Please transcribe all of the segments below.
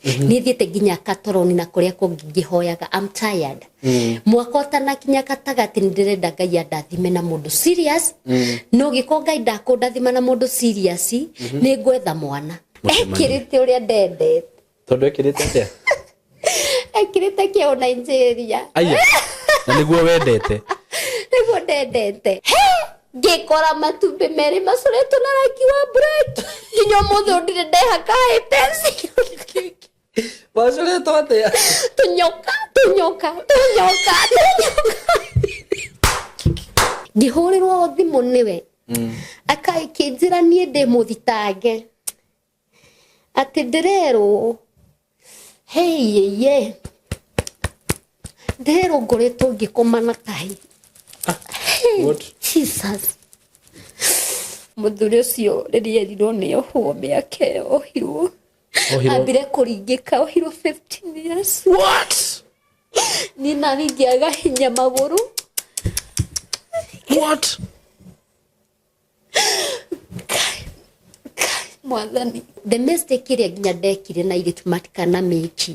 Niĩ thiĩte nginya katoroni na kũrĩa kũngĩ ngĩhoyaga. I'm tired. Mwaka ũtanakinya gatagatĩ nĩ ndĩrenda Ngai andathime na mũndũ serious. No gĩko Ngai ndakũndathima na mũndũ serious, nĩ ngwetha mwana. Mũcemanio. Ekĩrĩte ũrĩa ndendete. Tondũ ekĩrĩte atĩa? Ekĩrĩte kĩo Nigeria. Aya, na nĩguo wendete? Nĩguo ndendete. He! Ngĩkora matumbĩ merĩ macoretwo na rangi wa black. Nginya ũmũthĩ ũyũ ndirĩ ndehaka high pencil. Macoretwo atĩa? Tũnyoka, tũnyoka, tũnyoka, tũnyoka. Ngĩhũrĩrwo thimũ nĩwe, akĩnjĩra niĩ ndĩ mũthitange, atĩ ndĩrerwo heyeye, ndĩrerwo ngoretwo ngĩkoma na kahĩ. Hey, What? Jesus. Mũthuri ũcio rĩrĩa erirwo nĩ ohwo mĩaka ĩyo ohirwo, Ohirwo? Ambire kũringĩka, ohirwo 15 years. What? Niĩ nani ngĩaga hinya magũrũ. What? Mwathani, the mistake ĩrĩa nginya ndekire na airĩtu matikana mĩki,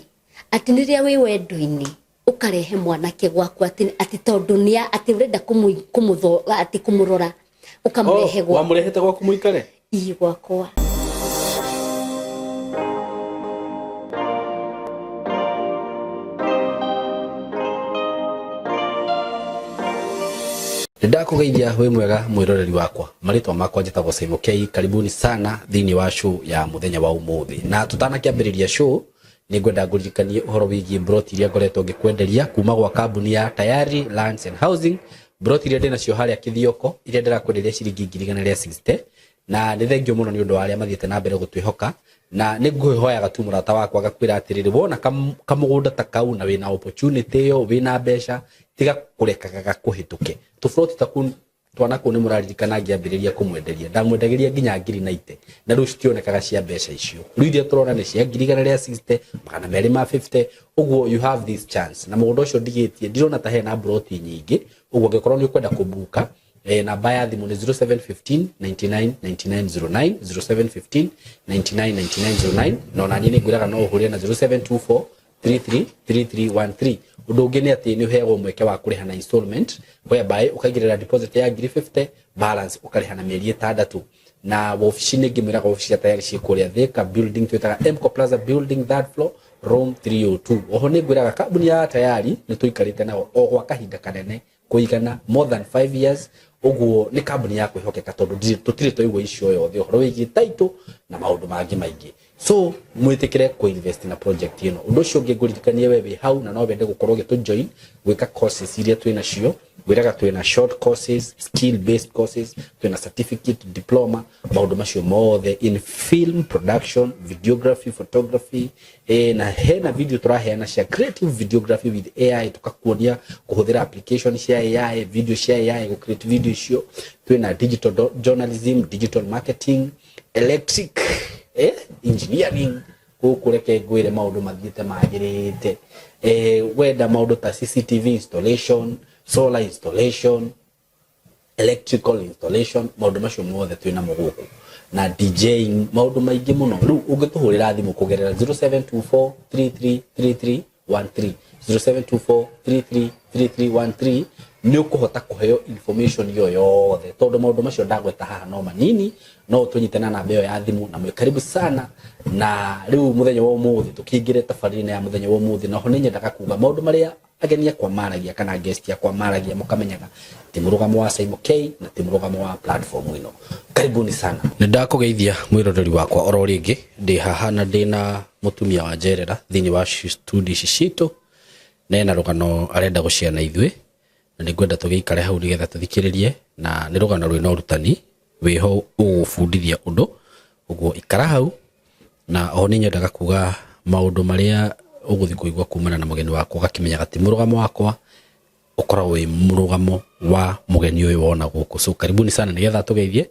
atĩ rĩrĩa wĩ wendo-inĩ ũkarehe mwanake gwaku atĩ tondũ nĩ atĩ ũrenda kũmũtho atĩ kũmũrora, ũkamũrehe Oh, gwaku. Wamũrehete gwaku mũikare? Ii, gwakwa. Nĩndakũgeithia, wĩ mwega mwĩroreri wakwa? Marĩtwa makwa njĩtagwo Simon K. Karibuni sana thĩinĩ wa show ya mũthenya wa ũmũthĩ. Na tũtanakĩambĩrĩria show, nĩngwenda ngũririkanie ũhoro wĩgiĩ mburoti iria ngoretwo ngĩkwenderia kuma gwa kambuni ya Tayari Lands and Housing. Mburoti iria ndĩnacio harĩa Kĩthioko, iria ndĩrakwenderia ciringi 160,000. Na nĩ thengio mũno nĩ ũndũ wa arĩa mathiĩte na mbere gũtwĩhoka. Na nĩ ngũhoyaga tu mũrata wakwa ngakwĩra atĩrĩrĩ, wona kamũgũnda ta kau na wĩna opportunity ĩyo, wĩna mbeca, tiga kũrekaga gakũhĩtũke. Tũburoti ta kũu twana kũu nĩ mũraririkana ngĩambĩrĩria kũmwenderia, ndamwendagĩria nginya ngiri 90, na rĩu citionekaga cia mbeca icio. Rĩu iria tũrona nĩ cia 160,000, 250,000. Ũguo you have this chance. Na mũgũnda ũcio ndigĩtie, ndirona ta hena mburoti nyingĩ. Ũguo angĩkorwo nĩ ũkwenda kũbuka, namba ya thimũ nĩ 0715 99 99 09, 0715 99 99 09. Na ona niĩ nĩ ngwĩraga no ũhũrĩre na 0724 333313. Ũndũ ũngĩ nĩ atĩ nĩ ũheagwo mweke wa kũrĩha na installment, whereby ũkaigĩrĩra deposit ya ngiri 50, balance ũkarĩha na mĩeri 6. Na wabici nĩ ngĩmwĩraga wabici cia Tayari ciĩ kũrĩa Thika building, twĩtaga Mco Plaza building, third floor, room 302. Oho nĩ ngwĩraga kambuni ya Tayari nĩ tũikarĩte nao o gwa kahinda kanene kũigana more than 5 years. Ũguo nĩ kambuni ya kwĩhokeka, tondũ tũtirĩ twaigua icio yothe ũhoro wĩgiĩ title na maũndũ mangĩ maingĩ. So mwĩtĩkĩre kũ-invest na project ĩno. Ũndũ ũcio ũngĩ ngũririkanie, we wĩ hau na no wende gũkorwo ũgĩtũ join gwĩka courses iria twĩ nacio, ngwĩraga twĩna short courses, skill based courses, twĩna certificate, diploma, maũndũ macio mothe in film production, videography, photography, na hena video tũraheana cia creative videography with AI, tukakuonia kũhũthĩra application cia AI, video cia AI, gũ create video icio. Twĩna digital journalism, digital marketing, electric engineering. Gũkũ reke ngwĩre maũndũ mathiĩte magĩrĩte. Wenda maũndũ ta CCTV installation, solar installation, electrical installation, maũndũ macio mothe twĩ namo gũkũ, na DJing, maũndũ maingĩ mũno. Rĩu ũngĩtũhũrĩra thimũ kũgerera 0724 333313, 0724 333313, nĩ ũkũhota kũheo information ĩyo yothe, tondũ maũndũ macio ndagweta haha no manini. No ũtũnyite na namba ĩyo ya thimũ, na mwĩ karibu sana. Na rĩu mũthenya wa ũmũthĩ tũkĩingĩre tabarĩra ya mũthenya wa ũmũthĩ, na ho nĩ nyendaga kuga maũndũ marĩa ageni akwa maragia kana guest akwa maragia, mũkamenyaga ti mũrũgamo wa Simon K na ti mũrũgamo wa platform ĩno. Karibuni sana. Nĩ ndakũgeithia mwĩroreri wakwa oro rĩngĩ. Ndĩ haha na ndĩ na mũtumia wa njerera thĩinĩ wa studio ici citũ, na ena rũgano arenda gũshare na ithuĩ, na nĩ ngwenda tũgĩikare hau nĩgetha tũthikĩrĩrie, na nĩ rũgano rwĩna ũrutani wĩho ũgũbundithia ũndũ. Ũguo ikara hau. Na oho nĩ nyendaga kuga maũndũ marĩa ũgũthiĩ kũigua kumana na mũgeni wakwa, ũgakĩmenyaga ti mũrũgamo wakwa, ũkoragwo wĩ mũrũgamo wa mũgeni ũyũ wona gũkũ. So karibuni sana, nĩgetha atũgeithie,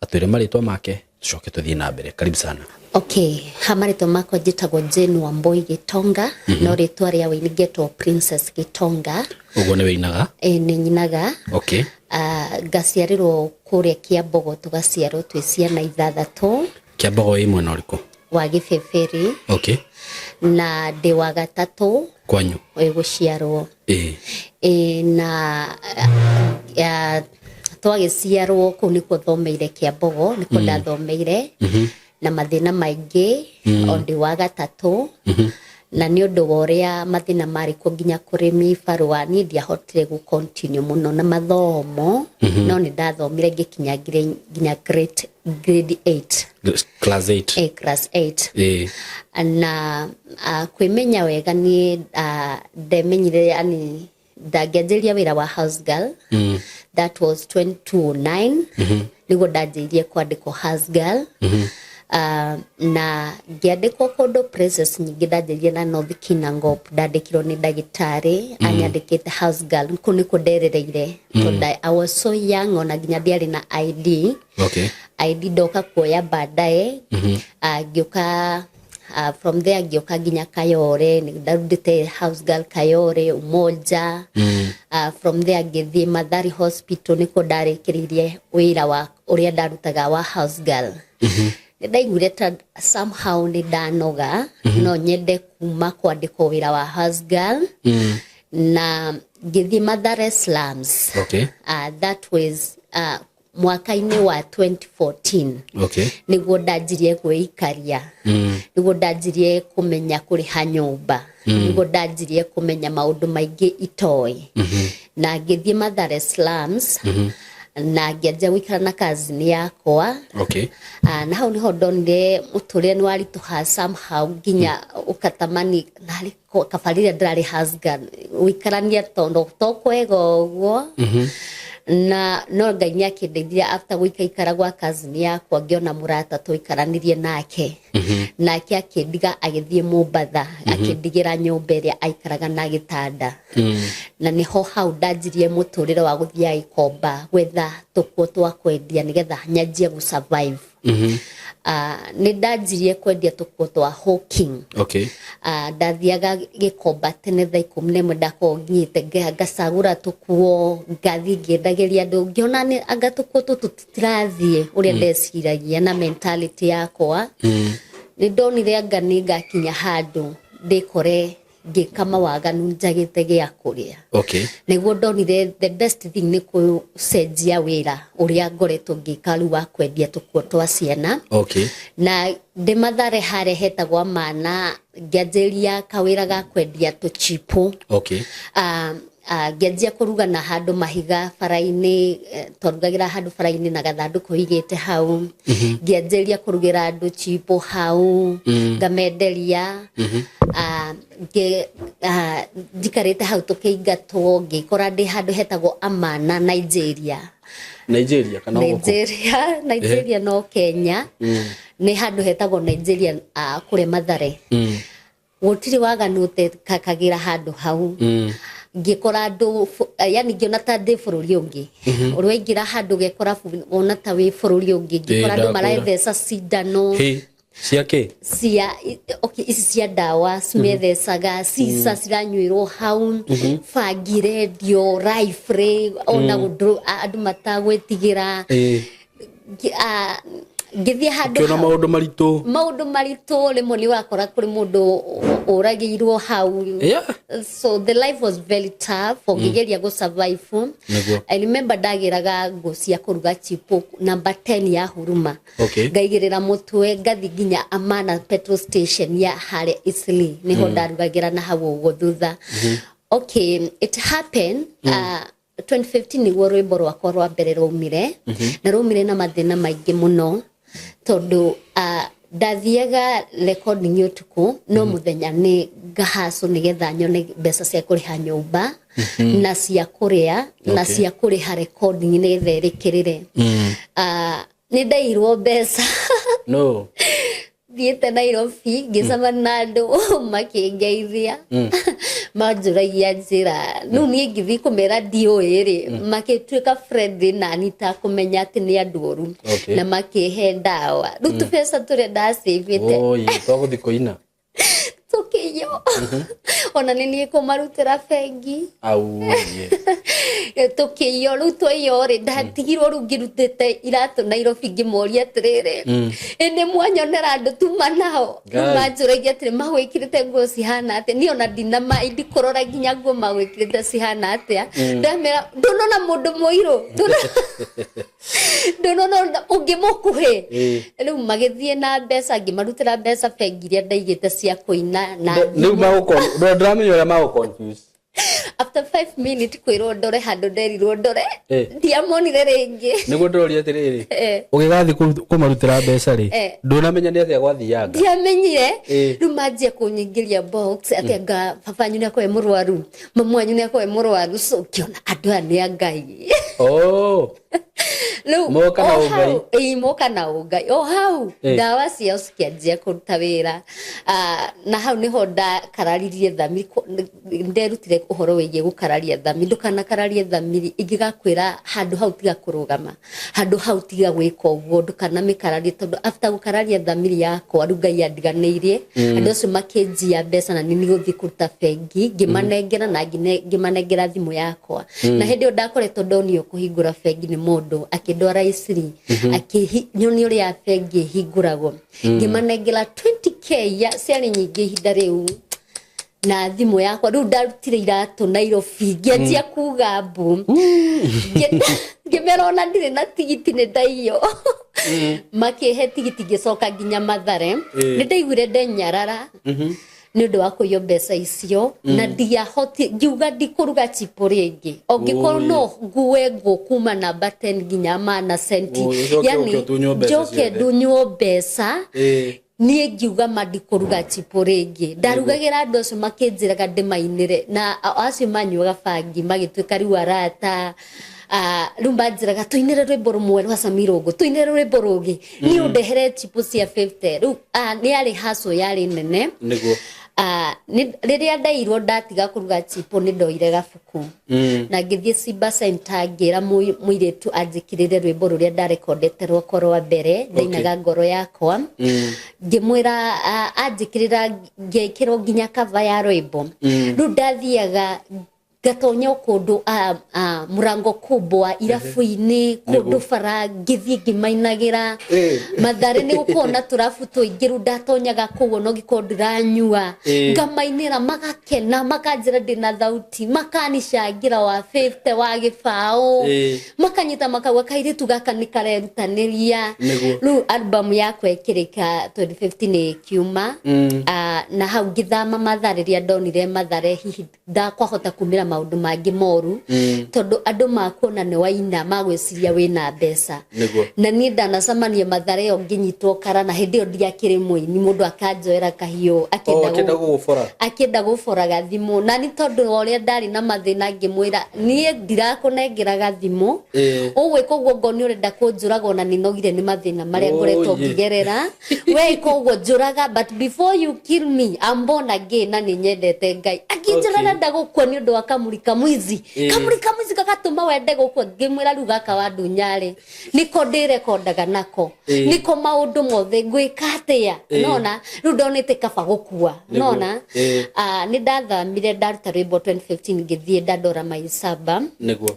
atwĩre marĩtwa make, tũcoke tũthiĩ na mbere. Karibu sana. Okay, ha marĩtwa makwa njĩtagwo Jane Wambui Gitonga, no rĩtwa rĩa wĩini ngetwo Princess Gitonga. Ũguo nĩ wĩinaga? Ĩ, nĩ nyinaga. Ngaciarĩrwo kũrĩa Kĩambogo, tũgaciarwo twĩ ciana ithathatũ. Kĩambogo ĩ mwena ũrĩkũ? Wa Gĩbĩbĩri. Na ndĩ wa gatatũ kwanyu wĩ gũciarwo. Ĩĩ. Ĩ, na twagĩciarwo kũu nĩkuo thomeire Kĩambogo, nĩkuo ndathomeire na mathĩna maingĩ o ndĩ wa gatatũ, na nĩ ũndũ wa ũrĩa mathĩna marĩ kuo nginya kũrĩmi barũa, niĩ ndiahotire gũ continue mũno na mathomo, no nĩ ndathomire ngĩkinya nginya grade 8. Class 8. Eh, class 8. Ĩĩ. Na kwĩmenya wega niĩ ndemenyire, yani ndangĩanjĩria wĩra wa house girl. That was 2009 nĩguo ndanjĩirie kwandĩkwo house girl. Na ngĩandĩkwo kũndũ places nyingĩ. Ndanjĩirie na North Kinangop, ndandĩkirwo nĩ ndagĩtarĩ anyandĩkĩte house girl. Kũu nĩkuo nderereire tondũ I was so young, ona nginya ndiarĩ na ID. ID ndoka kuoya baadaye. Ngĩũka from there ngĩũka nginya Kayore. Nĩ ndarutĩte house girl Kayore, Umoja. From there ngĩthiĩ Mathari Hospital, nĩkuo ndarĩkĩrĩirie wĩra wa ũrĩa ndarutaga wa house girl. Nĩ ndaiguire ta somehow nĩ ndanoga, no nyende kuma kwandĩkwo wĩra wa house girl, na ngĩthiĩ Mathare Slums. That was mwaka-inĩ wa 2014 nĩguo ndanjirie kwĩikaria, nĩguo ndanjirie kũmenya kũrĩha nyũmba, nĩguo ndanjirie kũmenya maũndũ maingĩ itoĩ. Na ngĩthiĩ Mathare Slums na ngĩanjia gũikara na cousin yakwa. Na hau niho ndonire mũtũrĩre nĩ waritũha somehow, nginya ũkatamani narĩ kaba rĩrĩa ndĩrarĩ house girl gũikarania, tondũ to kwega ũguo. Na no Ngai nĩ akĩndeithia. After gũikaikara gwa cousin yakwa, ngĩona mũrata tũikaranirie nake, nake akĩndiga agĩthiĩ Mombatha, akĩndigĩra nyũmba ĩrĩa aikaraga na gĩtanda. Na nĩho hau ndanjirie mũtũrĩre wa gũthiaga gĩkomba gwetha tũkuo twa kwendia nĩgetha nyanjie gũ survive. Nĩ ndanjirie kwendia tũkuo twa hawking. Ndathiaga gĩkomba tene thaa 11, ndakorwo nginyĩte ngacagũra tũkuo, ngathiĩ ngĩendagĩria andũ. Ngĩona nĩ anga tũkuo tũtũ tũtirathiĩ ũrĩa ndeciragia na mentality yakwa. Nĩ ndonire anga nĩ ngakinya handũ ndĩkore ngĩka mawaganu njagĩte gĩa kũrĩa. Nĩguo ndonire the best thing nĩ gũcenjia wĩra ũrĩa ngoretwo ngĩka rĩu wa kwendia tũkuo twa ciana. Na ndĩ Mathare harĩa hetagwo Amana, ngĩanjĩria kawĩra ga kwendia tũchipo. Ngĩanjia kũruga na handũ mahiga bara-inĩ, twarugagĩra handũ bara-inĩ na gathandũkũ igĩte hau. Ngĩanjĩria kũrugĩra andũ chipo hau, ngamenderia. Njikarĩte hau tũkĩingatwo, ngĩkora ndĩ handũ hetagwo Amana, Nigeria. Nigeria kana gũkũ? Nigeria, Nigeria, no Kenya, nĩ handũ hetagwo Nigeria, kũrĩa Mathare. Gũtirĩ waganu ũtekakagĩra handũ hau. Ngĩkora andũ yani ngĩona ta ndĩ bũrũri ũngĩ, ũrĩa waingĩra handũ ũgekora wona ta wĩ bũrũri ũngĩ. Ngĩkora andũ Ndakwĩra. maratheca cindano. Hĩ, ciake? Cia, okay, ici cia ndawa cimethecaga, cica ciranyuĩrwo hau, bangi rendio rifle, ona gũndũ andũ matagwĩtigĩra. Ngĩthiĩ handũ Ũkĩona hau maũndũ maritũ. Maũndũ maritũ. Rĩmwe nĩ ũrakora kũrĩ mũndũ ũragĩirwo hau. So the life was very tough ũngĩgeria gũ survive. I remember ndagĩraga ngũ cia kũruga chipo number 10 ya Huruma, ngaigĩrĩra mũtwe, ngathi nginya Amana petrol station ya harĩa Eastleigh, nĩho ndarugagĩra na hau ũguo thutha. Okay, it happened 2015 nĩguo rwĩmbo rwakwa rwa mbere rwaumire, na rwaumire na mathĩna maingĩ mũno, tondũ ndathiaga recording ũtukũ, no mũthenya nĩ ngahacũ nĩgetha nyone mbeca cia kũrĩha nyũmba na cia kũrĩa na cia kũrĩha recording nĩgetha ĩrĩkĩrĩre. Nĩ ndairwo mbeca. No. Thiĩte Nairobi, ngĩcemania na andũ makĩngeithia, manjũragia njĩra. Rĩu niĩ ngĩthiĩ kũmera ndiũĩ rĩ, makĩtuĩka friendly nani ta kũmenya atĩ nĩ andũ oru, na makĩhe ndawa. Rĩu tũbeca tũrĩa ndacĩvĩte Oi, twagũthiĩ kũina. Tũkĩiywo. Ona nĩ niĩ kũmarutĩra bengi. Au ye. Tũkĩiywo rĩu, twaiywo rĩ, ndatigirwo rĩu ngĩrutĩte iratũ Nairobi, ngĩmoria atĩrĩrĩ, ĩ nĩ mwanyonera andũ tuma nao? Rĩu Ngai. Manjũragia atĩrĩ, magwĩkĩrĩte nguo cihana atĩa? Niĩ ona ndinama ndikũrora nginya nguo magwĩkĩrĩte cihana atĩa. Ndamera, ndũnona mũndũ mũirũ? Ndũnona ũngĩ mũkuhĩ? Rĩu magĩthiĩ na mbeca, ngĩmarutĩra mbeca bengi iria ndaigĩte cia kũina na Rĩu magũko ndĩramenya ũrĩa magũ confuse. After 5 minutes kwĩrwo ndore handũ nderirwo ndore, ndiamonire rĩngĩ. Nĩguo ndĩroria atĩrĩrĩ, ũgĩgathiĩ kũmarutĩra mbeca rĩ, ndũnamenya nĩ atĩa gwathianga? Ndiamenyire. Rĩu manjia kũnyingĩria box atĩ anga baba wanyu nĩ akorwo e mũrwaru, mamu wanyu nĩ akorwo e mũrwaru. So ngĩona andũ aya nĩ a Ngai. Oh. Rĩu Moka na o ũngai. hau, ĩĩ, moka na ũngai o hau. Ndawa ciao cikĩanjia kũruta wĩra. Ah, na hau nĩho ndakararirie thamiri. Nderutire ũhoro wĩgiĩ gũkararia thamiri. Ndũkanakararie thamiri ingĩgakwĩra handũ hau tiga kũrũgama, handũ hau tiga gwĩka ũguo, ndũkanamĩkararie, tondũ after gũkararia thamiri yakwa, rĩu Ngai andiganĩirie. Andũ acio makĩnjia mbeca na nini gũthiĩ kũruta bengi, ngĩmanengera na ngĩmanengera thimũ yakwa. Na hĩndĩ ĩyo ndakoretwo ndonio kũhingũra bengi nĩ mũndũ akĩndwara Isiri, akĩnyonia ũrĩa bengi ĩhingũragwo. Ngĩmanengera 20K ya ciarĩ nyingĩ ihinda rĩu na thimũ yakwa. Rĩu ndarutire iratũ Nairobi, ngĩanjia kuga mbu. Ngĩmera ona ndirĩ na tigiti, nĩ ndaiywo. Makĩhe tigiti, ngĩcoka nginya Mathare. Nĩ ndaiguire ndenyarara nĩ ũndũ wa kũiywo mbeca icio, na ndiahoti, ngiuga ndikũruga chipo rĩngĩ ongĩkorwo no ngue ngũ kuma namba 10 nginya mana centi. Oi, ũcoke ũke ũtunywo mbeca njoke ciothe. Ndunywo mbeca. Niĩ ngiuga ma ndikũruga chipo rĩngĩ. Ndarugagĩra andũ acio makĩnjĩraga ndĩmainĩre, na acio manyuaga bangi magĩtuĩka rĩu arata. Ah, rĩu manjĩraga, "Tũinĩre rwĩmbo rũmwe rwa Samirũngũ, tũinĩre rwĩmbo rũngĩ, niĩ ũndehere chipo cia 50." Rĩu nĩ yarĩ hustle yarĩ nene. Ah, rĩrĩa ndeirwo ndatiga kũruga chipo, nĩ ndoire gabuku na ngĩthiĩ Simba Center, ngĩra mũirĩtu anjĩkĩrĩre rwĩmbo rũrĩa ndarekondete rwakwa rwa mbere ndainaga, "Ngoro Yakwa". Ngĩmwĩra anjĩkĩrĩra, ngĩkĩrwo nginya cover ya rwĩmbo. Rĩu ndathiaga ngatonya o kũndũ, mũrango kubwa irabu-inĩ, kũndũ bara, ngĩthiĩ ngĩmainagĩra. Mathare nĩ gũkorwo na tũrabu tũingĩ, rĩu ndatonyaga kũu ona ũngĩkorwo ndĩranyua, ngamainĩra magakena, makanjĩra ndĩna thauti, makanicangĩra wa 50, wa gĩbaũ. Makanyita makauga kairĩtu gaka nĩ karerutanĩria. Rĩu album yakwa ĩkĩrĩka 2015 ĩkiuma. Ah, na hau ngĩthama Mathare rĩrĩa ndonire Mathare hihi ndakwahota kumĩra maũndũ mangĩ moru, tondũ andũ makuona nĩ waina magwĩciria wĩna mbeca. Na niĩ ndanacemania Mathare ĩyo ngĩnyitwo kara, na hĩndĩ ĩyo ndiakĩrĩ mũini, mũndũ akanjoera kahiũ. Oh, akĩenda gũgũbora. Akĩenda gũboraga thimũ, na nĩ tondũ wa ũrĩa ndarĩ na mathĩna, ngĩmwĩra, "Niĩ ndirakũnengera gathimũ. Ũgwĩka ũguo ngo nĩ ũrenda kũnjũraga, ona nĩ nogire nĩ mathĩna marĩa ngoretwo Oye. ngĩgerera. We ĩka ũguo, njũraga, but before you kill me, I'm born again na nĩ nyendete Ngai." Akĩnjĩra, "Renda gũkua nĩ ũndũ wa kamuri kamwizi? Kamuri kamwizi gagatũma wende gũkua?" Ngĩmwĩra, "Rĩu gaka wa ndunyarĩ nĩko ndĩrekondaga nako, nĩko maũndũ mothe, ngwĩka atĩa?" Nona rĩu ndonete kaba gũkua. Nona ah, nĩ ndathamire, ndaruta rwĩmbo 2015, ngĩthiĩ ndandora Maisaba.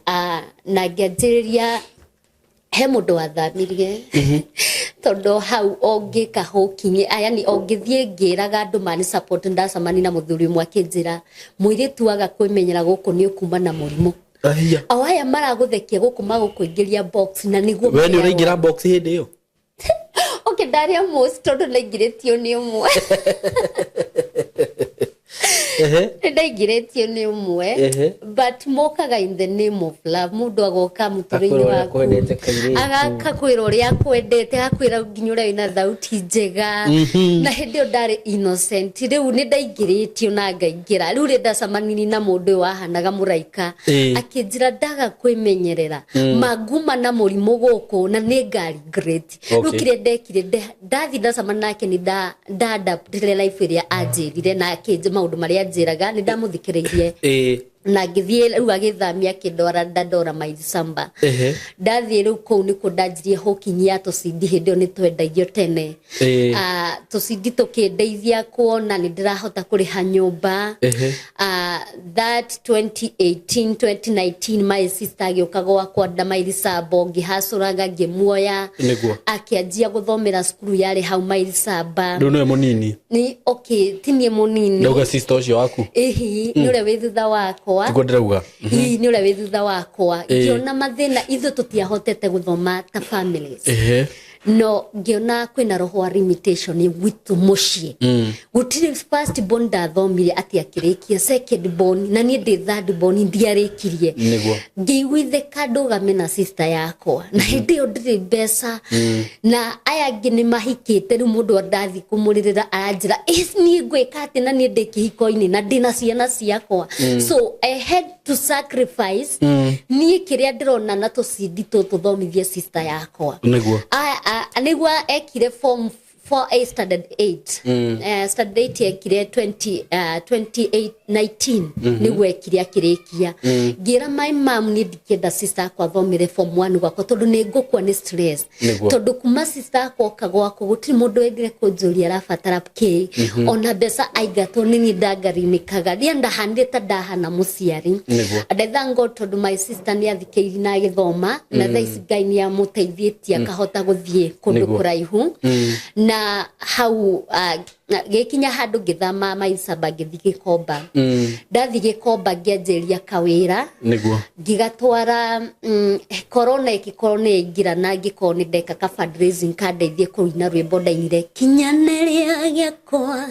Ah, na ngĩanjĩrĩria he mũndũ wathamirie, tondũ hau o ngĩka hũkinye yani o ngĩthiĩ ngĩraga andũ mani support. Ndacemania na mũthuri ũmwe akĩnjĩra, "Mũirĩtu, waga kwĩmenyera gũkũ nĩ ũkuma na mũrimũ." Aya. O aya maragũthekia gũkũ magũkũingĩria box na nĩguo We nĩ marĩ ũraingĩra box hĩndĩ ĩyo? Okay, ndarĩ almost, tondũ ndaingĩrĩtio nĩ ũmwe. Nĩ ndaingĩrĩtio nĩ ũmwe. But mokaga in the name of love, mũndũ agoka mũtũrĩre-inĩ Akwĩra ũrĩa waku. akwendete kairĩtu. Agakwĩra ũrĩa akwendete, agakwĩra nginya ũrĩa wĩna thauti njega. Na hĩndĩ ĩyo ndarĩ innocent, rĩu nĩ ndaingĩrĩtio na ngaingĩra. Rĩu rĩ ndacemanirie na mũndũ ũyũ wahanaga mũraika, akĩnjĩra ndaga kwĩmenyerera manguma na mũrimũ gũkũ na nĩ nga regret. Rĩu kĩrĩa ndekire, ndathi ndacemania nake, nĩ nda adaptire life ĩrĩa anjĩrire na akĩnjĩ maũndũ marĩa anjĩraga, nĩ ndamũthikĩrĩirie. Na ngĩthiĩ rĩu agĩthamia akĩndwara Dandora Maili Samba. Ndathiĩ rĩu kũu nĩkuo ndanjirie hũkinyi ya tũcindi. Hĩndĩ ĩyo nĩ twendagio tene. Tũcindi tũkĩndeithia kuona nĩ ndĩrahota kũrĩha nyũmba. That 2018 2019 my sister agĩũka gwakwa Ndamairi Samba, ngĩhacũraga ngĩmuoya. Akĩanjia gũthomera cukuru yarĩ hau Maili Samba. Rĩu nĩwe mũnini? Ni okay, ti niĩ mũnini. Ndauga sister ũcio waku. Ĩhi, nĩ ũrĩa wĩ thutha wakwa. Tiguo ndĩrauga. Ĩĩ, nĩ ũrĩa wĩ thutha wakwa. Ngĩona mathĩna, ithuĩ tũtiahotete gũthoma ta families. No ngĩona kwĩna roho wa limitation gwitũ mũciĩ. Gũtirĩ first born ndathomire atĩ akĩrĩkia, second born, na niĩ ndĩ third born ndiarĩkirie. Ngĩiguithĩka ndũgame na sister yakwa, na hĩndĩ ĩyo ndĩrĩ mbeca na aya angĩ nĩ mahikĩte. Rĩu mũndũ ndathiĩ kũmũrĩrĩra aranjĩra, "Ĩ, niĩ ngwĩka atĩ na niĩ ndĩ kĩhiko-inĩ na ndĩna ciana ciakwa?" So I had to sacrifice niĩ kĩrĩa ndĩrona na tũcindi tũtũ thomithie sister yakwa. Nĩguo ekire form 4 A standard 8. Standard 8 ekire 20, 2019 nĩguo ekire akĩrĩkia. Ngĩra my mom niĩ ndingĩenda sister akwa athomere form 1 gwakwa tondũ nĩ ngũkua nĩ stress. Tondũ kuma sister akwa oka gwakwa gũtirĩ mũndũ wendire kũnjũria arabatara kĩ. Ona mbeca aingatwo nĩ niĩ ndangarinĩkaga, rĩa ndahanire ta ndahana mũciari. And I thank God tondũ my sister nĩ athikĩirie na agĩthoma, na thaa ici Ngai nĩ amũteithĩtie akahota gũthiĩ kũndũ kũraihu. Na hau gĩkinya handũ ngĩthama Maisaba ngĩthiĩ Gĩkomba. Ndathiĩ Gĩkomba ngĩanjĩria kawĩra. Ngĩgatwara corona ĩgĩkorwo nĩ yaingĩra na ngĩkorwo nĩ ndeka ka fundraising kandeithie kũina rwĩmbo ndainire, "Kinyanĩria gĩakwa,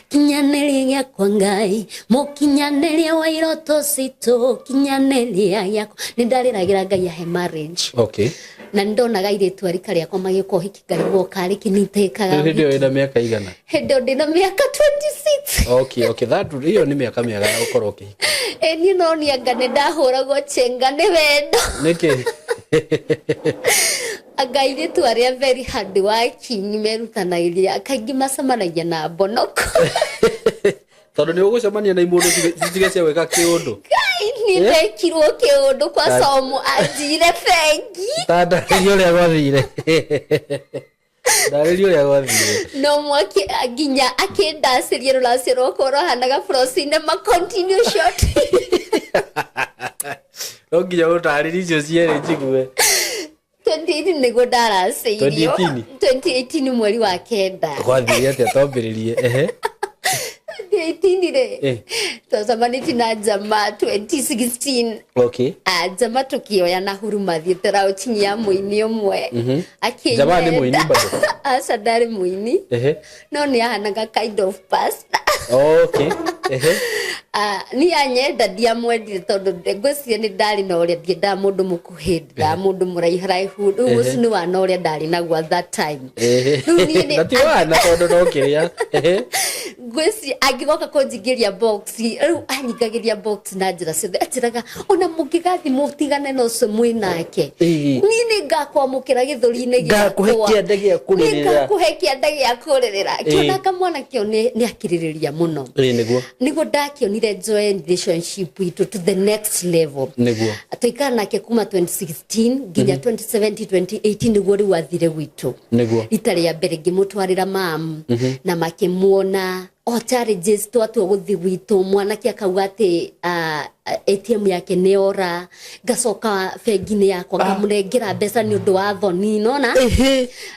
kinyanĩria gĩakwa, Ngai mũkinyanĩria wa iroto citũ, kinyanĩria gĩakwa." Nĩ ndarĩragĩra Ngai ahe marriage. Na nĩ ndonaga airĩtu a rika rĩakwa magĩũka ũhiki ngarigwo karĩ kĩnitĩkaga. Rĩu hĩndĩ ĩyo wĩna mĩaka igana? Hĩndĩ ĩyo ndĩna mĩaka 26. Okay, that ĩyo nĩ mĩaka mĩega ya gũkorwo ũkĩhika. Ĩ, niĩ no nianga nĩ ndahũragwo chenga nĩ wendo. Nĩkĩ? Anga airĩtu arĩa very hard working merutanagĩria kaingĩ macemanagia na mbonoko. Tondũ nĩ ũgũcemania na imũndũ citige cia gwĩka kĩũndũ. Ngai, nĩ ndekirwo kĩũndũ kwa somo anjire bengi. Ta ndarĩria ũrĩa gwathire, ndarĩria ũrĩa gwathire. No mwaki nginya akĩndacĩria rũracio rwakwa rwahanaga pro cinema continue shot. No nginya ũtarĩrie icio cierĩ njigue. 2018 nĩguo ndaracĩirio. 2018? 2018 mweri wa 9. Gwathire atĩa? Twambĩrĩrie, ehe. 2018 rĩ, twacemanĩtie na jama 2016. Ah, jama tukioya na huruma thiĩte rauchini ya mũini ũmwe. Jamaa nĩ mũini bado? Aca, ndarĩ mũini. No nĩ ahanaga kind of pastor. okay ehe Ah, niĩ anyenda ndiamwendire tondũ ngwĩciria nĩ ndarĩ na ũrĩa ndiendaga mũndũ mũkuhĩ, ndendaga mũndũ mũraiharaihu. Rĩu ũcio nĩ wana ũrĩa ndarĩ naguo at that time. Rĩu niĩ Na ti wana tondũ no kĩrĩa, ehe. Ngwĩciria angĩgoka kũnjingĩria box, rĩu anyingagĩria box na njĩra ciothe, anjĩraga ona mũngĩgathi mũtigane na ũcio mwĩ nake, niĩ nĩ ngakwamũkĩra gĩthũri-inĩ. Ngakũhe kĩande gĩa kũrĩrĩra. Ngakũhe kĩande gĩa kũrĩrĩra. Kĩona kamwana kĩo nĩ akirĩrĩria mũno. Nĩguo ndakĩonire join relationship itũ to the next level. Tũikara nake kuma 2016 nginya 2017 2018 nĩguo rĩu athire gwitũ. Rita rĩa mbere ngĩmũtwarĩra mam na makĩmuona o challenges twatua gũthiĩ gwitũ, mwanake akauga atĩ ATM yake nĩ ora, ngacoka bengi-inĩ yakwa ngamũnengera mbeca nĩ ũndũ wa thoni nona.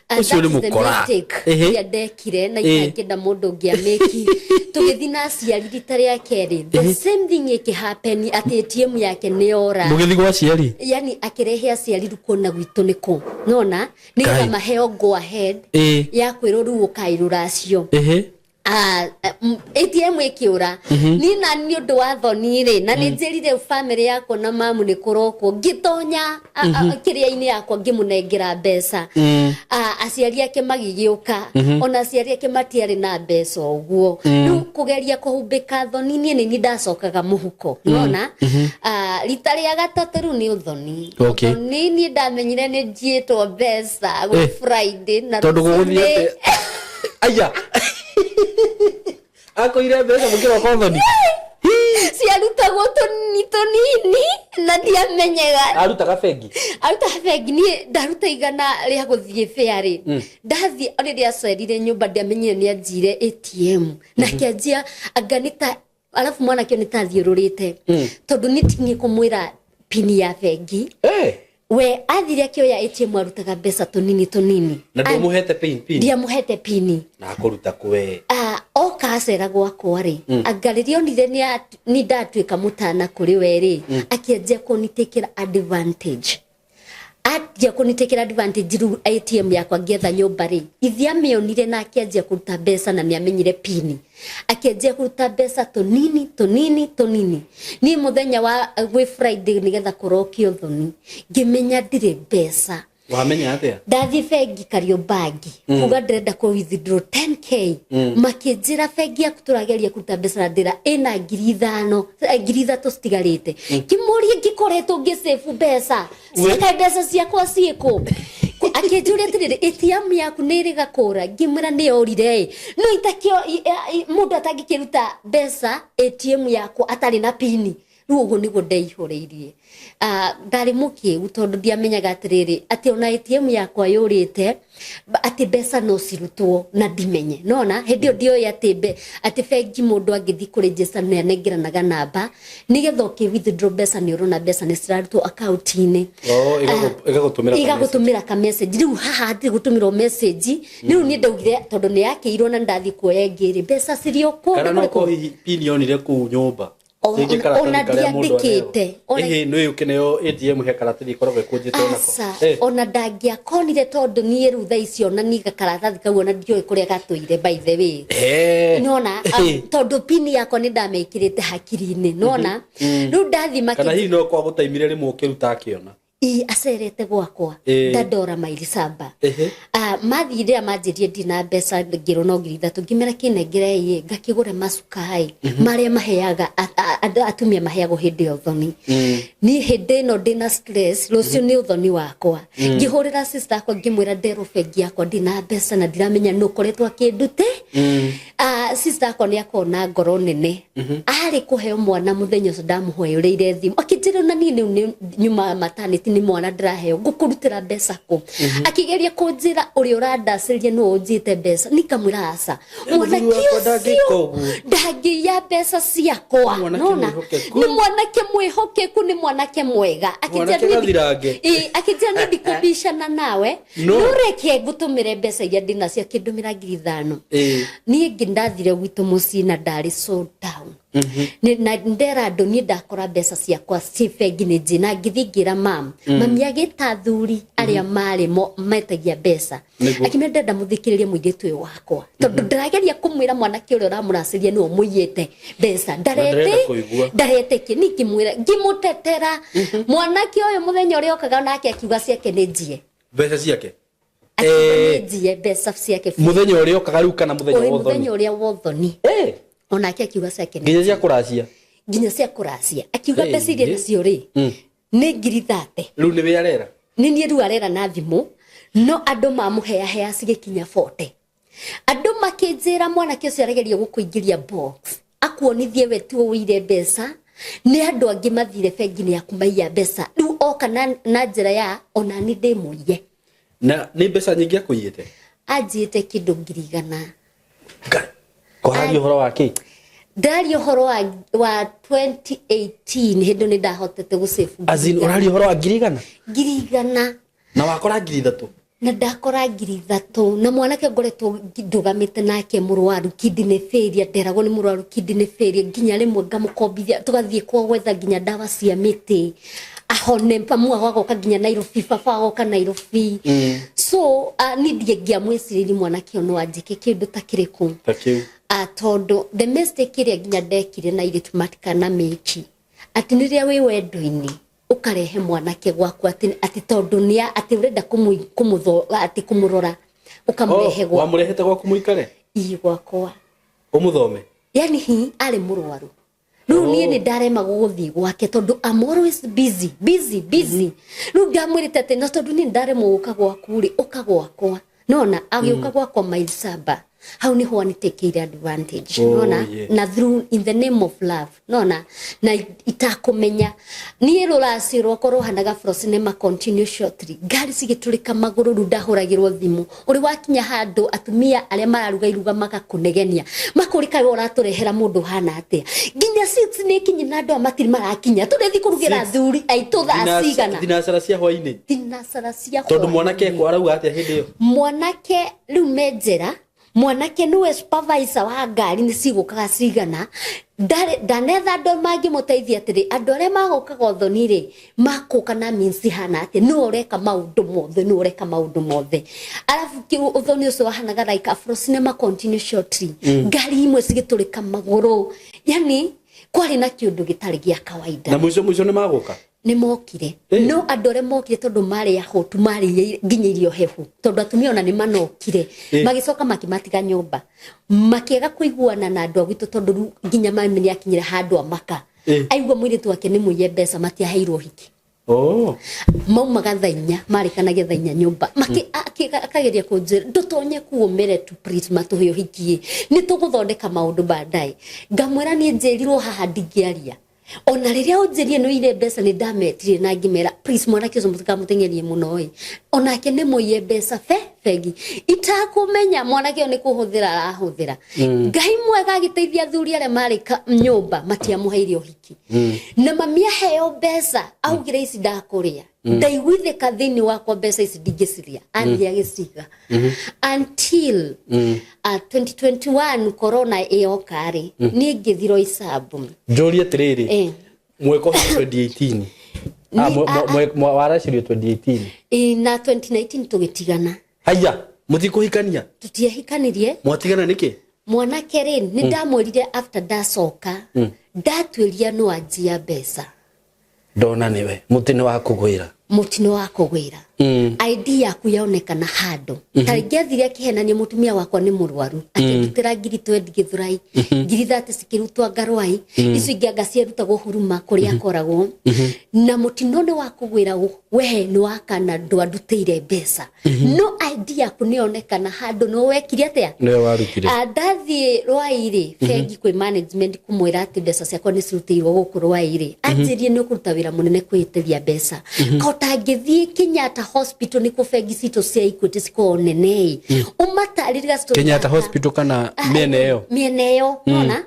And Ũcio nĩ that is the mũkora. mistake ĩrĩa ndekire na itangĩenda mũndũ ũngĩ amĩki. Tũgĩthiĩ na aciari rita rĩa kerĩ, the same thing ĩkĩhappen atĩ ATM yake nĩ ora. Mũgĩthiĩ gwa aciari? Yani akĩrehe aciari rĩu kuona gwitũ nĩkũ nona nĩgetha maheo go ahead ya kwĩrwo rĩu ũkai rũracio. Ah, ATM ĩkĩũra, niĩ na nĩ ũndũ wa thoni rĩ, na nĩ njĩrire family yakwa na mamu nĩ kũrokwo, ngĩtonya kĩrĩa-inĩ yakwa ngĩmũnengera mbeca. Ah, aciari ake magĩgĩũka, ona aciari ake matiarĩ na mbeca ũguo. Rĩu kũgeria kũhumbĩka thoni, niĩ nĩ niĩ ndacokaga mũhuko nona. Ah, rita rĩa gatatũ rĩu nĩ ũthoni. Ũthoni, niĩ ndamenyire nĩ njiĩtwo mbeca gwĩ Friday na Tondũ gũgũthiĩ rũcinĩ. atĩa? Aya akũire mbeca mũkĩroka ũthoni. Ciarutagwo tũnini tũnini na ndiamenyaga. Arutaga bengi? Aruta bengi. Niĩ ndaruta 100 rĩa gũthiĩ fare. Ndathiĩ, rĩrĩa acerire nyũmba, ndiamenyire nĩ anjire ATM na akĩanjia anga nĩ ta alafu mwanake ũyũ nĩ ta athiũrũrĩte, tondũ nĩ tinie kũmwĩra pini ya bengi. We athire akĩoya ATM, arutaga mbeca tũnini tũnini. Na ndũmũhete pin? Ndiamũhete pini. Na akũruta kwe? Ah, oka acera gwakwa rĩ, anga rĩrĩa onire nĩ ndatuĩka mũtana kũrĩ we rĩ, akĩanjia kũnitakĩra advantage, anjia kũnitakĩra advantage. Rĩu ATM yakwa ngĩetha nyũmba rĩ, ithe amĩonire na akĩanjia kũruta mbeca, na nĩ amenyire pini, akĩanjia kũruta mbeca tũnini tũnini tũnini. Niĩ mũthenya wa gwĩ Friday, nĩgetha kũrokio thoni, ngĩmenya ndirĩ mbeca. Wamenya atĩa? Ndathiĩ bengi Kariobangi kuga ndĩrenda kũ withdraw 10K, makĩnjĩra bengi yaku tũrageria kũruta mbeca na ndĩra ĩna 5,000, 3,000 citigarĩte. Ngĩmũria, ngĩkoretwo ngĩsave mbeca ciĩkae, mbeca ciakwa ciĩkũ? Akĩnjũria atĩrĩrĩ, ATM yaku nĩ ĩrĩ gakũra? Ngĩmwĩra nĩ yorire ĩ, no itakĩo mũndũ atangĩkĩruta mbeca ATM yakwa atarĩ na pini. Rĩu ũguo nĩguo ndeihũrĩirie. Ah, ndarĩ mũkĩgu tondũ ndiamenyaga atĩrĩrĩ atĩ ona ATM yakwa yũrĩte, atĩ mbeca no cirutwo na ndimenye. Nona hĩndĩ ĩyo ndioĩ atĩ atĩ bengi mũndũ angĩthiĩ kũregister nĩ anengeranaga namba nĩgetha ũkĩ withdraw mbeca nĩ ũrona mbeca nĩ cirarutwo akaunti-inĩ. Oh, ĩgagũtũmĩra ka message. Igagũtũmĩra ka message. Rĩu haha hatirĩ gũtũmĩrwo message. Rĩu niĩ ndaugire tondũ nĩ yakĩirwo na ndathiĩ kuoya ĩngĩ rĩ, mbeca cirĩ o kũndũ Kana no kũrĩkũ? korwo hihi pin yonire kũu nyũmba. Rĩngĩ Ona karatathi karĩa mũndũ ndiandĩkĩte. aneo. Ĩhĩ, nĩ ũkĩneo ATM he karatathi ĩkoragwo ĩkũnjĩtwo nako. Aca. Ona ndangĩakonire tondũ niĩ rĩu thaa ici ona niga karatathi kau ona ndioĩ kũrĩa gatũire, by the way. Nona tondũ pini yakwa nĩ ndamĩkĩrĩte hakiri-inĩ, nona rĩu ndathiĩ Kana makĩ hihi no kwa gũtaimire rĩmwe ũkĩruta akĩona. I acerete gwakwa. Ndandora maili saba. Ah, mathiĩ rĩrĩa manjĩrie ndina mbeca, ngĩrwo no 3,000, ngĩmera kĩnengere ĩ ngakĩgũre macukai marĩa maheaga andũ atumia maheagwo hĩndĩ ya ũthoni. Niĩ hĩndĩ ĩno ndĩna stress, rũciũ nĩ ũthoni wakwa. Ngĩhũrĩra sister akwa, ngĩmwĩra nderwo bengi yakwa ndina mbeca na ndiramenya nũ ũkoretwo akĩndute. Ah, sister akwa nĩ akorwo na ngoro nene, arĩ kũheo mwana mũthenya ũcio ndamũhoereire thimũ, akĩnjĩra na niĩ rĩu nĩ nyuma maternity, nĩ mwana ndĩraheo, ngũkũrutĩra mbeca kũ? Akĩgeria kũnjĩra ũrĩa ũrandacĩria nĩwe ũnjĩte mbeca. Nikamwĩra aca, mwanake Mũthuri wakwa ndangĩka ũcio ũguo. ndangĩiya mbeca ciakwa. Mwanake Nona mwĩhokeku. nĩ mwanake mwĩhokeku, nĩ mwanake mwega. Akĩnjĩra Mwanake gathirange. Ĩ, akĩnjĩra niĩ ndikũbicana nawe, no reke ngũtũmĩre mbeca iria ndĩnacio. Akĩndũmĩra 5,000. Niĩ ngĩ ndathire gwitũ mũciĩ na ndarĩ so down. Na ndera andũ niĩ ndakora mbeca ciakwa ci bengi nĩ njĩ, na ngĩthiĩ ngĩra mam. Mami agĩta athuri arĩa marĩ mo metagia mbeca. Akĩmera ndĩrenda mũthikĩrĩrie mũirĩtu ũyũ wakwa tondũ ndĩrageria kũmwĩra mwanake ũrĩa ũramũracĩria nĩwe ũmũiyĩte mbeca. Ndarenda Ndarete kũigua. ndaretĩkia. Niĩ ngĩmwĩra, ngĩmũtetera mwanake ũyũ. Mũthenya ũrĩa okaga nake akiuga ciake nĩ njie. Mbeca ciake? Akiuga nĩ njie mbeca ciake. Mũthenya ũrĩa okaga rĩu kana mũthenya Ũyũ wa ũthoni? Mũthenya ũrĩa wa ũthoni. Onake akiuga ciake nĩ Nginya cia kũracia? Nginya cia kũracia. Akiuga mbeca iria nacio rĩ, nĩ 30,000. Rĩu nĩ wĩ arera? Nĩ niĩ rĩu arera na thimũ, no andũ mamũheahea cigĩkinya 40. Andũ makĩnjĩra mwanake ũcio arageria gũkũingĩria box, akuonithie we tiwe ũire mbeca, nĩ andũ angĩ mathire bengi-inĩ yaku maiya mbeca. Rĩu oka na njĩra ya ona ni ndĩmũiye. Na nĩ mbeca nyingĩ akũiyĩte? Anjĩte kĩndũ 100,000. Ngai. Kwaragia ũhoro wa kĩ? Ndaria ũhoro wa 2018, hĩndĩ nĩ ndahotete gũsave. As in, ũraria ũhoro wa 100,000? 100,000. Na wakora 3,000? Na ndakora 3,000, na mwanake ngoretwo ndũgamĩte nake mũrwaru kidney failure. Nderagwo nĩ mũrwaru kidney failure, nginya rĩmwe ngamũkombithia tũgathiĩ kwa gwetha nginya ndawa cia mĩtĩ ahone. Mamu agoka nginya Nairobi, baba agoka Nairobi. So niĩ ndingĩamwĩcirĩrie mwanake ũyũ no anjĩke kĩndũ ta kĩrĩkũ. Ta kĩu. Tondũ the mistake ĩrĩa nginya ndekire na airĩtu matikana mĩki, atĩ nĩ rĩrĩa wĩ wendo-inĩ ũkarehe mwanake gwaku atĩ tondũ nĩ atĩ ũrenda kũmũtho atĩ kũmũrora, ũkamũrehe Oh, gwaku. Wamũrehete gwaku mũikare? Ii, gwakwa. Ũmũthome? Yani hi arĩ mũrwaru rĩu. Niĩ nĩ ndaremagwo gũthiĩ gwake tondũ I'm always busy, busy, busy. Rĩu ndamwĩrĩte atĩ na tondũ niĩ nĩ ndaremwo gũka gwaku rĩ, ũka gwakwa. Nona agĩũka gwakwa maili saba. Hau niho anitekire advantage. Oh, Nona yeah. na through in the name of love, nona na itakumenya niĩ rũracio rwakwa rũhanaga Afro Cinema continue shortly. Ngari cigĩtũrĩka magũrũ, rĩu ndahũragĩrwo thimũ ũrĩ wakinya handũ atumia arĩa mararuga iruga magakũnegenia, makũrĩka we ũratũrehera mũndũ ũhana atĩa? Nginya 6 nĩ kinyi na andũ aya matirĩ marakinya, tũrĩthi kũrugĩra athuri aitũ thaa cigana? Thinacara cia hwainĩ. Thinacara cia Tondũ mwanake hwaĩ-inĩ. Ko arauga atĩa hĩndĩ ĩyo? Mwanake rĩu me njĩra, mwanake nĩwe supervisor wa ngari nĩ cigũkaga cigana. Ndanetha andũ mangĩmũteithia atĩrĩ, andũ arĩa magũkaga ũthoni rĩ, makũka na means hana atĩ nĩwe ũreka maũndũ mothe, nĩwe ũreka maũndũ mothe. Arabu kĩu ũthoni ũcio wahanaga like Afro Cinema continue shortly. Ngari imwe cigĩtũrĩka magũrũ, yani kwarĩ na kĩũndũ gĩtarĩ gĩa kawaida. Na mũico mũico nĩ magũka? Nĩ mokire. No andũ arĩa mokire, tondũ marĩ ahũtu, marĩ nginya irio hehu, tondũ atumia ona nĩ manokire. Magĩcoka makĩmatiga nyũmba, makĩaga kũiguana na andũ a gwitũ, tondũ rĩu nginya mami nĩ akinyire handũ amaka. Aigua mũirĩtu wake nĩ mũiye mbeca, matiaheirwo hiki. Oh. Maumaga thaa 4, marĩkanagia thaa 4 nyũmba. Akageria kũnjĩra ndũtonye kuo mere tu, please matũhe ũhiki, nĩ tũgũthondeka maũndũ baadaye. Ngamwĩra niĩ njĩrirwo haha ndingĩaria. Ona rĩrĩa ũnjĩrie nĩ ũire mbeca, nĩ ndametire na ngĩmera, please, mwanake ũcio mũtikamũteng'erie mũno ĩ, onake nĩ mũiye mbeca be bengi. Itakũmenya mwanake ũyũ nĩ kũhũthĩra arahũthĩra. Ngai mwega agĩteithia athuri arĩa marĩ nyũmba, matiamũheire ũhiki. Na mami aheo mbeca augire, ici ndakũrĩa, ndaiguithĩka thĩinĩ wakwa, mbeca ici ndingĩciria. Athiĩ agĩciga until 2021 corona ĩyoka rĩ, niĩ ngĩthirwo icambu. Njũrie atĩrĩrĩ, mweko 2018? Waracirio 2018? Ĩ, na 2019 tũgĩtigana. Haya, mũtikũhikania? Tũtiahikanirie. Mwatigana nĩkĩ? Mwanake rĩ, nĩ ndamwĩrire after ndacoka ndatuĩria no anjia mbeca. Ndona nĩwe mũtĩ nĩ wa kũgwĩra. Mũtino wa kũgwĩra. ID yaku yaonekana handũ, ta rĩngĩ athire akĩhenania mũtumia wakwa nĩ mũrwaru, akĩndutĩra ngiri 20 Gĩthũrai, ngiri 30 cikĩrutwo Ngarwai, icio ingĩ anga ciarutagwo Huruma kũrĩa akoragwo. Na mũtino nĩ wa kũgwĩra, we nĩ wakana ndwandutĩire mbeca, no ID yaku nĩ yonekana handũ, no wekire atĩa? Nĩwe warutire. Ah, ndathiĩ Rwai rĩ, bengi kwĩ management kũmwĩra atĩ mbeca ciakwa nĩ cirutĩirwo gũkũ Rwai rĩ, anjĩrie nĩ ũkũruta wĩra mũnene kwĩhĩtĩria mbeca, ko ũtangĩthiĩ Kenyatta Hospital, nĩkuo bengi citũ cia Equity cikoragwo nene ĩ, ũmatarĩrie story. Kenyatta yaka. Hospital kana Ah, mĩena ĩyo? Mĩena ĩyo nona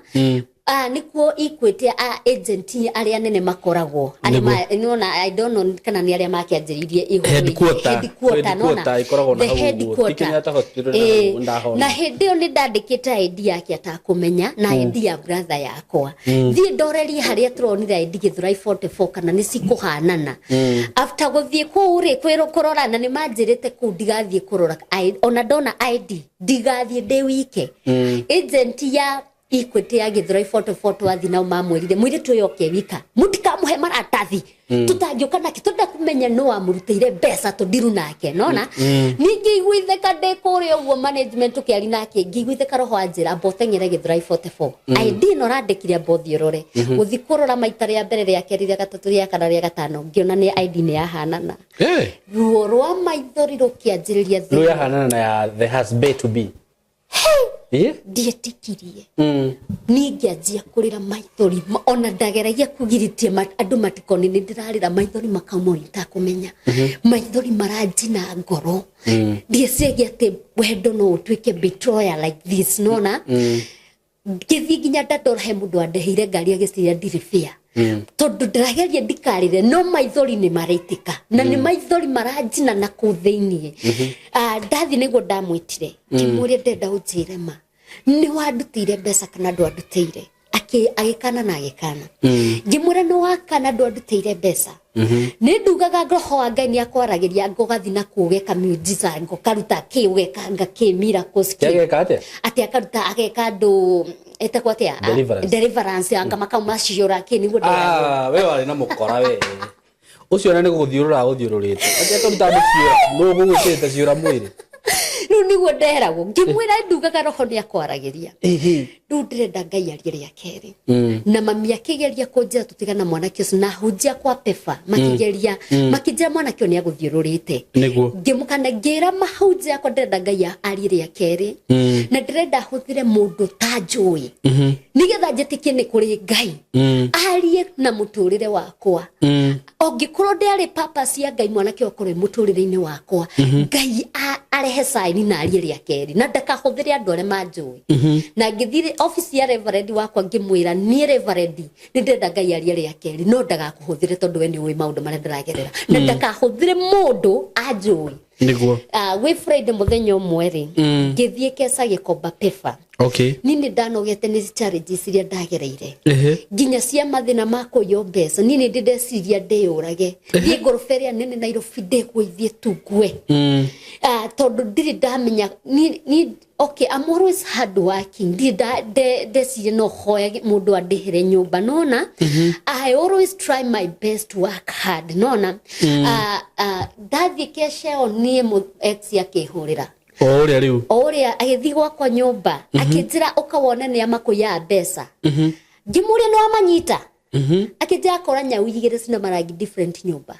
nĩkuo Equity agent arĩa nene makoragwo arĩa nĩwona, I don't know kana nĩ arĩa makĩanjĩrĩirie igũrũ. Headquarter. Headquarter, nona? Headquarter ĩkoragwo na The hau ũguo. Ti headquarter. Kenyatta Hospital na hau, ndahona. Na hĩndĩ ĩyo nĩ ndandĩkĩte ID yake atakũmenya na ID ya brother yakwa, thiĩ ndorerie harĩa tũronire ID Gĩthũrai 44 kana nĩ cikũhanana. After gũthiĩ kũu rĩ kũrora, na nĩ manjĩrĩte kũu ndigathiĩ kũrora ona ndona ID ndigathiĩ ndĩ wike. Agent ya Equity ya Gĩthũrai 44 twathiĩ nao mamwĩrire mũirĩtu ũyũ oke wika, mũtikamũhe maratathi, tũtangĩũka nake, tũrenda kũmenya nũ wamũrutĩire mbeca, tũndiru nake. Nona niĩ ngĩiguithĩka ndĩ kũrĩa ũguo management tũkĩari nake, ngĩiguithĩka, roho anjĩra amba ũteng'ere Gĩthũrai 44, ID ĩno ũrandĩkire amba ũthiĩ ũrore. Gũthiĩ kũrora maita rĩa mbere, rĩa kerĩ, rĩa gatatũ, rĩa kana, rĩa gatano, ngĩona nĩ ID nĩ yahanana. Ruo rwa maithori rũkĩanjĩrĩria Rĩu thĩinĩ. Yahanana na ya the husband to be. Ndietikirie. Niĩ ngĩanjia kũrĩra maithori, ona ndageragia kũgiritia andũ matikone nĩ ndĩrarĩra, maithori makauma ũrĩa itakũmenya. Maithori maranjina ngoro. Ndieciragia atĩ wendo no ũtuĩke betrayal like this. Nona ngĩthiĩ nginya ndandora he mũndũ wandeheire ngari agĩciria ndirĩ fair, tondũ ndĩrageria ndikarĩre, no maithori nĩ maraitĩka na nĩ maithori maranjina na kũu thĩiniĩ. Ah, ndathiĩ nĩguo ndamwĩtire, ngĩmũria, ndenda ũnjĩre ma nĩ wandutĩire mbeca kana ndwandutĩire? Agĩkana na agĩkana. Ngĩmwĩra nĩ wakana ndwandutĩire mbeca, nĩ ndugaga roho wa Ngai nĩ akwaragĩria, ngogathiĩ na kũu ũgeka miujiza, ngokaruta kĩ, ũgekanga kĩ, miracles kĩ. Kĩageka atĩa? Atĩ akaruta ageka andũ etagwo atĩa? Deliverance. Deliverance, anga makauma ciũra kĩ, nĩguo ndĩragwo. Ah, we warĩ na mũkora we ũcio, ona nĩ gũgũthiũrũra agũthiũrũrĩte atĩ akaruta andũ ciũra, nũ gũgwĩkĩrĩte ciũra mwĩrĩ? Rĩu Rĩu nĩguo nderagwo, ngĩmwĩra ndugaga roho nĩ akwaragĩria. Rĩu ndĩrenda Ngai arie rĩa kerĩ. Na mami akĩgeria kũnjĩra tũtigana mwanake ũcio, na hunjia kwa pefa makĩgeria, makĩnjĩra mwanake ũyũ nĩ agũthiũrũrĩte. Ngĩmũkana, ngĩra mahunjia yakwa ndĩrenda Ngai arie rĩa kerĩ, na ndĩrenda hũthĩre mũndũ ta njũĩ, nĩgetha njĩtĩkie nĩ kũrĩ Ngai, arie na mũtũrĩre wakwa. Ongĩkorwo ndĩarĩ purpose ya Ngai mwanake ũyũ akorwo e mũtũrĩre-inĩ wakwa, Ngai arehe sign na arie rĩa kerĩ, na ndakahũthĩre andũ arĩa manjũĩ. Na ngĩthiĩ obici ya reverend wakwa, ngĩmwĩra, niĩ reverend nĩ ndĩrenda Ngai arie rĩa kerĩ, no ndagakũhũthĩre tondũ we nĩ ũĩ maũndũ marĩa ndĩragerera, na ndakahũthĩre mũndũ anjũĩ. Gwĩ Friday mũthenya ũmwe rĩ, ngĩthiĩ keca Gĩkomba pefa. Niĩ nĩ ndanogete nĩ challenges iria ndagereire, nginya cia mathĩna ma kũiywo mbeca. Niĩ nĩ ndĩ ndeciria ndĩyũrage, thiĩ ngoroba ĩrĩa nene Nairobi, ndĩgũithie tu ngue. Ah, tondũ ndirĩ ndamenya okay, I'm always hard working. Ndirĩ ndeciria no hoya mũndũ andĩhĩre nyũmba, nona. I always try my best to work hard, nona. Ah, ah, ndathiĩ keceo niĩ ex akĩhũrĩra. O ũrĩa rĩu. O ũrĩa agĩthiĩ gwakwa nyũmba, akĩnjĩra, ũka wone nĩ amakũiyaga mbeca. Ngĩmũria, nĩ wamanyita? Akĩnjĩra akora nyau igĩrĩ cina marangi different nyũmba.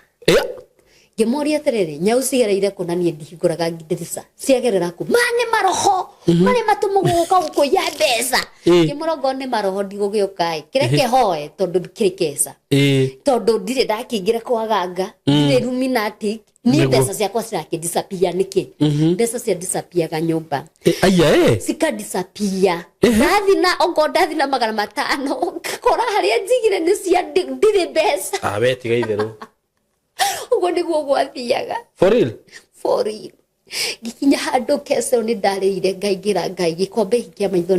Ngĩmũria atĩrĩrĩ, nyau cigereire kũ na niĩ ndihingũraga ndirica? Ciagerera kũ? Ma nĩ maroho marĩa matũmagwo gũka gũkũiya mbeca. Ngĩmũra, nĩ maroho, ndigũgĩũka ĩ, kĩreke hoe tondũ kĩrĩ keca, tondũ ndirĩ ndakĩingĩra kwa ganga, ndirĩ Illuminati niĩ. Mbeca ciakwa cirakĩdisappear nĩkĩ? Mbeca cia disappearaga nyũmba. Aya ĩ. Cikadisappear. Ndathi na okorwo ndathi na 500, ngakora harĩa njigire nĩ cia ndirĩ mbeca. Ah, we tiga itherũ. Ũguo nĩguo gwathiaga. For real? For real. Ngikinya handũ keceo nĩ ndarĩire Ngai, ngĩra Ngai, gĩkombe gĩkĩ kĩa maitho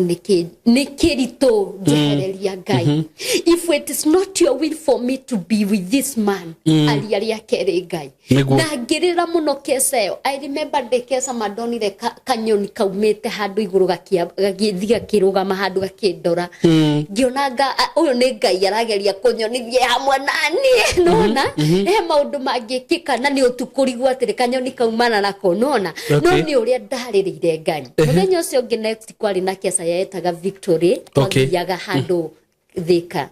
nĩ kĩritũ, njehereria Ngai. If it is not your will for me to be with this man, aria rĩa kerĩ, Ngai. Na ngĩrĩra mũno keceo. I remember ndĩ keca mandonire kanyoni kaumĩte handũ igũrũ, gagĩthiĩ gakĩrũgama handũ gakĩndora. Ngĩona ũyũ nĩ Ngai arageria kũnyonithia hamwe naniĩ, nona he maũndũ mangĩkĩka na nĩ ũtukũ, rigwo atĩrĩ kanyoni kaumana nako, nona. No nĩ ũrĩa ndarĩrĩire Ngai. Mũthenya ũcio ũngĩ next kwarĩ na keca yetaga Victory, twathiaga handũ Thika.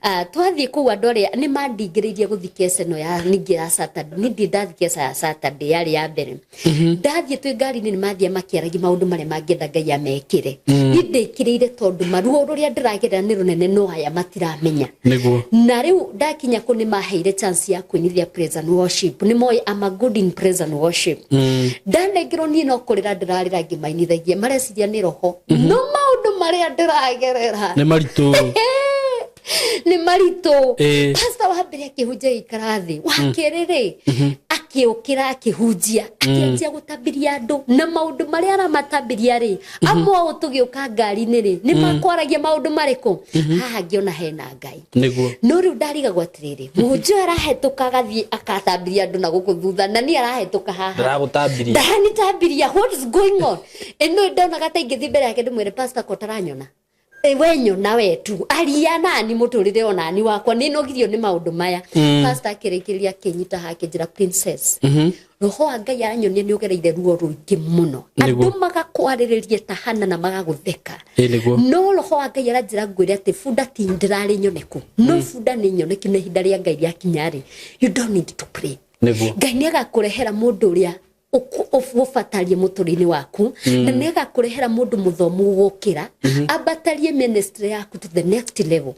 Ah, twathiĩ kũu andũ arĩa nĩ mandingĩrĩirie gũthiĩ keca ĩno ya ningĩ ya Saturday. Niĩ ndirĩ ndathiĩ keca ya Saturday, yarĩ ya mbere. Ndathiĩ twĩ ngari-inĩ, nĩ mathiĩ makĩaragia maũndũ marĩa mangĩenda Ngai amekĩre. Niĩ ndĩkĩrĩire tondũ maruo rũrĩa ndĩragerera nĩ rũnene, no aya matiramenya. Na rĩu ndakinya kũ, nĩ maheire chance ya kũinithia praise and worship. Nĩ moĩ I'm a good in praise and worship. Ndanengerwo niĩ no kũrĩra ndĩrarĩra ngĩmainithagia, mareciria nĩ roho, no maũndũ marĩa ndĩragerera nĩ maritũ. Nĩ maritũ. Pastor wa mbere akĩhunjia, gĩikara thĩ, wa kerĩ rĩ akĩũkĩra akĩhunjia, akĩanjia gũtambiria andũ na maũndũ marĩa aramatambiria rĩ, amwe ao tũgĩũka ngari-inĩ rĩ, nĩ makwaragia maũndũ marĩkũ haha, ngĩona hena Ngai. No rĩu ndarigagwo atĩrĩrĩ, mũhunjia ũyũ arahetũka agathiĩ akatambiria andũ na gũkũ thutha, na niĩ arahĩtũka haha. Ndaragũtambiria. Ndaranitambiria. What is going on? Ĩno ndonaga ta ingĩthiĩ mbere yake ndĩmwĩre, pastor, ko taranyona? We nyona we tu, aria nani mũtũrĩre onani wakwa, nĩ nogirio nĩ maũndũ maya. Pastor akĩrĩkĩrĩria akĩnyita haha, akĩnjĩra, princess, roho wa Ngai aranyonia nĩ ũgereire ruo rũingĩ mũno. Andũ magakwarĩrĩria ta hana na magagũtheka. No roho wa Ngai aranjĩra ngwĩre atĩ bunda ti ndĩrarĩ nyoneku, no bunda nĩ nyoneku, na ihinda rĩa Ngai rĩakinya rĩ, you don't need to pray. Ngai nĩ agakũrehera mũndũ ũrĩa ũgũbatarie mũtũrĩre-inĩ waku, na nĩ agakũrehera mũndũ mũthomu gũgũkĩra, ambatarie ministry yaku to the next level.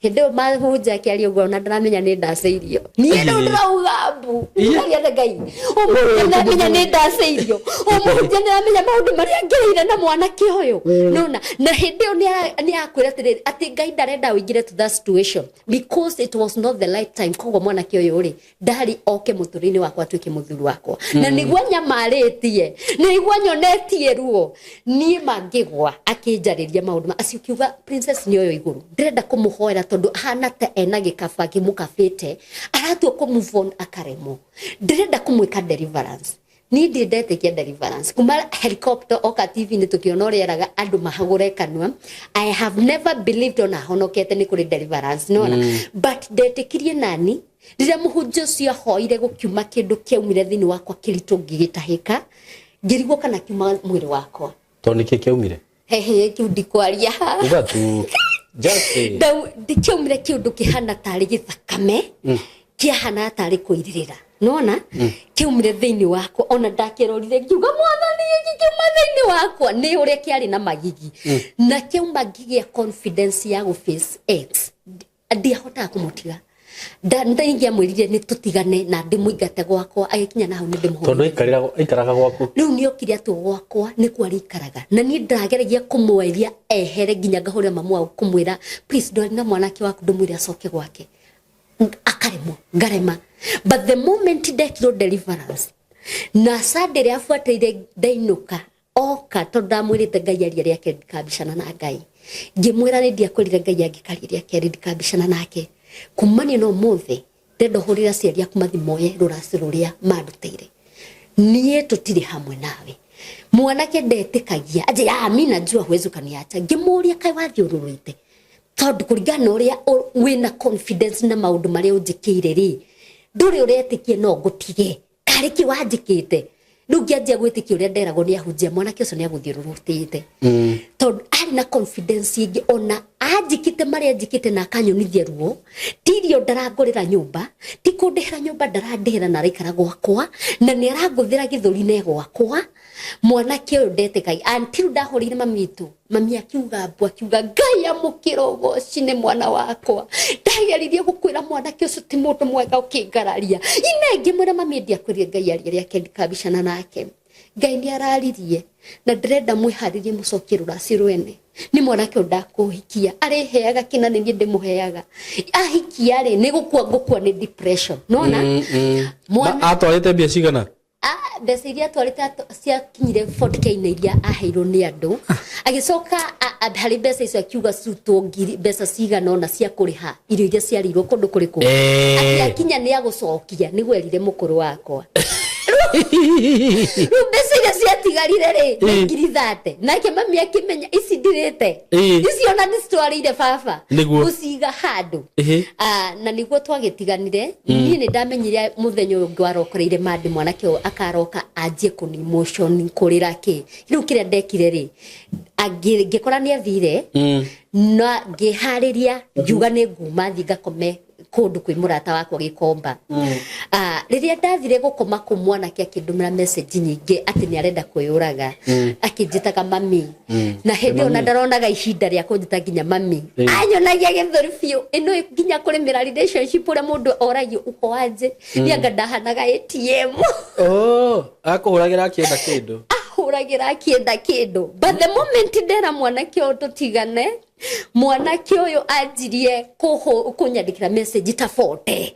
Hĩndĩ ĩyo mahunjia akĩaria ũguo, ona ndaramenya nĩ ndacĩirio niĩ. Rĩu ndĩrauga mbu ndaria na Ngai, ũmũhunjia ndĩramenya nĩ ndacĩirio, ũmũhunjia ndĩramenya maũndũ marĩa ngereire na mwanake ũyũ, nona. Na hĩndĩ ĩyo nĩ akwĩra atĩrĩrĩ, atĩ Ngai ndarenda ũingĩre to that situation because it was not the right time. Koguo mwanake ũyũ rĩ, ndarĩ oke mũtũrĩre-inĩ wakwa atuĩke mũthuri wakwa, na nĩguo nyamarĩtie, nĩguo nyonetie ruo niĩ mangĩgwa. Akĩnjarĩria maũndũ acio, kiuga, princess, nĩ ũyũ igũrũ ndĩrenda kũmũhoera tondũ ahana ta ena gĩkaba kĩmũkabĩte, aratua kũ move on akaremwo, ndĩrenda kũmwĩka deliverance. Niĩ ndirĩ ndetĩkia deliverance kuma helicopter oka TV-inĩ, tũkĩona ũrĩa eraga andũ mahagũre kanua. I have never believed ona honokete nĩ kũrĩ deliverance, nona. But ndetĩkirie nani rĩrĩa mũhunjia ũcio ahoire, gũkiuma kĩndũ kĩaumire thĩinĩ wakwa kĩritũ, ngĩgĩtahĩka. Ngĩrigwo kana kiuma mwĩrĩ wakwa. Tondũ nĩkĩ kĩaumire? Hehe, kĩu ndikwaria. Uga tu, just say. Kĩaumire kĩũndũ kĩhana tarĩ gĩthakame, kĩahana tarĩ kũirĩrĩra, nona kĩaumire thĩinĩ wakwa. Ona ndakĩrorire ngiuga, "Mwathani, gĩkĩ kĩauma thĩinĩ wakwa nĩ ũrĩa kĩarĩ na magigi." Na kĩauma ngĩgĩa confidence ya gũ face ex. Ndiahotaga kũmũtiga. Ndingĩamwĩrire nĩ tũtigane na ndĩmũingate gwakwa, agĩkinya na hau nĩ ndĩmũhũrire. Tondũ aikaraga gwaku? Rĩu nĩ okire atwo gwakwa, nĩkuo arĩikaraga, na niĩ ndageragia kũmweria ehere, nginya ngahũrĩra mamu wao kũmwĩra, "Please, ndwari na mwanake waku, ndũmwĩre acoke gwake." Akaremwo, ngarema. But the moment ndekirwo deliverance na Sunday ĩrĩa abuatĩire, ndainũka oka, tondũ ndamwĩrĩte Ngai aria rĩa kerĩ ndikambicana na Ngai. Ngĩmwĩra nĩ ndiakwĩrire Ngai angĩkaria rĩa kerĩ ndikambicana nake. Kumania na ũmũthĩ, ndenda ũhũrĩre aciari aku mathimoye rũracio rũrĩa mandutĩire. Niĩ tũtirĩ hamwe nawe. Mwanake ndetĩkagia ati, "Ah, mi najua huwezi ukaniacha." Ngĩmũria, "Kaĩ wathiũrũrũite? Tondũ kũringana na ũrĩa wĩna confidence na maũndũ marĩa ũnjĩkĩire rĩ, ndũrĩ ũretĩkia no ngũtige. Karĩ kĩ wanjĩkĩte?" Rĩu ngĩanjia gwĩtĩkia ũrĩa nderagwo nĩ ahunjia, mwanake ũcio nĩ agũthiũrũrũkĩte, tondũ arĩ na confidence ĩngĩ. Ona anjĩkĩte marĩa anjĩkĩte na akanyonithia ruo, ti irio ndarangũrĩra nyũmba, ti kũndĩhĩra nyũmba ndarandĩhĩra, na araikara gwakwa na nĩ arangũthĩra gĩthũri ne gwakwa. Mwanake ũyũ ndetĩkagia until ndahũrĩire mami witũ. Mami akiuga mbu, akiuga, "Ngai amũkĩra ũgoci, nĩ mwana wakwa. Ndageririe gũkwĩra mwanake ũcio ti mũndũ mwega, ũkĩngararia." Ine ngĩmwĩra, "Mami, ndiakwĩrire Ngai aria rĩa kerĩ ndikambicana nake? Ngai nĩ araririe na ndĩrenda mwĩharĩrie mũcokie rũracio rwene. Nĩ mwanake ũyũ ndakũhikia, arĩheaga kĩna nĩ niĩ ndĩmũheaga. Ahikia rĩ, nĩ gũkua ngũkua nĩ depression." Nona mwana Atwarĩte mbia cigana? Ah, mbeca iria atwarĩte ciakinyire 40K na iria aheirwo nĩ andũ. Agĩcoka harĩ mbeca icio akiuga cutwo ngiri mbeca cigana ũna cia kũrĩha irio iria ciarĩirwo kũndũ kũrĩkũ. Atĩ akinya nĩ agũcokia, nĩguo erire mũkũrũ wakwa. Rĩu mbeca iria ciatigarire rĩ, nĩ 30,000. Nake mami akĩmenya ici ndirĩte, ici ona nĩ citwarĩire baba gũciga handũ. Ah, na nĩguo twagĩtiganire. Niĩ nĩ ndamenyire mũthenya ũyũ ũngĩ warokoreire mandi, mwanake ũyũ akaroka anjie kũni emotion kũrĩra kĩ. Rĩu kĩrĩa ndekire rĩ, ngĩkora nĩ athire na ngĩharĩria, ngiuga nĩ nguma thiĩ ngakome kũndũ kwĩ mũrata wakwa Gĩkomba. Ah, rĩrĩa ndathire gũkoma kũ, mwanake akĩndũmĩra message nyingĩ atĩ nĩ arenda kwĩyũraga, akĩnjĩtaga mami, na hĩndĩ ĩyo na ndaronaga ihinda rĩa kũnjĩta nginya mami. Anyonagia gĩthũri biũ ĩno, nginya kũrĩmĩra relationship ũrĩa mũndũ oragio uko aje, nianga ndahanaga ATM. Oh, akũhũragĩra akĩenda kĩndũ? Ahũragĩra akĩenda kĩndũ. But the moment ndera mwanake ũyũ tũtigane, mwanake ũyũ anjirie kũnyandĩkĩra message ta 40,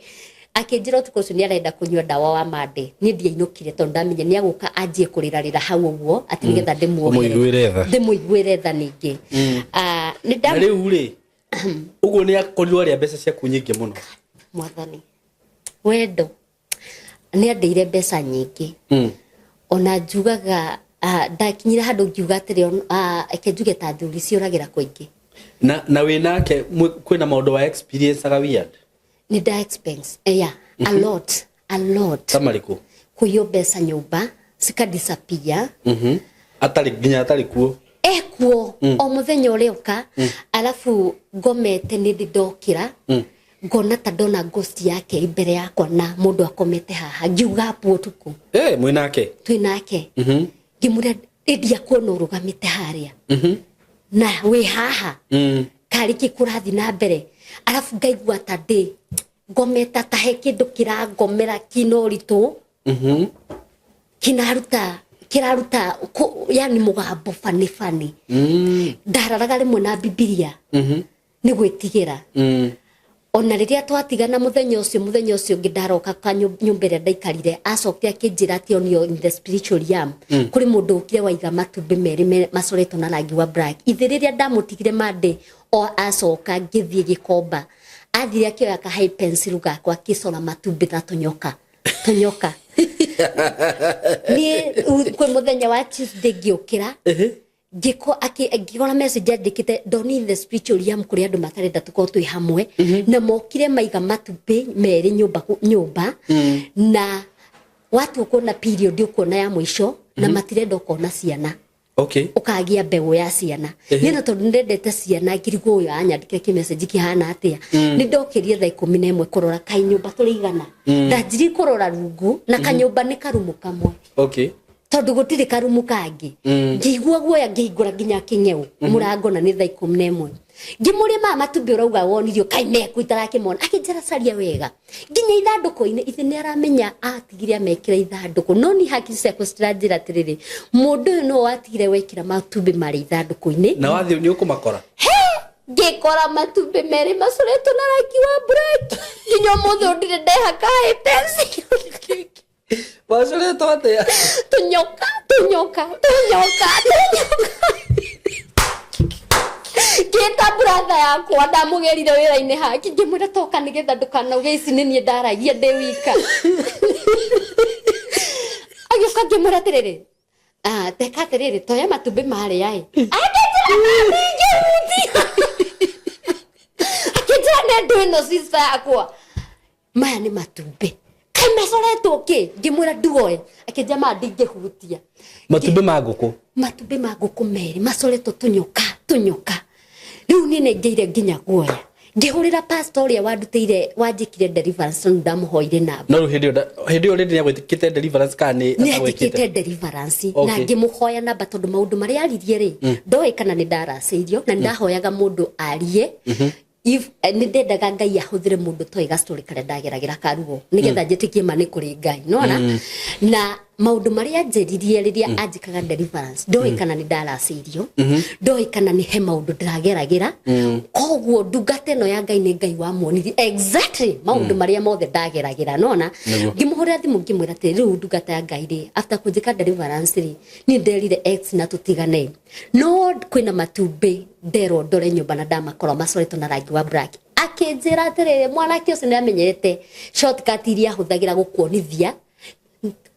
akĩnjĩra ũtukũ ũcio nĩ arenda kũnyua ndawa wa mande. Niĩ ndiainũkire tondũ ndamenya nĩ agũka anjie kũrĩrarĩra hau ũguo atĩ nĩgetha ndĩmuohere. Ũmũiguĩre tha. Ndĩmũiguĩre tha ningĩ. Ah, nĩ Na rĩu rĩ, ũguo nĩ akorirwo arĩa mbeca ciaku nyingĩ mũno? Mwathani wendo, nĩ andeire mbeca nyingĩ. Ona njugaga, ah, ndakinyire handũ ngiuga atĩrĩ, ah, reke njuge ta thuri ciũragĩra kũingĩ. Na wĩ nake kwĩna maũndũ wa experience aga weird? Nĩ nda expense, yeah, a lot, a lot. Ta marĩkũ? Kũiywo mbeca nyũmba cika disappear. Atarĩ nginya atarĩ kuo? Ekuo o mũthenya ũrĩa ũka, alafu ngomete nĩ ndĩ ndokĩra ngona ta ndona ghost yake mbere yakwa na mũndũ akomete haha, ngiuga mbu ũtukũ. Eh, mwĩ nake? Twĩ nake. Ngĩmwĩra, "Ndiakuona ũrũgamĩte harĩa na wĩ haha, karĩ kĩ kũrathiĩ na mbere?" Arabu ngaigua ta ndĩ ngometa ta he kĩndũ kĩrangomera kĩna ũritũ, kĩnaruta kĩraruta yani mũgambo bani bani. Ndararaga rĩmwe na Bibilia nĩ gwĩtigĩra. Ona rĩrĩa twatigana, mũthenya ũcio ũngĩ ndaroka ka nyũmba ĩrĩa ndaikarire, acokire akĩnjĩra atĩ onio in the spiritual realm kũrĩ mũndũ ũkire waiga matumbĩ merĩ macoretwo na rangi wa black. Ithe rĩrĩa ndamũtigire mande o acoka ngĩthiĩ Gĩkomba, athire akĩoya ka high pencil gakwa, akĩcora matumbĩ na tũnyoka tũnyoka. Niĩ kwĩ mũthenya wa Tuesday ngĩũkĩra, ngĩko ngĩkora message andĩkĩte, "Ndoni in the spiritual realm kũrĩ andũ matarenda tũkorwo twĩ hamwe, na mokire maiga matumbĩ merĩ nyũmba nyũmba, na watua kuona period ũkuona ya mũico." Na matirenda ũkona ciana, ũkagĩa mbegũ ya ciana. Niĩ na tondũ nĩndendete ciana, ngirigwo ũyũ anyandĩkĩra kĩmessage kĩhana atĩa. Nĩ ndokĩrie thaa 11 kũrora kaĩ nyũmba tũrĩ igana. Ndanjirie kũrora rungu na kanyũmba nĩ karumu kamwe, tondũ gũtirĩ karumu kangĩ. Ngĩigua guoya, ngĩhingũra nginya kĩng'eu mũrango, na nĩ thaa 11. Ngĩmũria, "Mama, matumbĩ ũrauga wonirio kaĩ meku?" Itarakĩmona. Akĩnjĩra, "Caria wega nginya ithandũkũ-inĩ." Ithe nĩ aramenya atigire amekĩra ithandũkũ, no ni hakiri ciakwa citiranjĩra atĩrĩrĩ, mũndũ ũyũ nĩwe watigire wekĩra matumbĩ marĩ ithandũkũ-inĩ. Na wathiĩ nĩ ũkũmakora? Ngĩkora matumbĩ merĩ macoretwo na rangi wa black. Nginya ũmũthĩ ũyũ ndirĩ ndehaka pencil. Macoretwo atĩa? Tũnyoka, tũnyoka, tũnyoka, tũnyoka. Ngĩta brother yakwa ndamũgĩrire wĩra-inĩ haki, ngĩmwĩra, "Toka nĩgetha ndũkanauge ici nĩ niĩ ndaragia ndĩ wika." Agĩũka, ngĩmwĩra atĩrĩrĩ, "Ah, teka atĩrĩrĩ, toya matumbĩ marĩa ĩ." Akĩnjĩra, "Ndingĩhutia." Akĩnjĩra, "Nĩ ndũ ĩno, sister yakwa, maya nĩ matumbĩ, kaĩ macoretwo kĩ?" Ngĩmwĩra, "Nduoe." Akĩnjĩra, "Maya ndingĩhutia." Matumbĩ ma ngũkũ? Matumbĩ ma ngũkũ merĩ macoretwo tũnyoka, tũnyoka. Rĩu niĩ nĩ ngĩire nginya guoya. Ngĩhũrĩra pastor ũrĩa wandutĩire, wanjĩkire deliverance, tondũ ndamũhoire namba. No rĩu hĩndĩ ĩyo hĩndĩ ĩyo rĩndĩ nĩagwĩkĩte deliverance kana nĩ Nĩ anjĩkĩte deliverance. Na ngĩmũhoya namba, tondũ maũndũ marĩa aririe rĩ, ndoĩ kana nĩ ndaracĩirio, na nĩ ndahoyaga mũndũ arie. If nĩ ndendaga Ngai ahũthĩre mũndũ toĩ gastory karĩa ndageragĩra karuo, nĩgetha njĩtĩkie ma nĩ kũrĩ Ngai nona. Na maũndũ marĩa anjĩririe rĩrĩa anjĩkaga deliverance, ndoĩ kana nĩ ndaracĩirio, ndoĩ kana nĩ he maũndũ ndĩrageragĩra. Koguo ndungata ĩno ya Ngai, nĩ Ngai wamuonirie exactly maũndũ marĩa mothe ndageragĩra nona. Ngĩmũhũrĩra thimũ, ngĩmwĩra atĩ rĩu ndungata ya Ngai rĩ, after kũnjĩka deliverance rĩ, niĩ nderire ex na tũtigane, no kwĩna matumbĩ nderwo ndore nyũmba na ndamakora macoretwo na rangi wa black. Akĩnjĩra atĩrĩrĩ, mwanake ũcio nĩ amenyete shortcut iria ahũthagĩra gũkuonithia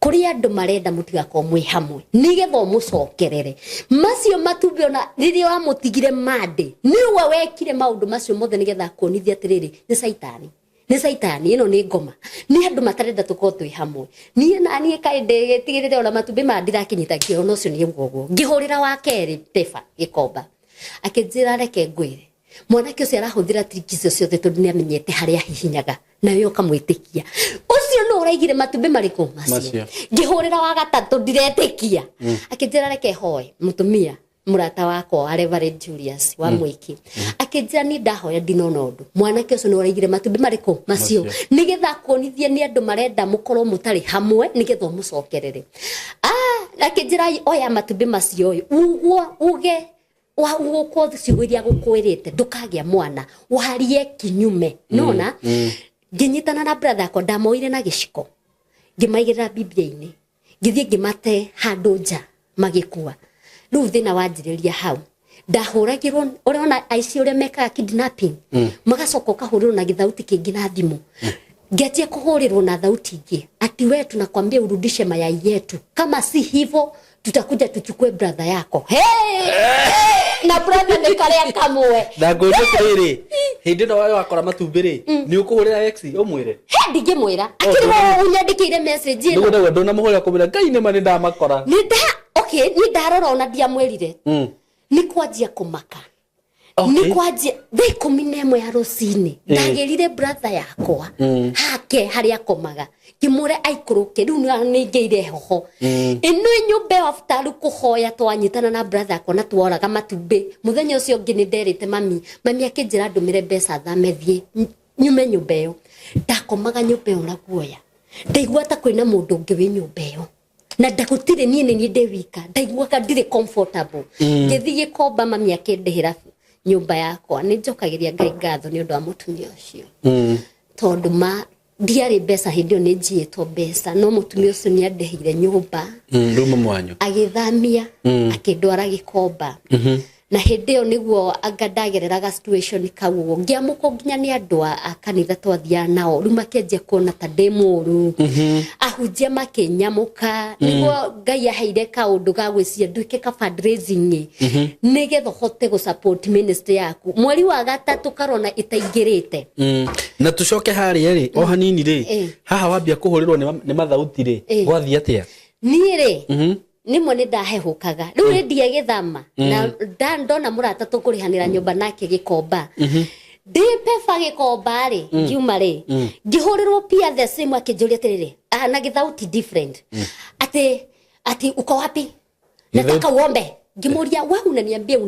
kũrĩ andũ marenda mũtigakorwo mwĩ hamwe, nĩgetha ũmũcokerere macio matumbĩ. Ona rĩrĩa wamũtigire mande, nĩwe wekire maũndũ macio mothe nĩgetha akuonithia atĩrĩrĩ, nĩ caitani, nĩ caitani ĩno, nĩ ngoma, nĩ andũ matarenda tũkorwo twĩ hamwe. Niĩ na niĩ kaĩ ndĩgĩtigĩrĩre ona matumbĩ maya ndirakinyita. Ngĩona ũcio nĩ ũguo ũguo. Ngĩhũrĩra wa kerĩ Tefa Gĩkomba, akĩnjĩra, "Reke ngwĩre, mwanake ũcio arahũthĩra triki icio ciothe tondũ nĩ amenyete harĩa ahihinyaga, nawe ũkamwĩtĩkia. Ũcio nũ ũraigire matumbĩ marĩkũ macio?" Macio. Ngĩhũrĩra wa gatatũ, ndiretĩkia. Akĩnjĩra, "Reke hoe mũtumia mũrata wakwa wa Reverend Julius wa Mwiki." Akĩnjĩra, "Niĩ ndahoya ndinona ũndũ. Mwanake ũcio nĩ ũraigire matumbĩ marĩkũ macio?" Macio. Nĩgetha akuonithie nĩ andũ marenda mũkorwo mũtarĩ hamwe, nĩgetha ũmũcokerere. Ah, akĩnjĩra, "Oya matumbĩ macio ũyũ uguo uge wa gũkũ ciugo iria gũkwĩrĩte, ndũkagĩa mwana, warie kinyume." Nona ngĩnyitana na brother yakwa, ndamoire na gĩciko, ngĩmaigĩrĩra Biblia-inĩ, ngĩthiĩ ngĩmate handũ nja, magĩkua. Rĩu thĩna wanjĩrĩria hau. Ndahũragĩrwo, ũrona aici ũrĩa mekaga kidnapping, magacoka ũkahũrĩrwo na gĩthauti kĩngĩ na thimũ. Ngĩanjia kũhũrĩrwo na thauti ingĩ ati, "We, tunakwambia urudishe mayai yetu, kama si hivyo tutakuja tuchukue brother yako." Hey! Hey! Na brother nĩ karĩa kamwe. Na ngũria atĩrĩrĩ, hĩndĩ ĩno wakora matumbĩ rĩ, nĩ ũkũhũrĩra ex ũmwĩre? He, ndingĩmwĩra. Akĩrĩ we ũnyandĩkĩire message ĩno. Nĩguo ndauga ndũnamũhũrĩra kũmwĩra Ngai nĩma nĩ ndamakora? Nĩ nda okay, nĩ ndarora, ona ndiamwĩrire. Nĩ kwanjia kũmaka. Nĩ kwanjia thaa 11 ya rũcinĩ, ndagĩrire brother yakwa hake harĩa akomaga, ngĩmwĩra aikũrũke. Rĩu nĩ ngĩire heho ĩno ĩ nyũmba ĩyo. After rĩu kũhoya, twanyitana na brother yakwa na tworaga matumbĩ. Mũthenya ũcio ũngĩ nĩ nderĩte mami, mami akĩnjĩra ndũmĩre mbeca thame, thiĩ nyume nyũmba ĩyo. Ndakomaga nyũmba ĩyo na guoya, ndaigua ta kwĩna mũndũ ũngĩ wĩ nyũmba ĩyo na ndagũtirĩ, niĩ nĩ niĩ ndĩ wika. Ndaiguaga ndirĩ comfortable. Ngĩthiĩ Gĩkomba, mami akĩndĩhĩra nyũmba yakwa. Nĩ njokagĩria Ngai ngatho nĩ ũndũ wa mũtumia ũcio, tondũ ma ndiarĩ mbeca hĩndĩ ĩyo, nĩ njiĩtwo mbeca, no mũtumia ũcio nĩ andĩhĩire nyũmba. Rĩu mamu wanyu. Agĩthamia, akĩndwara Gĩkomba, na hĩndĩ ĩyo nĩguo anga ndagereraga situation kau ũguo. Ngĩamũkwo nginya nĩ andũ a kanitha twathiaga nao. Rĩu makĩanjia kuona ta ndĩ mũru, ahunjia makĩnyamũka. Nĩguo Ngai aheire kaũndũ ga gwĩciria nduĩke ka fundraising, nĩgetha ũhote gũ support ministry yaku. Mweri wa gatatũ karona ĩtaingĩrĩte. Na tucoke harĩa rĩ o hanini rĩ, haha wambia kũhũrĩrwo nĩ mathauti rĩ, gwathiĩ atĩa? Niĩ rĩ, Rĩmwe nĩ ndahehũkaga. Rĩu rĩ ndiegĩthama na ndona mũrata tũkũrĩhanĩra nyũmba nake Gĩkomba, ndĩ peba Gĩkomba rĩ, ngiuma rĩ, ngĩhũrĩrwo pia the same, akĩnjũria atĩrĩrĩ, na gĩthauti different, ati "Uko wapi? Nataka uombe." Ngimuria, "We unaniambia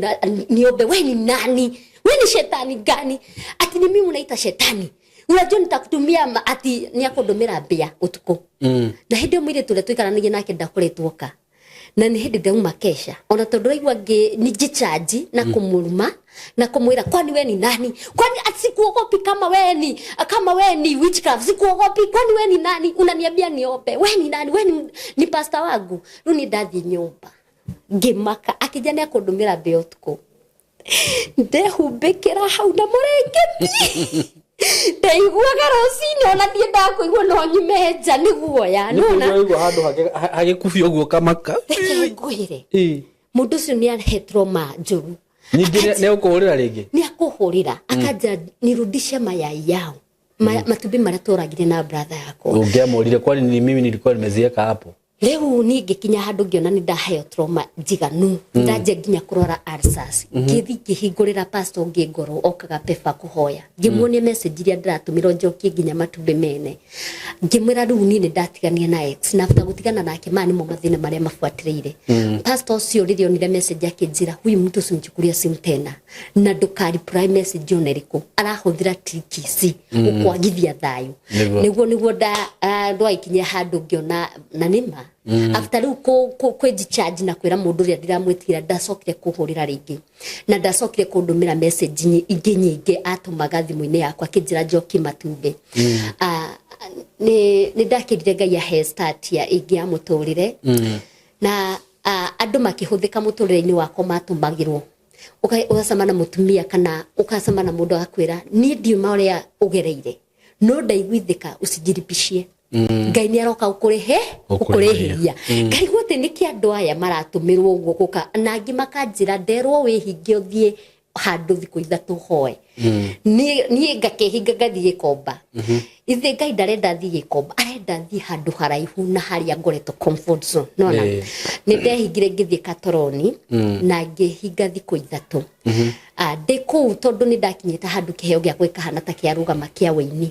niombe, we ni nani? We ni shetani gani? Ati ni mimi unaita shetani? Unajua nitakutumia Ati ni akũndũmĩra mbĩa ũtukũ. Na hĩndĩ ĩyo mũirĩtu ũrĩa tũikaranagia nake ndakoretwo oka, na nĩ hĩndĩ ndauma kesha, ona tondũ raigua ngĩ ningĩchanji na kũmũruma na kũmwĩra, "Kwani we ni nani? Kwani ati sikuogopi? Kama we ni witchcraft, sikuogopi. Kwani we ni nani unaniambia niombe? We ni nani? We ni pastor wangu?" Rĩu nĩ ndathiĩ nyũmba ngĩmaka, akĩnja nĩ akũndũmĩra mbĩa ũtukũ. Ndehumbĩkĩra hau na mũrĩngĩti, ndaiguaga rũcinĩ ona ndiendaga kũigua no nyume nja nĩ guoya nona. Nĩkũigua handũ hagĩkubia ũguo kamaka. Reke ngwĩre, mũndũ ũcio nĩ ahe trauma njũru. Ningĩ nĩ ũkũhũrĩra rĩngĩ? Nĩ akũhũrĩra, akanja "Nirudishe mayai yao", matumbĩ marĩa tũragire na brother yakwa. Ũngĩamũrire, "Kwani ni mimi nilikuwa nimeziweka hapo?" Rĩu niĩ ngĩkinya handũ ngĩona nĩ ndaheo trauma njiganu, ndanjia nginya kũrora ulcers. Ngĩthi ngĩhingũrĩra pastor ũngĩ ngoro okaga peba kũhoya, ngĩmuonia message iria ndĩratũmĩrwo njokie nginya matumbĩ mene. Ngĩmwĩra rĩu niĩ nĩ ndatigania na ex, na after gũtigana nake maya nĩmo mathĩna marĩa mabuatĩrĩire. Pastor ũcio rĩrĩa onire message akĩnjĩra, "Huyu mtu usimchukulia simu tena na ndũka reply message ona ĩrĩkũ, arahũthĩra trick ici gũkwagithia thayũ." Nĩguo ndwaikinyia handũ ngĩona na nĩma after rĩu kwĩnjicharge na kwĩra mũndũ ũrĩa ndiramwĩtigĩra, ndacokire kũhũrĩra rĩngĩ na ndacokire kũndũmĩra message ingĩ nyingĩ atũmaga thimũ-inĩ yakwa akĩnjĩra njokie matumbĩ. Nĩ ndakĩrire Ngai ahe start ya ĩngĩ ya mũtũrĩre na andũ makĩhũthĩka mũtũrĩre-inĩ wakwa matũmagĩrwo. Ũgacema na mũtumia kana ũgacema na mũndũ agakwĩra, "Niĩ ndiuma ũrĩa ũgereire, no ndaiguithĩka, usijiripishie, Ngai nĩ aroka gũkũrĩhe." Gũkũrĩhĩria. Gũkũrĩhĩria. Ngarigwo atĩ nĩkĩ andũ aya maratũmĩrwo ũguo gũka, na angĩ makanjĩra nderwo wĩhinge ũthiĩ handũ thikũ 3 hoe. Niĩ ngakĩhinga ngathiĩ Gĩkomba. Ithe Ngai ndarenda thiĩ Gĩkomba, arenda thiĩ handũ haraihu na harĩa ngoretwo comfort zone nona. Nĩ ndehingire ngĩthiĩ Katoroni na ngĩhinga thikũ 3. Ndĩ kũu, tondũ nĩ ndakinyĩte handũ kĩheo gĩakwa gĩkahana ta kĩarũgama kĩa wĩini,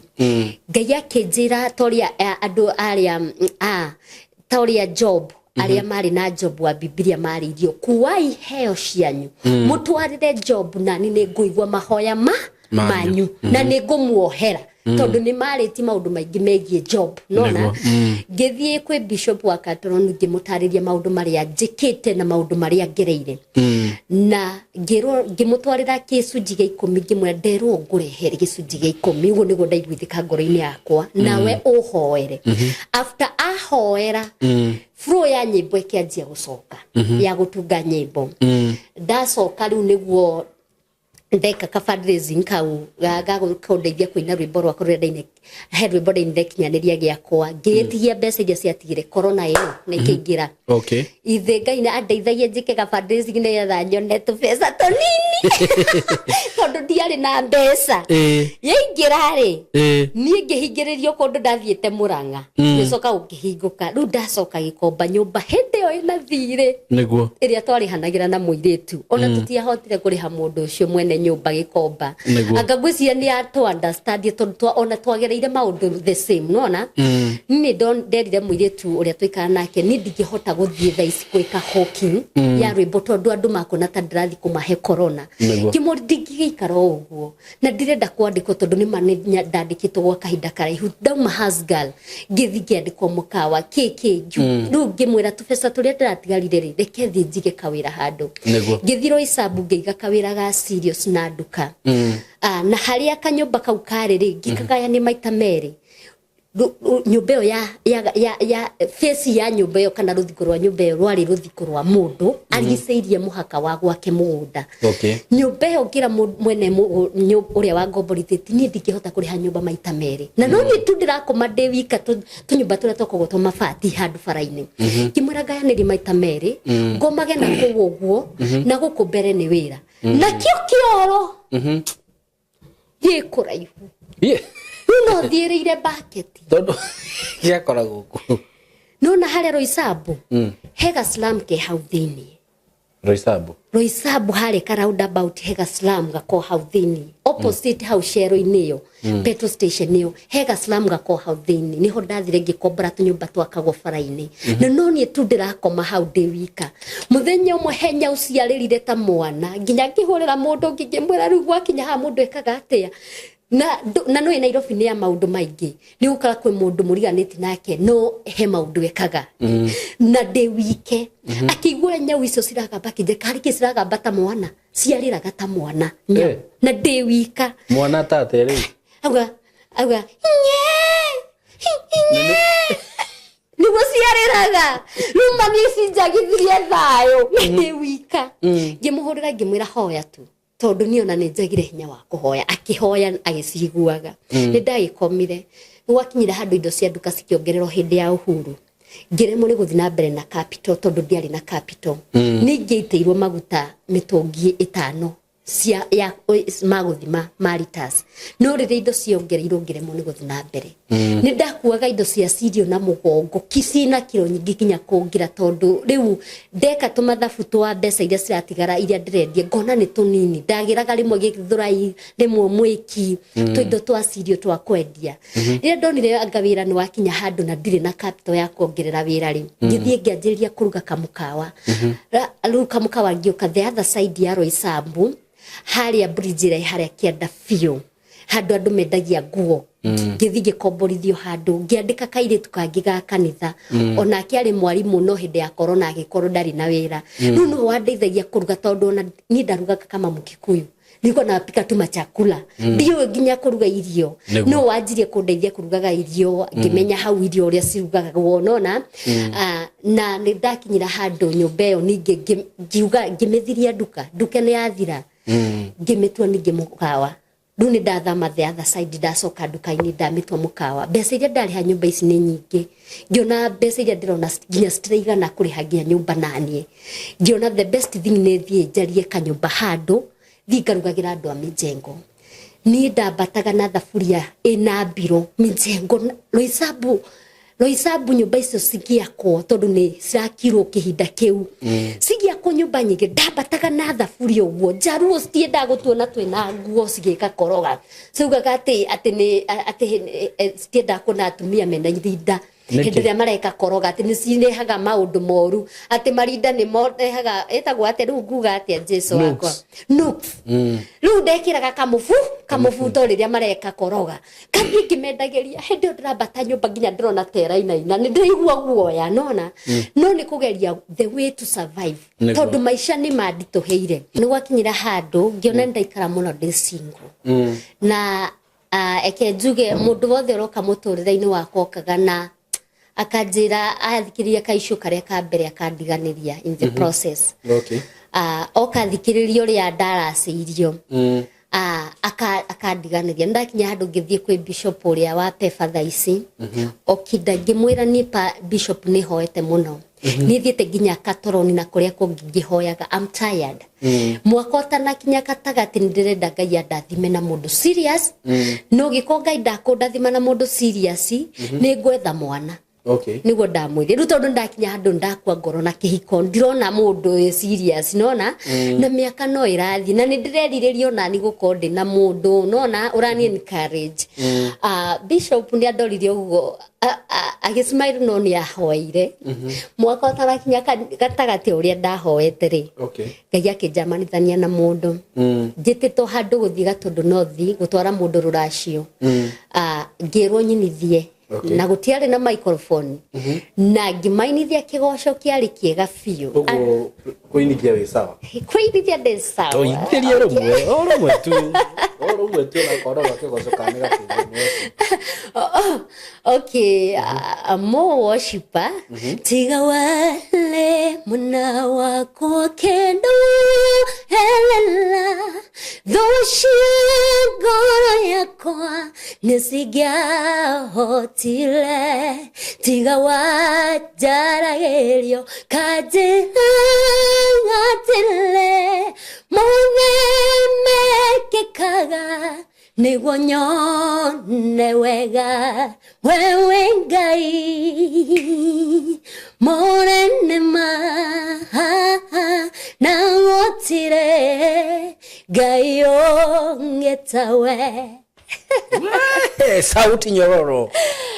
Ngai akĩnjĩra ta ũrĩa andũ arĩa ta ũrĩa Job, arĩa marĩ na Job wa Bibilia marĩirio, "Kuai heo cianyu mũtwarĩre Job, nani nĩ ngũigua mahoya ma manyu. Manyu na nĩ ngũmuohera," tondũ nĩ marĩti maũndũ maingĩ megiĩ Job nona. Ngĩthiĩ kwĩ bishop wa Katoroni, ngĩmũtarĩria maũndũ marĩa njĩkĩte na maũndũ marĩa ngereire, na ngĩrwo ngĩmũtwarĩra gĩcunjĩ gĩa 10, ngĩmwĩra nderwo ngũrehere gĩcunjĩ gĩa 10, ũguo nĩguo ndaiguithĩka ngoro-inĩ yakwa, nawe ũhoere. After ahoera, flow ya nyĩmbo ĩkĩanjia gũcoka ya gũtunga nyĩmbo. Ndacoka rĩu nĩguo ndeka ka fundraising kau ga kũndeithia kũina rwĩmbo rwakwa rũrĩa ndaine. He rwĩmbo ndainire kinyanĩria gĩakwa, ngĩgĩtigia mbeca iria ciatigire corona ĩno na ikĩingĩra. Ithe Ngai nĩ andeithagia njĩke ga fundraising nĩgetha nyone tũbeca tũnini, tondũ ndiarĩ na mbeca. Yaingĩra rĩ, niĩ ngĩhingĩrĩrio kũndũ ndathiĩte Mũrang'a, ngĩcoka gũkĩhingũka. Rĩu ndacoka Gĩkomba, nyũmba hĩndĩ ĩyo ĩna thirĩ ĩrĩa twarĩhanagĩra na mũirĩtu, ona tũtiahotire kũrĩha mũndũ ũcio mwene nyũmba Gĩkomba. Anga ngwĩciria nĩ atũ understand, tondũ ona twagereire maũndũ the same nona. Niĩ nderire mũirĩtu ũrĩa tũikara nake, niĩ ndingĩhota gũthiĩ thaa ici gwĩka hawking ya rwĩmbo, tondũ andũ makona ta ndĩrathiĩ kũmahe corona. Kĩmũri ndingĩgĩikara o ũguo na ndirenda kwandĩkwo, tondũ nĩ ma nĩ ndandĩkĩtwo gwa kahinda karaihu. Ndauma house girl ngĩthiĩ ngĩandĩkwo mũkawa kĩkĩ. Rĩu ngĩmwĩra tũbeca tũrĩa ndĩratigarire rĩ, reke thiĩ njige kawĩra handũ. Ngĩthiĩ Roysambu, ngĩiga kawĩra ga serious na nduka. Na harĩa kanyũmba kau karĩ rĩ, ngĩkagayania maita merĩ. Nyũmba ĩyo ya face ya nyũmba ĩyo kana rũthingo rwa nyũmba ĩyo rwarĩ rũthingo rwa mũndũ arigicĩirie mũhaka wa gwake mũgũnda. Nyũmba ĩyo ngĩra mwene ũrĩa wa ngomborithĩtie, niĩ ndingĩhota kũrĩha nyũmba maita merĩ, na no niĩ tu ndĩrakoma ndĩ wika tũnyũmba tũrĩa twakoragwo twa mabati handũ bara-inĩ. Ngĩmwĩra ngayanĩrie maita merĩ, ngomage na kũu ũguo na gũkũ mbere nĩ wĩra, nakĩo kĩoro gĩ kũraihu. Rĩu no thiĩrĩire baketi. Tondũ gĩakoragwo kũ? Nona harĩa Roysambu hega slum ke hau thĩinĩ. Roysambu. Roysambu harĩa ka roundabout hega slum gako hau thĩinĩ, opposite hau cero-inĩ ĩyo, petrol station ĩyo, hega slum gako hau thĩinĩ. Niho ndathire ngĩkombora tũnyũmba twakagwo bara-inĩ, na no niĩ tu ndĩrakoma hau ndĩ wika. Mũthenya ũmwe he nyau ciarĩrire ta mwana, nginya ngĩhũrĩra mũndũ ũngĩ ngĩmwĩra, rĩu gwakinya haha mũndũ ekaga atĩa? Na nĩ Nairobi nĩ ya maũndũ maingĩ, nĩ gũkora kwĩ mũndũ mũriganĩti nake no he maũndũ ekaga, na ndĩ wike. Akĩigua nyau icio ciragamba, akĩnjĩra karĩ kĩ ciragamba ta mwana, ciarĩraga ta mwana nyau. Na ndĩ wika. Mwana tate rĩu. Auga nye nye, nĩguo ciarĩraga. Rĩu mami cinjagithirie thayũ na ndĩ wika. Ngĩmũhũrĩra ngĩmwĩra, hoya tu, tondũ niĩ ona nĩ njagire hinya wa kũhoya. Akĩhoya agĩciguaga. Nĩ ndagĩkomire. Gwakinyire handũ indo cia nduka cikĩongererwo hĩndĩ ya Uhuru, ngĩremwo nĩ gũthiĩ na mbere na capital, tondũ ndiarĩ na capital. Nĩ ingĩitĩirwo maguta mĩtũngi 5 cia ya magũthima ma liters, no rĩrĩa indo ciongereirwo ngĩremwo nĩ gũthiĩ na mbere. Nĩ ndakuaga indo cia cirio na mũgongo cina kiro nyingĩ nginya kũngira, tondũ rĩu ndeka tũmathabu twa mbeca iria ciratigara iria ndĩrendia ngona nĩ tũnini. Ndagĩraga rĩmwe Gĩthũrai, rĩmwe Mwĩki, tũindo twa cirio twa kwendia. Rĩrĩa ndonire anga wĩra nĩ wakinya handũ na ndirĩ na capital ya kuongerera wĩra rĩ, ngĩthiĩ ngĩanjĩrĩria kũruga kamũkawa. Rĩu kamũkawa ngĩũka the other side ya Roysambu, harĩa bridge ĩrĩa ĩ harĩa kĩanda biũ, handũ andũ mendagia nguo. Ngĩthiĩ ngĩkomborithio handũ, ngĩandĩka kairĩtu kangĩ ga kanitha, onake arĩ mwarimũ, no hĩndĩ ya corona agĩkorwo ndarĩ na wĩra. Rĩu nĩwe wandeithagia kũruga, tondũ ona niĩ ndarugaga kama Mũkikuyu, nilikuwa napika tu machakula, ndiũĩ nginya kũruga irio. No wanjirie kũndeithia kũrugaga irio, ngĩmenya hau irio ũrĩa cirugagwo nona. Ah, na nĩ ndakinyira handũ nyũmba ĩyo ningĩ ngiuga ngĩmĩthiria nduka. Nduka nĩ yathira, ngĩmĩtua ningĩ mũkawa. Rĩu nĩ ndathama the other side, ndacoka nduka-inĩ, ndamĩtua mũkawa. Mbeca iria ndarĩha nyũmba ici nĩ nyingĩ. Ngĩona mbeca iria ndĩrona nginya citiraigana kũrĩha nginya nyũmba, naniĩ ngĩona the best thing nĩ thiĩ njarie kanyũmba handũ thiĩ ngarugagĩra andũ a mĩjengo. Niĩ ndambataga na thaburia ĩna mbiro mĩjengo Roysambu. Roysambu nyũmba icio cigĩakwo, tondũ nĩ cirakirwo kĩhinda kĩu, cigĩakwo nyũmba nyingĩ, ndambataga na thaburia ũguo. Njaruo citiendaga gũtuona twĩna nguo cigĩka koroga, ciugaga atĩ nĩ atĩ citiendaga kuona atumia mena irinda. Nĩkĩ? Hĩndĩ ĩrĩa mareka koroga, atĩ nĩ cirehaga maũndũ moru, atĩ marinda nĩ morehaga, ĩtagwo atĩa rĩu? Nguga atĩa, Jesu wakwa? Nuks. Rĩu ndekĩraga kamũbuto rĩrĩa mareka koroga, kathiĩ ngĩmendagĩria. Hĩndĩ ĩyo ndĩrambata nyũmba nginya ndĩrona ta ĩrainaina, nĩ ndĩraigua guoya nona, no nĩ kũgeria the way to survive, tondũ maica nĩ manditũhĩire. Nĩ gwakinyĩra handũ ngĩona nĩ ndaikara mũno ndĩ single, na eke njuge mũndũ wothe ũroka mũtũrĩre-inĩ wakwa okaga na akanjĩra athikĩrĩria kaicũ karĩa ka mbere, akandiganĩria in the process. Oka thikĩrĩria ũrĩa ndaracĩirio, akandiganĩria. Nĩ ndakinya handũ ngĩthiĩ kwĩ bishop ũrĩa wa pepa thaa ici, okinda, ngĩmwĩra, niĩ pa bishop nĩ hoete mũno, niĩ thiĩte nginya katoroni na kũrĩa kũngĩ ngĩhoyaga. I'm tired. Mwaka ũtanakinya gatagatĩ nĩ ndĩrenda Ngai andathime na mũndũ serious, no gĩko Ngai ndakũndathima na mũndũ serious, nĩ ngwetha mwana. Niguo ndamwĩrire rĩu, tondũ ndakinya handũ ndakua ngoro na kĩhiko, ndirona mũndũ wĩ serious nona, na mĩaka no ĩrathiĩ na nĩ ndĩrerirĩria onani gũkorwo ndĩ na mũndũ nona ũrani encourage. Ah, bishop nĩ andorire ũguo agĩsmile, no nĩ ahoeire. Mwaka ũtarakinya gatagatĩ, ũrĩa ndahoete rĩ, Ngai akĩnjamanithania na mũndũ. Njĩtĩtwo handũ gũthiĩ Gatũndũ North gũtwara mũndũ rũracio. Ah, ngĩrwo nyinithie, na gũtiarĩ na microphone, na ngĩmainithia kĩgoco kĩarĩ kĩega biũ. Ũguo kũinithia wĩ sawa? Kũinithia ndĩ sawa. Tũinithĩrie rũmwe, o rũmwe tu, o rũmwe tu, na koroga kĩgoco kana nĩ gatũmwe. Okay, more worshiper. Tiga wale muna wako kendo elela thocia ngoro yakwa nĩcingĩahotire, tiga wanjaragĩrio kanjĩra atĩrĩ mothe mekĩkaga. Nĩguo nyone wega wewe Ngai mũnene ma na gũtirĩ Ngai ũngĩ tawe. Sauti nyororo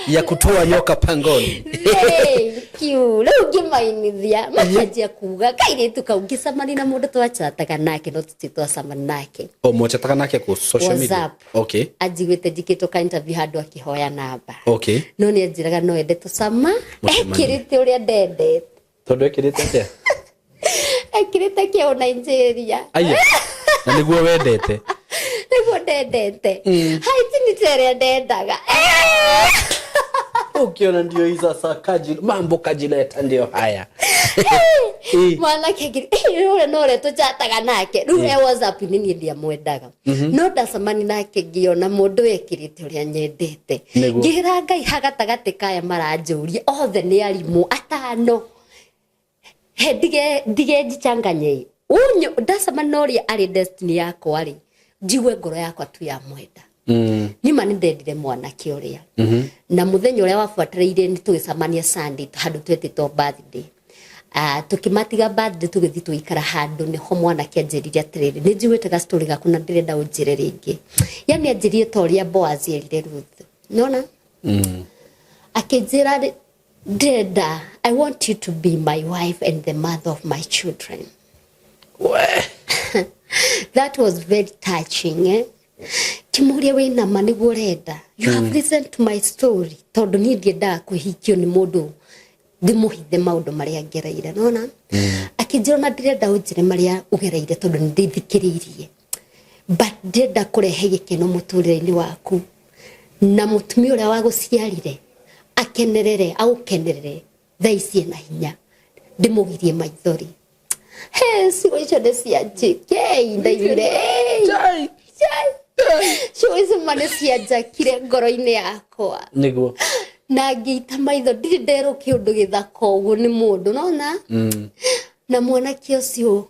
ya kutoa nyoka pangoni. Thank you. Rĩu ngĩmainithia makanjia kuga kairĩtu kau ngĩcemania na mũndũ twachataga nake no tũtirĩ twacemania nake. O mwachataga nake ku social media? WhatsApp. Anjiguĩte njikĩtwo ka interview handũ akĩhoya namba. No nĩ anjĩraga no ende tũcama. Mũcemanie. Ekĩrĩte ũrĩa ndendete. Tondũ ekĩrĩte atĩa? Ekĩrĩte kĩo Nigeria. Aya, na nĩguo wendete? Nĩguo ndendete. Haiti nĩ ta ĩrĩa ndendaga. Ukiona ndio hii sasa kaji mambo kajileta ndio haya. Mwanake ũrĩa no ũrĩa tũchataga nake rĩu e WhatsApp-inĩ niĩ ndiamwendaga no ndacemani nake ngĩona mũndũ wekĩrĩte ũrĩa nyendete. Ngĩra Ngai ha gatagatĩ kaya maranjũria othe nĩ arimũ atano he ndige ndige njichanganye unyo ndacemani na ũrĩa arĩ destiny yakwa rĩ njigue ngoro yakwa tu ya mwenda. Nima nĩ ndendire mwanake ũrĩa na mũthenya ũrĩa wabuatĩrĩire nĩ tũgĩcemania Sunday handũ twetĩtwo birthday. Tukĩmatiga birthday tũgĩthiĩ tũgĩikara handũ nĩho mwanake anjĩrire atĩrĩrĩ nĩ njiguĩte ga story gaku na ndĩrenda ũnjĩre rĩngĩ. Yani anjĩrire ta ũrĩa Boaz erire Ruth. Nona? Akĩnjĩra ndĩrenda I want you to be my wife and the mother of my children. We. That was very touching, eh? Kimuria wĩna ma nĩguo ũrenda. You have listened to my story. Tondũ niĩ ndiendaga kũhikio nĩ mũndũ ndĩmũhithe maũndũ marĩa ngereire nona. Akĩnjĩra ona ndĩrenda ũnjĩre marĩa ũgereire tondũ nĩ ndĩthikĩrĩirie. But ndĩrenda kũrehe gĩkeno mũtũrĩre-inĩ waku. Na mũtumia ũrĩa wagũciarire akenerere, agũkenerere thaa ici ena hinya. Ndĩmũgirie maithori. He, ciugo icio nĩ cianjĩkei ndaiguire. Chai. Chai. Ciugo icio ma nĩ cianjakire ngoro-inĩ yakwa. Nĩguo. Na ngĩita maitho ndirĩ nderwo kĩũndũ gĩthaka ũguo nĩ mũndũ nona. Na mwanake ũcio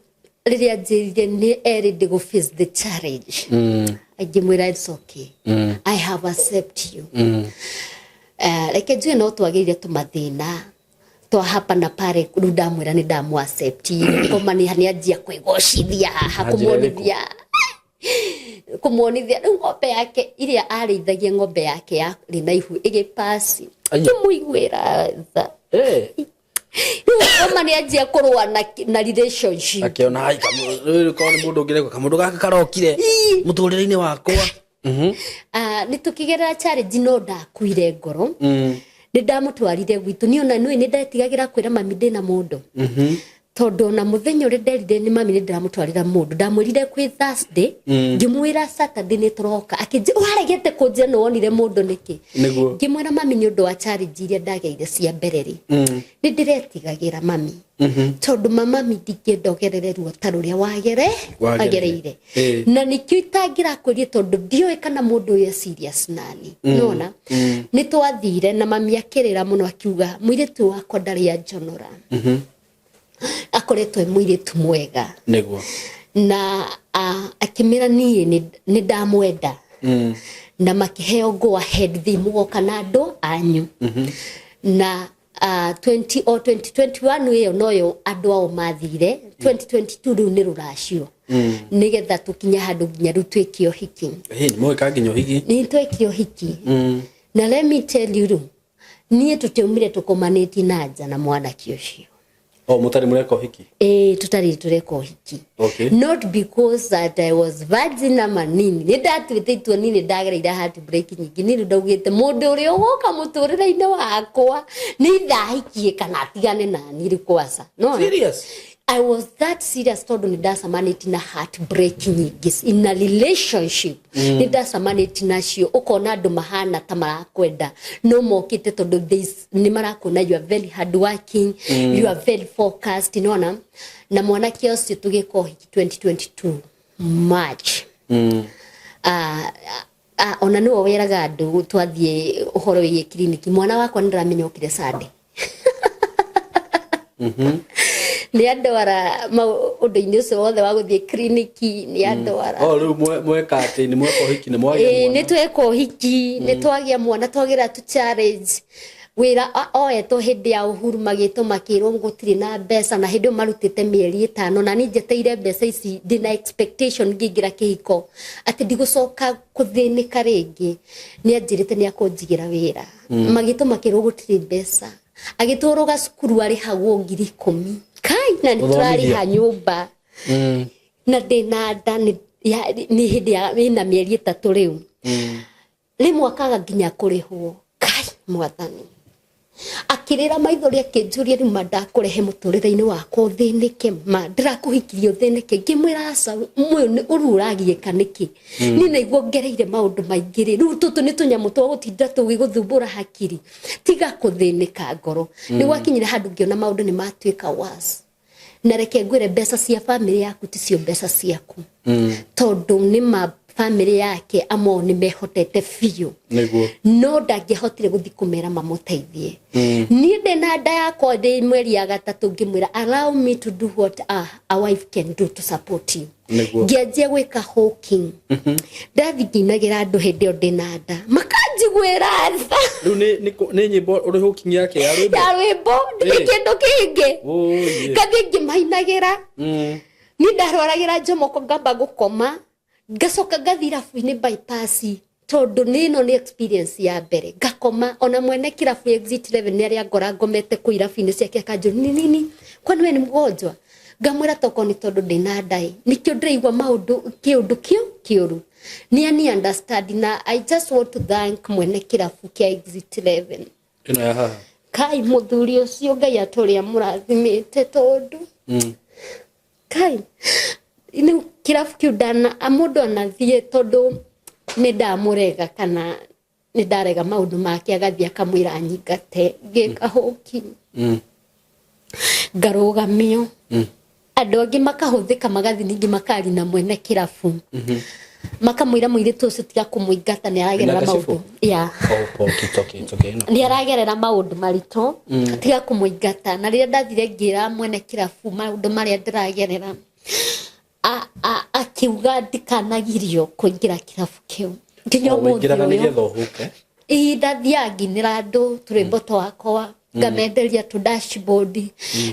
rĩrĩa anjĩrire nĩ erĩ ndĩ face the challenge. Ngĩmwĩra it's okay. I have accept you. Reke njuge no twagĩrire tũmathĩna twa hapa na pale rĩu ndamwĩra nĩ ndamũ accept ngoma nĩ anjia kwĩgocithia haha Na njĩra ĩrĩkũ? kũmuonithia kũmuonithia rĩu ng'ombe yake iria arĩithagia ng'ombe yake yarĩ na ihu ĩgĩpasi. Aya. Kĩmũiguĩra tha. Rĩu ngoma nĩ anjia kũrũa na relationship. Akiona ai rĩu korwo nĩ mũndũ ũngĩrekwo kamũndũ gaka karokire mũtũrĩre-inĩ wakwa. Nĩ tũkĩgerera challenge no ndakuire ngoro. Nĩ ndamũtwarire gwitũ niĩ ona nĩ ndetigagĩra kwĩra mami ndĩna mũndũ. Tondũ ona mũthenya ũrĩa nderire nĩ mami nĩ ndĩramũtwarĩra mũndũ ndamwĩrire kwĩ Thursday ngĩmwĩra Saturday nĩ tũroka akĩnjĩra waregete kũnjĩra nĩ wonire mũndũ nĩkĩ. Nĩguo. Ngĩmwĩra mami nĩ ũndũ wa challenge iria ndageire cia mbere rĩ nĩ ndĩretigagĩra mami tondũ mami ndingĩenda ũgerere ruo ta rũrĩa Wagereire. wagereire. Na nĩkĩo itangĩrakwĩrie tondũ ndiũĩ kana mũndũ ũyũ e serious nani. Nona nĩ twathire na mami akĩrĩra mũno akiuga mũirĩtu wakwa ndarĩ anjonora. Akoretwo e mũirĩtu mwega. Nĩguo. Na akĩmĩra niĩ nĩ ndamwenda. Na makĩheo go ahead thĩ mũgoka na andũ anyu. Na 20 o 2021 ĩyo noyo andũ ao mathire 2022 rĩu nĩ rũracio. Nĩgetha tũkinye handũ nginya rĩu twĩke ũhiki. Hĩ, nĩ mũgĩka nginya ũhiki? Nĩ twekire ũhiki. Na let me tell you rĩu niĩ tũtiaumire tũkomanĩtie na nja na mwanake ũcio. O mũtarĩ mũreka ũhiki? Ĩĩ, tũtarĩ tũreka ũhiki. Not because that I was virgin ama nini. Nĩ ndatuĩte itua niĩ nĩ ndagereire heartbreak nyingĩ. Niĩ nĩ ndaugĩte mũndũ ũrĩa ũgũka mũtũrĩre-inĩ wakwa nĩ either ahikie kana atigane na niĩ rĩu kwaca. No. Serious? I was that serious tondũ nĩ ndacemanĩtie na heartbreak nyingĩ in a relationship. Nĩ ndacemanĩtie nacio ũkona andũ mahana ta marakwenda no mokĩte tondũ nĩ marakuona you are very hard working, you are very focused, nona. Na mwanake ũcio tũgĩka ũhiki 2022 March. Ona nĩwe weraga andũ twathiĩ ũhoro wĩgiĩ kiriniki mwana wakwa nĩ ndĩramenya okire Sunday. Nĩ andwara ũndũ-inĩ ũcio wothe wa gũthiĩ kiriniki, nĩ andwara. Oh, rĩu mweka atĩ nĩ mweka ũhiki, nĩ mwagĩa Ĩĩ, mwana. Nĩ tweka ũhiki, nĩ twagĩa mwana, twagĩra tu challenge wĩra oetwo hĩndĩ ya Uhuru, magĩtwo makĩrwo gũtirĩ na mbeca, na hĩndĩ ĩyo marutĩte mĩeri 5, na niĩ njeteire mbeca ici ndĩna expectation ngĩingĩra kĩhiko atĩ ndigũcoka kũthĩnĩka rĩngĩ. Nĩ anjĩrĩte nĩ akũnjigĩra wĩra, magĩtwo makĩrwo gũtirĩ mbeca, agĩtwarwo gacukuru arĩhagwo 10,000. Kai, na nĩ Gũthomithio. Tũrarĩha nyũmba na ndĩna nda, nĩ hĩndĩ ya ĩna mĩeri 3 rĩu. Rĩmwe akaga nginya kũrĩhwo. Kai, mwathani! Akĩrĩra maithori, akĩnjũria, "Rĩu ma ndakũrehe mũtũrĩre-inĩ wakwa ũthĩnĩke? Ma ndĩrakũhikirie ũthĩnĩke?" Ngĩmwĩra, "Aca, ũyũ nĩ ũru ũragiĩka nĩkĩ? Niĩ naigua ngereire maũndũ maingĩ rĩ, rĩu tũtũ nĩ tũnyamũ twa gũtinda tũgĩgũthumbũra hakiri. Tiga kũthĩnĩka ngoro." Nĩ gwakinyire handũ ngĩona maũndũ nĩ matuĩka worse. Na reke ngwĩre, mbeca cia bamĩrĩ yaku ticio mbeca ciaku, tondũ nĩ ma bamĩrĩ yake amwe nĩ mehotete biũ. No ndangĩahotire gũthiĩ kũmera mamũteithie. Niĩ ndĩ na nda yakwa, ndĩ mweri ya gatatũ, ngĩmwĩra, "Allow me to do what a wife can do to support you." Ngĩanjia gwĩka hawking, ndathi ngĩinagĩra andũ hĩndĩ ĩyo ndĩ na nda, makanjiguĩra tha. Rĩu nĩ nyĩmbo ũrĩ hooking yake ya rwĩmbo? Ya rwĩmbo, ndirĩ kĩndũ kĩngĩ. Ũũĩ. Ngathiĩ ngĩmainagĩra. Niĩ ndarwaragĩra Jomoko, ngamba gũkoma, ngacoka ngathiĩ irabu-inĩ Bypass, tondũ nĩ ĩno nĩ experience ya mbere. Ngakoma, ona mwene kĩrabu Exit 11 nĩ arĩa ngora ngomete kũu irabu-inĩ ciake, akanjũria, "Ni nini, kwani we ni mgonjwa?" Ngamwĩra, "Toko nĩ tondũ ndĩna ndaĩ, nĩkĩo ndĩraigua maũndũ kĩũndũ kĩu kĩũru." Nĩ ani understand, na I just want to thank mwene kĩrabu kĩa Exit 11. Ĩno ya haha? Kai, mũthuri ũcio Ngai atũrĩa mũrathimĩte, tondũ kai, rĩu kĩrabu kĩu ndana mũndũ anathiĩ, tondũ nĩ ndamũrega kana nĩ ndarega maũndũ make, agathiĩ akamwĩra anyingate ngĩka hawking. Ngarũgamio, andũ angĩ makahũthĩka, magathiĩ ningĩ makari na mwene kĩrabu, makamwĩra mũirĩtu ũcio tiga kũmũingata, nĩ aragerera Wĩna gacibũ? maũndũ ya Oh, okay, it's okay, it's okay. No. Nĩ aragerera maũndũ maritũ, tiga kũmũingata. Na rĩrĩa ndathire ngĩra mwene kĩrabu maũndũ marĩa ndĩragerera, akiuga ndikanagirio kũingĩra kĩrabu kĩu nginya Oh, ũmũthĩ wĩingĩraga ũyũ. nĩgetha ũhuke? Ihinda thiaga nginĩra andũ tũrwĩmbo twakwa, ngamenderia tũ dashboard.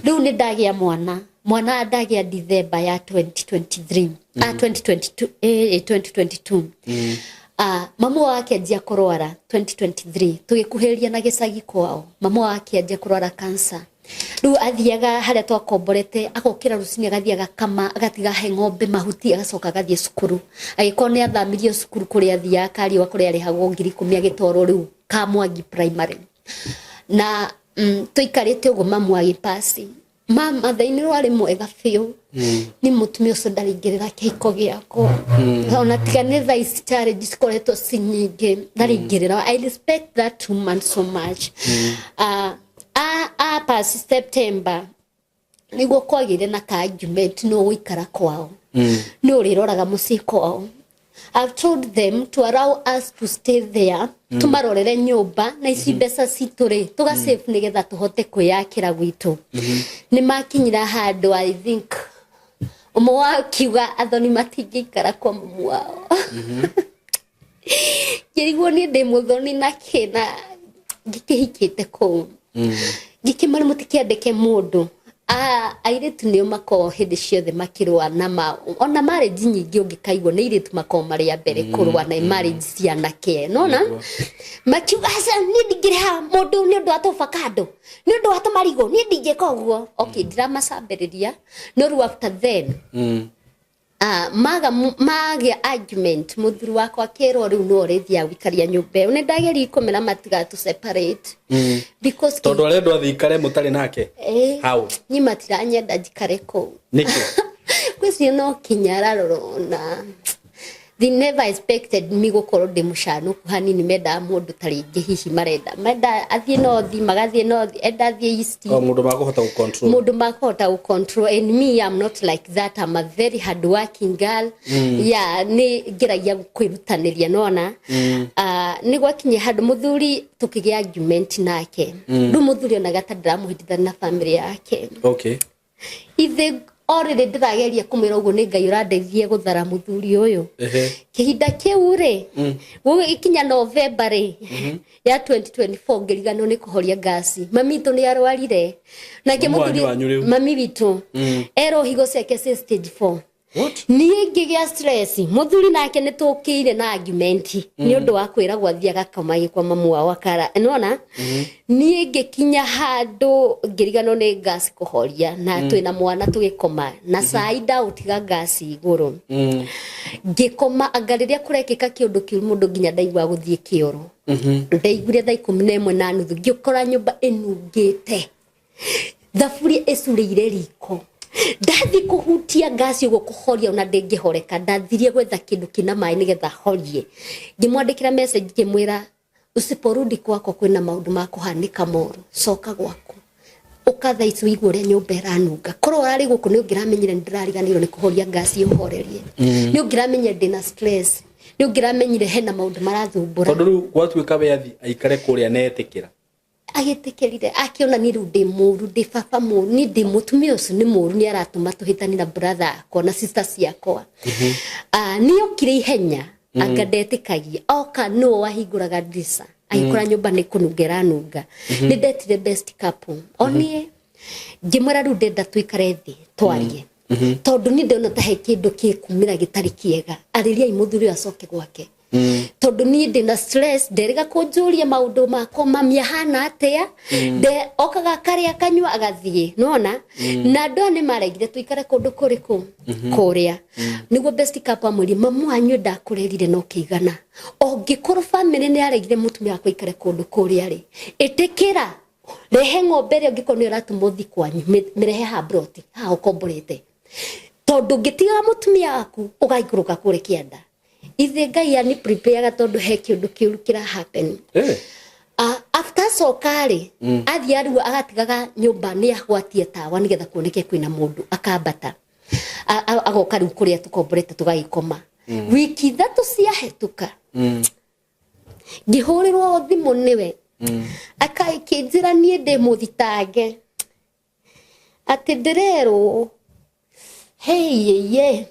Rĩu nĩ ndagĩa mwana, mwana ndagĩa December ya 2023, ah, 2022, 2022. Ah, mamu wake anjia kũrwara 2023, tũgĩkuhĩrĩria na gĩcagi kwao. Mamu wake anjia kũrwara cancer. Rĩu athiaga harĩa twakomborete, agokĩra rũcinĩ, agathiĩ agakama, agatiga he ng'ombe mahuti, agacoka agathiĩ cukuru. Agĩkorwo nĩ athamirio cukuru kũrĩa athiaga Kariũa, kũrĩa arĩhagwo 10,000, agĩtwarwo rĩu Kamwangi Primary. Na tũikarĩte ũguo, mamu agĩpasi. Mama thainĩ warĩ mwega biũ. Ni mũtumia ũcio ndarĩingĩrĩra kĩhiko gĩakwa, ona tiga nĩ thaa ici challenge cikoretwo ci nyingĩ, ndarĩingĩrĩra. I respect that woman so much. A pass September, nĩguo kwagĩire na ka argument, no gũikara kwao nĩ ũrĩroraga mũciĩ kwao. I've told them to allow us to stay there, tumarorere nyũmba, na ici mbeca citũ rĩ, tũgasave nĩgetha tũhote kwĩyakĩra gwitũ. Nĩ makinyira handũ, I think ũmwe wao akiuga athoni matingĩikara kwa mumu wao. Ngĩrigwo niĩ ndĩ mũthoni na kĩ na ngĩkĩhikĩte kũu? Ngĩkĩmara, "Mũtikĩandĩke mũndũ." Airĩtu nĩo makoragwo hĩndĩ ciothe makĩrũa na ma ona marriage nyingĩ, ũngĩkaigua nĩ airĩtu makoragwo marĩ a mbere kũrũa na marriage cia anake. Nona makiuga, "Aca, niĩ ndingĩrĩha mũndũ nĩ ũndũ wa tũbakando, nĩ ũndũ wa tũmarigũ, niĩ ndingĩka ũguo." Okay, ndiramacambĩrĩria, no rĩu after then maga magĩa argument, mũthuri wakwa akĩrwo rĩu no ũrĩthiaga gũikaria nyũmba ĩyo. Nĩ ndageria kũmera matigatu separate because Tondũ arendwo athiĩ ikare mũtarĩ nake? How? Niĩ matiranyenda njikare kũu. Nĩkĩ? Gwĩciria no kĩnyararo, na they never expected me gũkorwo ndĩ mũcanũku hanini. Mendaga mũndũ ta rĩngĩ hihi marenda menda athiĩ north, magathiĩ north, enda athiĩ east. O mũndũ makũhota gũ-control. Mũndũ makũhota gũ control, and me, I'm not like that. I'm a very hard working girl. Yeah, nĩ ngeragia kwĩrutanĩria. Nona nĩ gwakinya handũ mũthuri tũkĩgĩa argument nake. Rĩu mũthuri onaga ta ndĩramũhĩtithania na family yake. Ithe o rĩrĩ ndĩrageria kũmwĩra ũguo nĩ Ngai ũrandeithia gũthara mũthuri ũyũ. Kĩhinda kĩu rĩ, gũgĩkinya November rĩ, ya 2024 ngĩriganĩrwo nĩ kũhoria ngasi. Mami witũ nĩ arwarire. Nake Mamu wanyu mũthuri wanyu rĩu? mami witũ erwo higo ciake ciĩ stage 4. What? Niĩ ngĩgĩa stress, mũthuri nake nĩ tũkĩire na argument nĩ ũndũ wa kwĩragwo athiĩ agakoma kwa mamu wao akara nĩwona. Niĩ ngĩkinya handũ ngĩriganĩrwo nĩ ngasi kũhoria na twĩna mwana tũgĩkoma na cai ndaũtiga ngasi igũrũ. Ngĩkoma anga rĩrĩa kũrekĩka kĩũndũ kĩu mũndũ nginya ndaiguaga gũthiĩ kĩoro. Ndaiguire thaa 11:30 ngĩkora nyũmba ĩnungĩte. Thaburia ĩcurĩire riko. Ndathiĩ kũhutia ngasi ũguo kũhoria ona ndĩngĩhoreka. Ndathirie gwetha kĩndũ kĩna maĩ nĩgetha horie. Ngĩmwandĩkĩra message ngĩmwĩra usiporudi kwakwa kwĩna maũndũ ma kũhanĩka moru, coka gwaku. Ũka thaa ici ũigue ũrĩa nyũmba ĩranunga. Korwo ũrarĩ gũkũ nĩ ũngĩramenyire nĩ ndĩrariganĩirwo nĩ kũhoria ngasi ũhorerie. Nĩ ũngĩramenyire ndĩna stress. Nĩ ũngĩramenyire hena maũndũ marathumbũra. Tondũ rĩu gwatuĩka we athi aikare kũrĩa na etĩkĩra. Agĩtĩkĩrire akĩona niĩ rĩu ndĩ mũru, ndĩ baba mũru, niĩ ndĩ mũtumia ũcio nĩ mũru, nĩ aratũma tũhĩtanie na brother akwa na sister ciakwa. Ah, nĩ okire ihenya anga ndetĩkagia, oka nĩwe wahingũraga ndirica agĩkora nyũmba nĩ kũnunga ĩranunga. Nĩ ndetire best couple o niĩ ngĩmwĩra rĩu ndenda tũikare thĩ twarie, tondũ niĩ ndĩrona ta he kĩndũ gĩkumĩra gĩtarĩ kĩega, arĩriai mũthuri ũyũ acoke gwake. Tondũ niĩ ndĩna stress, nderĩga kũnjũria maũndũ makwa, mami ahana atĩa, nde okaga akarĩa akanyua agathiĩ, nĩwona. Na andũ aya nĩ maregire tũikare kũndũ kũrĩkũ kũrĩa. Nĩguo best couple amwĩrire mamu wanyu ndakũrerire no kĩigana, ũngĩkorwo family nĩ yaregire mũtumia wakwa aikare kũndũ kũrĩa rĩ, ĩtĩkĩra rehe ng'ombe ĩrĩa ũngĩkorwo nĩ ũratũma ũthiĩ kwanyu, mĩrehe haha broti haha ũkomborete, tondũ ũngĩtiga mũtumia waku ũgaikũrũka kũrĩa kĩanda. Ithe Ngai ani prepare tondũ he kĩũndũ kĩũru kĩra happen. After acoka rĩ, athiĩ arua agatigaga nyũmba nĩ agwatie tawa nĩgetha kuoneke kwĩna mũndũ, akambata agoka rĩu kũrĩa tũkomborete tũgagĩkoma. Wiki 3 ciahĩtũka, ngĩhũrĩrwo thimũ nĩwe, akĩnjĩra niĩ ndĩ mũthitange atĩ ndĩrerwo hey ye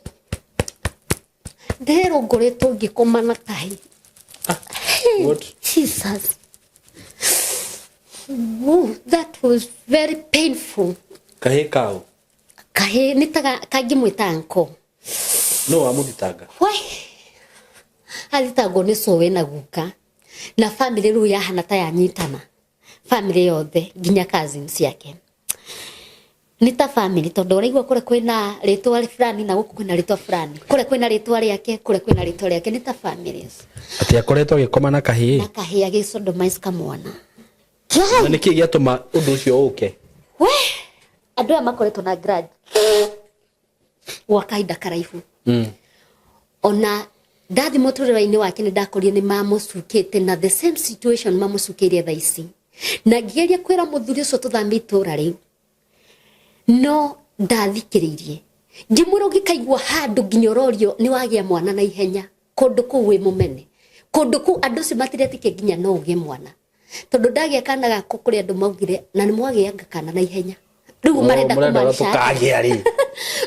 ndĩrerwo ngoretwo ngĩkoma na kahĩ. Hey, What? Jesus. Woo, that was very painful. Kahĩ kaũ? Kahĩ nĩ ta kangĩmwĩta uncle. No wamũthitanga? We athitangwo nĩ cũwe na guka na family rĩu yahana ta yanyitana, family yothe nginya cousins ciake nĩ ta family, tondũ ũraigua kũrĩa kwĩna rĩtwa fulani na gũkũ kwĩna rĩtwa fulani, kũrĩa kwĩna rĩtwa rĩake, kũrĩa kwĩna rĩtwa rĩake, nĩ ta families. Atĩ akoretwo agĩkoma na kahĩĩ? Na kahĩĩ, agĩsodomize kamwana. Na nĩkĩ gĩatũma ũndũ ũcio ũke? We andũ aya makoretwo na grudge gwa kahinda karaihu. Ona ndathi mũtũrĩre-inĩ wake nĩ ndakorire nĩ mamũcukĩte na the same situation mamũcukĩire thaa ici, na ngĩgeria kwĩra mũthuri ũcio tũthame itũra rĩu, no ndathikĩrĩirie. Ngĩmwĩra ũngĩkaigua handũ nginya ũrorio nĩ wagĩa mwana na ihenya, kũndũ kũu wĩ mũmene, kũndũ kũu andũ acio matiretĩkia nginya no ũgĩe mwana, tondũ ndagĩa kana gakwa kũrĩ andũ maugire na nĩ mwagĩanga kana na ihenya. Rĩu marenda Mũrenda kũmanisha atĩa? tũkagĩa rĩ.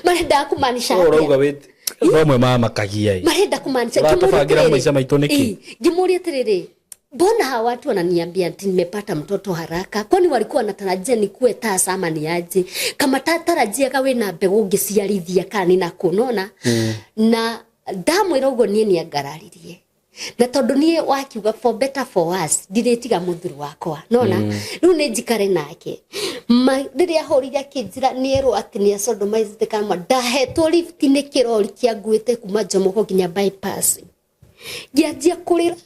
Marenda kũmanisha Ũũ ũrauga atĩa? wĩ no amwe mamakagia ĩ. Marenda kumaanisha. Ũratũbangĩra maica maitũ nĩkĩ? Ngĩmũria atĩrĩrĩ, mbona hawa watu wananiambia ati nimepata mtoto haraka? Kwani walikuwa wanatarajia nikuwe tasa ama ni aje? Kama tatarajiaga wĩna mbegũ ũngĩciarithia kana nĩ nakũ, nona. Na ndamwĩra ũguo niĩ nĩangararirie, na tondũ niĩ wakiuga for better for worse ndirĩtiga mũthuri wakwa, nona. Rĩu nĩ njikare nake. Rĩrĩa ahũrire akĩnjĩra nĩerwo atĩ nĩ asodomized kama, ndahetwo lift nĩ kĩrori kĩanguĩte kuma Jomoko nginya bypass, ngĩanjia kũrĩra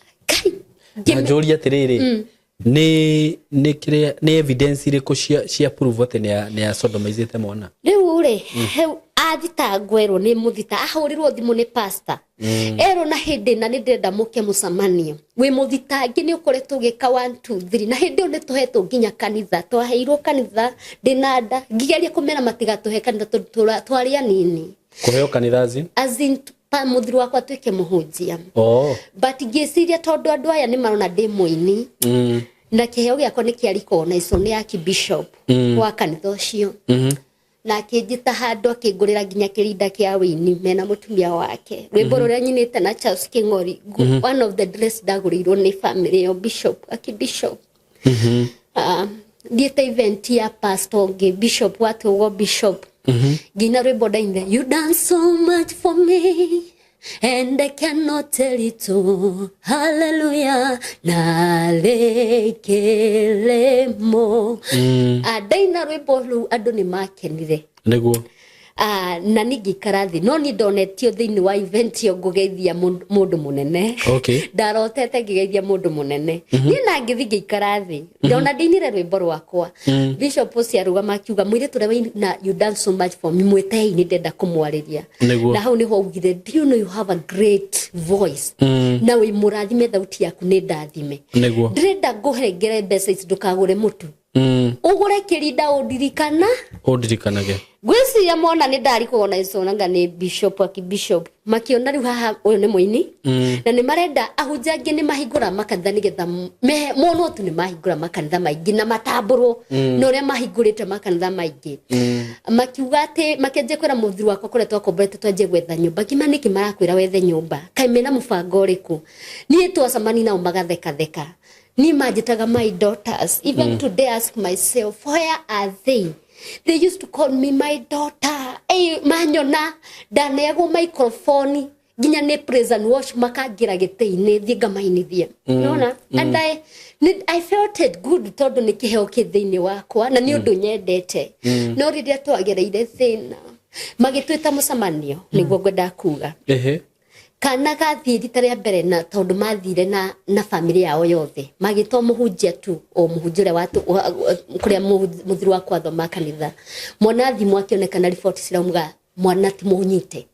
Ngai. Na njũrie atĩrĩrĩ, nĩ kĩrĩa nĩ evidence irĩkũ cia prove atĩ nĩ asodomizĩte mwana? Rĩu rĩ, hau athitangwo erwo nĩ mũthita, ahũrĩrwo thimũ nĩ pastor, erwo na hĩndĩ na nĩ ndĩrenda mũke mũcemanio, wĩ mũthitangi nĩ ũkoretwo ũgĩka 1 2 3, na hĩndĩ ĩyo nĩ tũhetwo nginya kanitha, twaheirwo kanitha ndĩna nda, ngigeria kũmera matigatũhe kanitha tondũ twarĩ anini. Kũheo kanitha as in? As in, mũthuri wakwa atuĩke mũhunjia. But ngĩciria tondũ andũ aya nĩ marona ndĩ mũini na kĩheo gĩakwa nĩ kĩa recognize nĩ archbishop wa kanitha ũcio. Na akĩnjĩta handũ, akĩngũrĩra nginya kĩrinda kĩa wĩini mena mũtumia wake. Rwĩmbo rũrĩa nyinĩte na Charles Kĩng'ori, one of the dress ndagũrĩirwo nĩ family ĩyo, bishop, akibishop. Thiĩte event ya pastor ũngĩ, bishop watũgwo bishop, nginya rwĩmbo ndainire, "You done so much for me and I cannot tell it all, hallelujah," nalekelemo. Ndaina rwĩmbo rũu, andũ nĩ makenire. Na niĩ ngĩikara thĩ, no niĩ ndonetio thĩinĩ wa event ĩyo ngũgeithia mũndũ mũnene. Ndarotete ngĩgeithia mũndũ mũnene niĩ, na ngĩthi ngĩikara thĩ, ndona ndinire rwĩmbo rwakwa. Bishop ũcio arũgama akiuga, "Mũirĩtu ũrĩa waina 'You Done So Much for Me,' mwĩtei, nĩ ndenda kũmwarĩria." Na hau nĩho augire, "Do you know you have a great voice na wĩ mũrathime, thauti yaku nĩ ndathime. Ndĩrenda ngũhengere mbeca ici, ndũkagũre mũtu, ũgũre kĩrinda, ũndirikana." Ũndirikanage. Ngwĩciria mona nĩ ndarikogonaicwo nĩ bishop, akibishop makiona rĩu haha ũyũ nĩ mũini na nĩ marenda ahunjia angĩ nĩ mahingũra makanitha nĩgetha monwo tu nĩ mahingũra makanitha maingĩ na matambũrwo na ũrĩa mahingũrĩte makanitha maingĩ. Makiuga atĩ makĩanjia kwĩra mũthuri wakwa kũrĩa twakomborete twanjie gwetha nyũmba. Ngima nĩkĩ marakwĩra wethe nyũmba? Kaĩ mena mũbango ũrĩkũ? Niĩ twacemania nao magathekatheka, niĩ manjĩtaga my daughters. Even today I ask myself, where are they? They used to call me my daughter. Ey, manyona ndaneagwo microphone nginya nĩ praise and worship, makangĩra gĩtĩ-inĩ thiĩ ngamainithia. Nona and I felt it good tondũ nĩ kĩheo kĩ thĩinĩ wakwa na nĩ ũndũ nyendete. No rĩrĩa twagereire thĩna, magĩtwĩta mũcemanio, nĩguo ngwendaga kuga, kana gathiĩ rita rĩa mbere, na tondũ mathire na family yao yothe, magĩtwo mũhunjia tu, o mũhunjia ũrĩa kũrĩa mũthuri wakwa athoma kanitha. Mwana thimũ akĩonekana, riboti cirauga mwana ti mũnyite.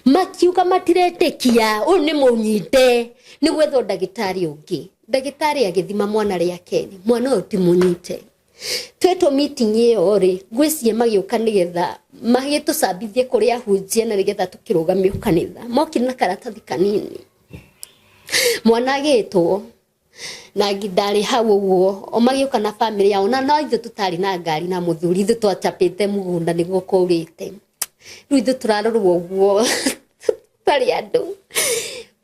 Makiuga matiretĩkia ũyũ nĩ mũnyite, nĩ gwethwo ndagĩtarĩ ũngĩ. Ndagĩtarĩ agĩthima mwana rĩa kerĩ, mwana ũyũ ti mũnyite. Twetwo meeting ĩyo rĩ, ngwĩciria magĩũka nĩgetha magĩtũcambithie kũrĩ ahunjia na nĩgetha tũkĩrũgamio kanitha. Mokire na karatathi kanini, mwana agĩtwo na ndarĩ hau ũguo, o magĩũka na family yao, na no ithuĩ tũtarĩ na ngari na mũthuri, ithuĩ twacapĩte mũgũnda nĩguo kũrĩte. Rĩu ithuĩ tũrarorwo ũguo tarĩ andũ.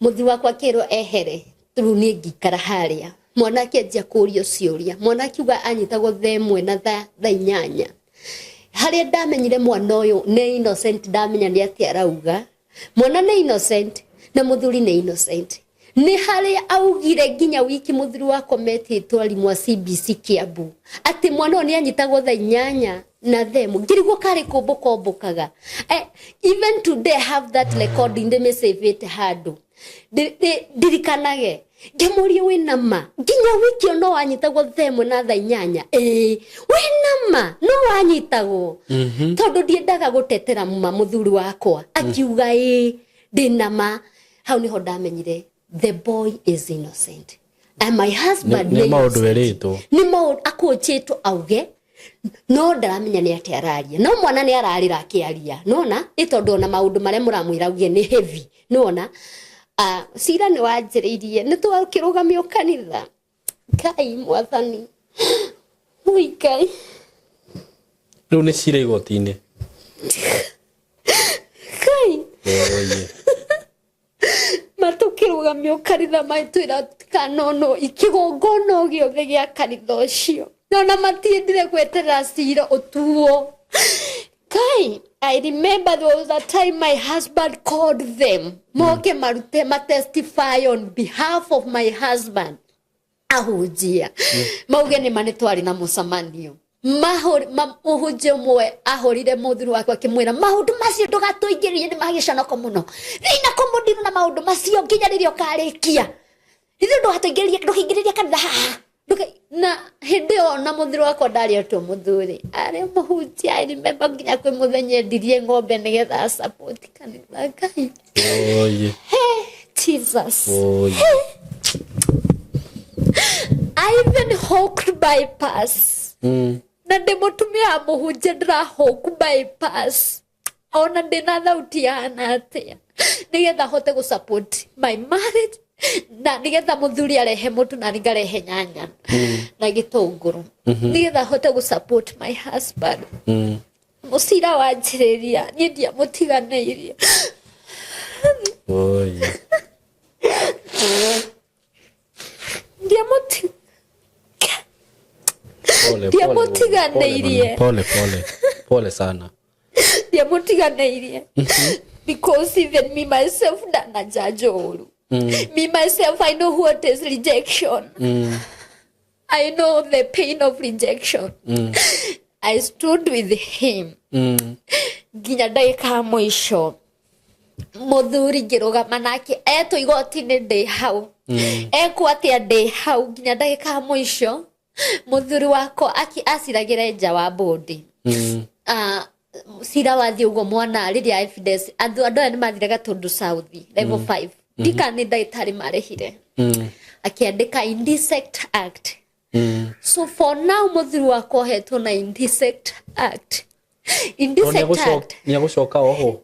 Mũthuri wakwa akĩrwo ehere, rĩu niĩ ngĩikara harĩa. Mwana akĩanjia kũrio ciũria. Mwana akiuga anyitagwo thaa 1 na thaa 8. Harĩa ndamenyire mwana ũyũ nĩ innocent, ndamenya nĩ atĩa arauga mwana nĩ innocent na mũthuri nĩ innocent, nĩ harĩa augire nginya wiki mũthuri wakwa metĩtwo arimũ a CBC Kiambu atĩ mwana ũyũ nĩ anyitagwo thaa 8 na thaa 1. Ngĩrigwo karĩ kũmbũka ombũkaga. Even today I have that recording, ndĩmĩcĩvĩte handũ ndirikanage. Ngĩmũria, "Wĩna ma nginya wiki ĩyo no wanyitagwo thaa 1 na thaa 8?" "Ĩĩ." "Wĩna ma no wanyitagwo?" Tondũ ndiendaga gũtetera ma mũthuri wakwa. Akiuga, "Ĩĩ, ndĩna ma." Hau niho ndamenyire the boy is innocent and my husband nĩ maũndũ innocent. Erĩtwo. Nĩ maũndũ akũnjĩtwo auge, no ndaramenya nĩ atĩa araria, no mwana nĩ ararĩra akĩaria, nona nĩ tondũ ona maũndũ marĩa mũramwĩra auge nĩ heavy. Nona cira nĩ wanjĩrĩirie, nĩ twakĩrũgamio kanitha. Ngai mwathani, ui Ngai. Rĩu nĩ cira igoti-inĩ. Ngai. Oye. Matũkĩrũgamio kanitha, matwĩra tikanono ikĩgongona o gĩothe gĩa kanitha ũcio, nona matiendire gweterera cira ũtuo. Kai, I remember there was a time my husband called them moke marute matestify on behalf of my husband. Ahunjia mauge nĩ ma nĩ twarĩ na mũcemanio. Mũhunjia ũmwe ahũrire mũthuri wakwa akĩmwĩra, "Maũndũ macio ndũgatũingĩrie, nĩ magĩconoko mũno, thiĩ na kũmũndiru na maũndũ macio nginya rĩrĩa ũkarĩkia. Ithuĩ ndũgatũingĩrĩrie, ndũkaingĩrĩrie kanitha haha." Na hĩndĩ ĩyo na mũthuri wakwa ndarĩ otwo mũthuri, arĩ mũhunjia. I remember nginya kwĩ mũthenya endirie ng'ombe nĩgetha asupport kanitha. Ngai. Oye. Jesus. Oye. I even hawked bypass. Na ndĩ mũtumia wa mũhunjia, ndĩrahawk bypass ona ndĩna thauti yahana atĩa, nĩgetha hote gũ support my marriage na nĩgetha mũthuri arehe mũtu na ngarehe nyanya na gĩtũngũrũ, nĩgetha hote gũ support my husband. Mũcira wanjĩrĩria niĩ ndiamũtiganĩirie. Oi. Ndiamũti Pole, pole, Ndiamũtiganĩirie. pole pole pole sana. Ndiamũtiganĩirie because even me myself ndanajanjwo ũru. Me myself, I know what is rejection. I know the pain of rejection. I stood with him nginya ndagĩka ya mũico. Mũthuri ngĩrũgama nake etwo igoti-inĩ ndĩ hau, ekwo atĩa ndĩ hau nginya ndagĩka ya mũico. Mũthuri wakwa aciragĩra nja wa bũndi. Ah, cira wathiĩ ũguo mwana rĩrĩa evidence andũ aya nĩ mathire Gatundu South level 5, ndikana nĩ ndagĩtarĩ marĩhire akĩandĩka Indecent Act. So for now mũthuri wakwa ohetwo na Indecent Act. Indecent Act. Nĩ agũcoka oho?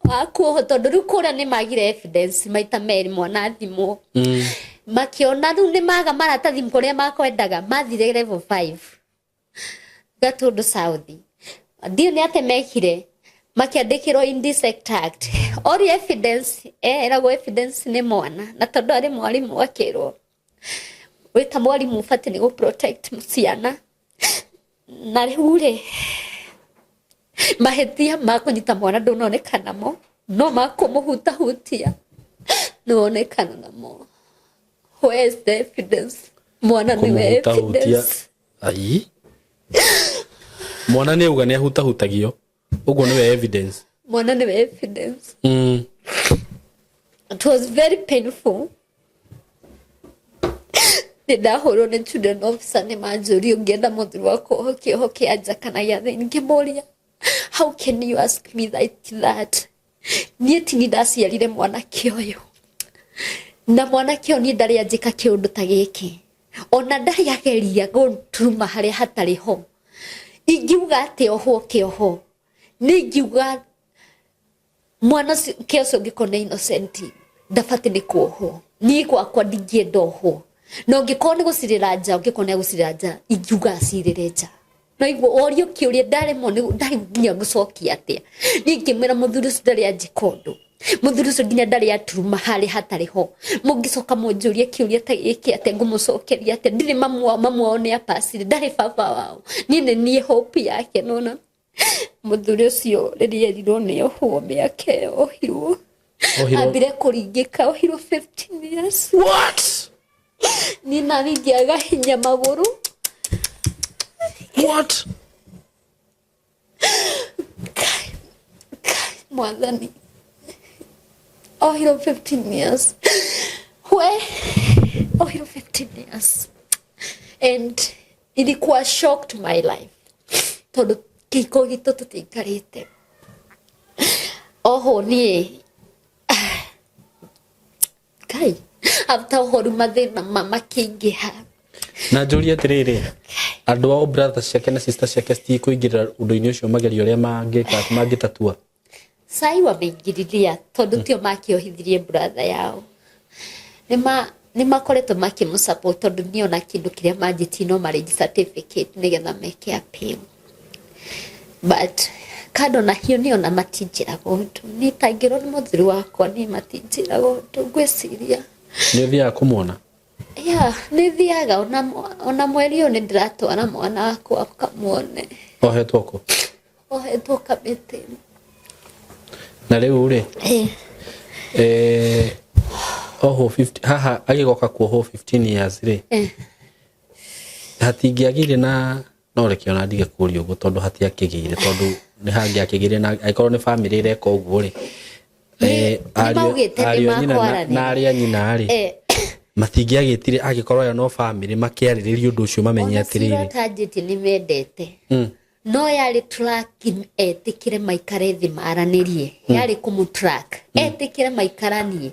Wakuoho tondũ rĩu kũrĩa nĩ magire evidence maita merĩ. Mwana athimwo makĩona rĩu nĩ maga maratathi kũrĩa makwendaga, mathire level 5 Gatundu South, ndiũ nĩ atĩ mekire makĩandĩkĩrwo Indecent Act ori evidence eragwo evidence nĩ mwana, na tondũ arĩ mwarimũ akĩrwo wĩta mwarimũ ũbatiĩ nĩ gũ protect ciana. Na rĩu rĩ mahĩtia ma kũnyita mwana ndũnonekana mo, no ma kũmũhutahutia nĩwonekana namo. Where is the evidence? Mwana nĩwe Kũmũhutahutia? evidence. Ai, mwana nĩ auga nĩ ahutahutagio, ũguo nĩwe evidence. Mwana nĩwe evidence. It was very painful. Nĩ ndahũrwo nĩ children officer, nĩ manjũria ũngĩenda mũthuri wakwa oho kĩoho kĩa nja kana gĩa thĩinĩ. Ngĩmũria, "How can you ask me like that?" Niĩ tini ndaciarire mwanake ũyũ, na mwanake ũyũ niĩ ndarĩ anjĩka kĩũndũ ta gĩkĩ, ona ndarĩ ageria gũturuma harĩa hatarĩ ho. Ingiuga atĩ ohwo kĩoho nĩ ingiuga mwana ũcio ke ũcio ũngĩkorwo nĩ innocent ndabatiĩ nĩ kuohwo. Niĩ gwakwa ndingĩenda ohwo, na ũngĩkorwo nĩ gũcirĩra nja, ũngĩkorwo nĩ agũcirĩra nja, ingiuga acirĩre nja. No igua orio kĩũria ndaremwo ndarĩ nginya gũcokia atĩa. Niĩ ngĩmwĩra mũthuri ũcio ndarĩ anjĩka ũndũ, mũthuri ũcio nginya ndarĩ aturuma harĩ hatarĩ ho. Mũngĩcoka mũnjũrie kĩũria ta gĩkĩ atĩa, ngũmũcokeria atĩa? Ndirĩ mamu wao, mamu wao nĩ apacire, ndarĩ baba wao, niĩ nĩ niĩ hope yake. Nona mũthuri ũcio rĩrĩa erirwo nĩ ohwo mĩaka ĩyo ohirwo, Ohirwo? Ambire kũringĩka, ohirwo 15 years. What? Niĩ nani ngĩaga hinya magũrũ. What? Kai, kai, mwathani, ohirwo 15 years, we ohirwo 15 years, and ilikuwa shock to my life tondũ kĩhiko gitũ tũtiaikarĩte. Oho niĩ Ngai, after ũhoru mathĩna makĩingĩha. Na njũrie atĩrĩrĩ, andũ ao, brother ciake na sister ciake, citikũingĩrĩra ũndũ-inĩ ũcio magerio ũrĩa mangĩka mangĩtatua? Sai wameingĩriria tondũ tio makĩohithirie brother yao. Nĩ makoretwo makĩmũ tondũ niĩ ona kĩndũ kĩrĩa manjĩtie no marriage certificate nĩgetha meke appeal, but kando na hiyo niĩ ona matinjĩraga ũndũ. Niĩ tangĩrwo nĩ mũthuri wakwa, niĩ matinjĩraga ũndũ ngwĩciria. Nĩ ũthiaga kũmuona? Ya, nĩ thiaga. Ona mweri ũyũ nĩ ndĩratwara mwana wakwa akamuone. Ohetwo kũ? Ohetwo Kamĩtĩ. Na rĩu rĩ, ohwo 50 haha agĩgoka kuohwo 15 years rĩ, hatingĩagĩire na no reke ona ndige kũria ũguo tondũ hatiakĩgĩire, tondũ nĩ hangĩakĩgĩire na angĩkorwo nĩ bamĩrĩ ĩreka ũguo rĩ, Nĩ maugĩte nĩ ariũ a nyina makwaranĩria. Na arĩ a nyina rĩ, matingĩagĩtire angĩkorwo aya no bamĩrĩ makĩarĩrĩria ũndũ ũcio mamenye Ona cira atĩrĩrĩ. ũtanjĩtie nĩ mendete, no yarĩ track etĩkĩre maikare thĩ maranĩrie, yarĩ kũmũ track etĩkĩre maikaranie.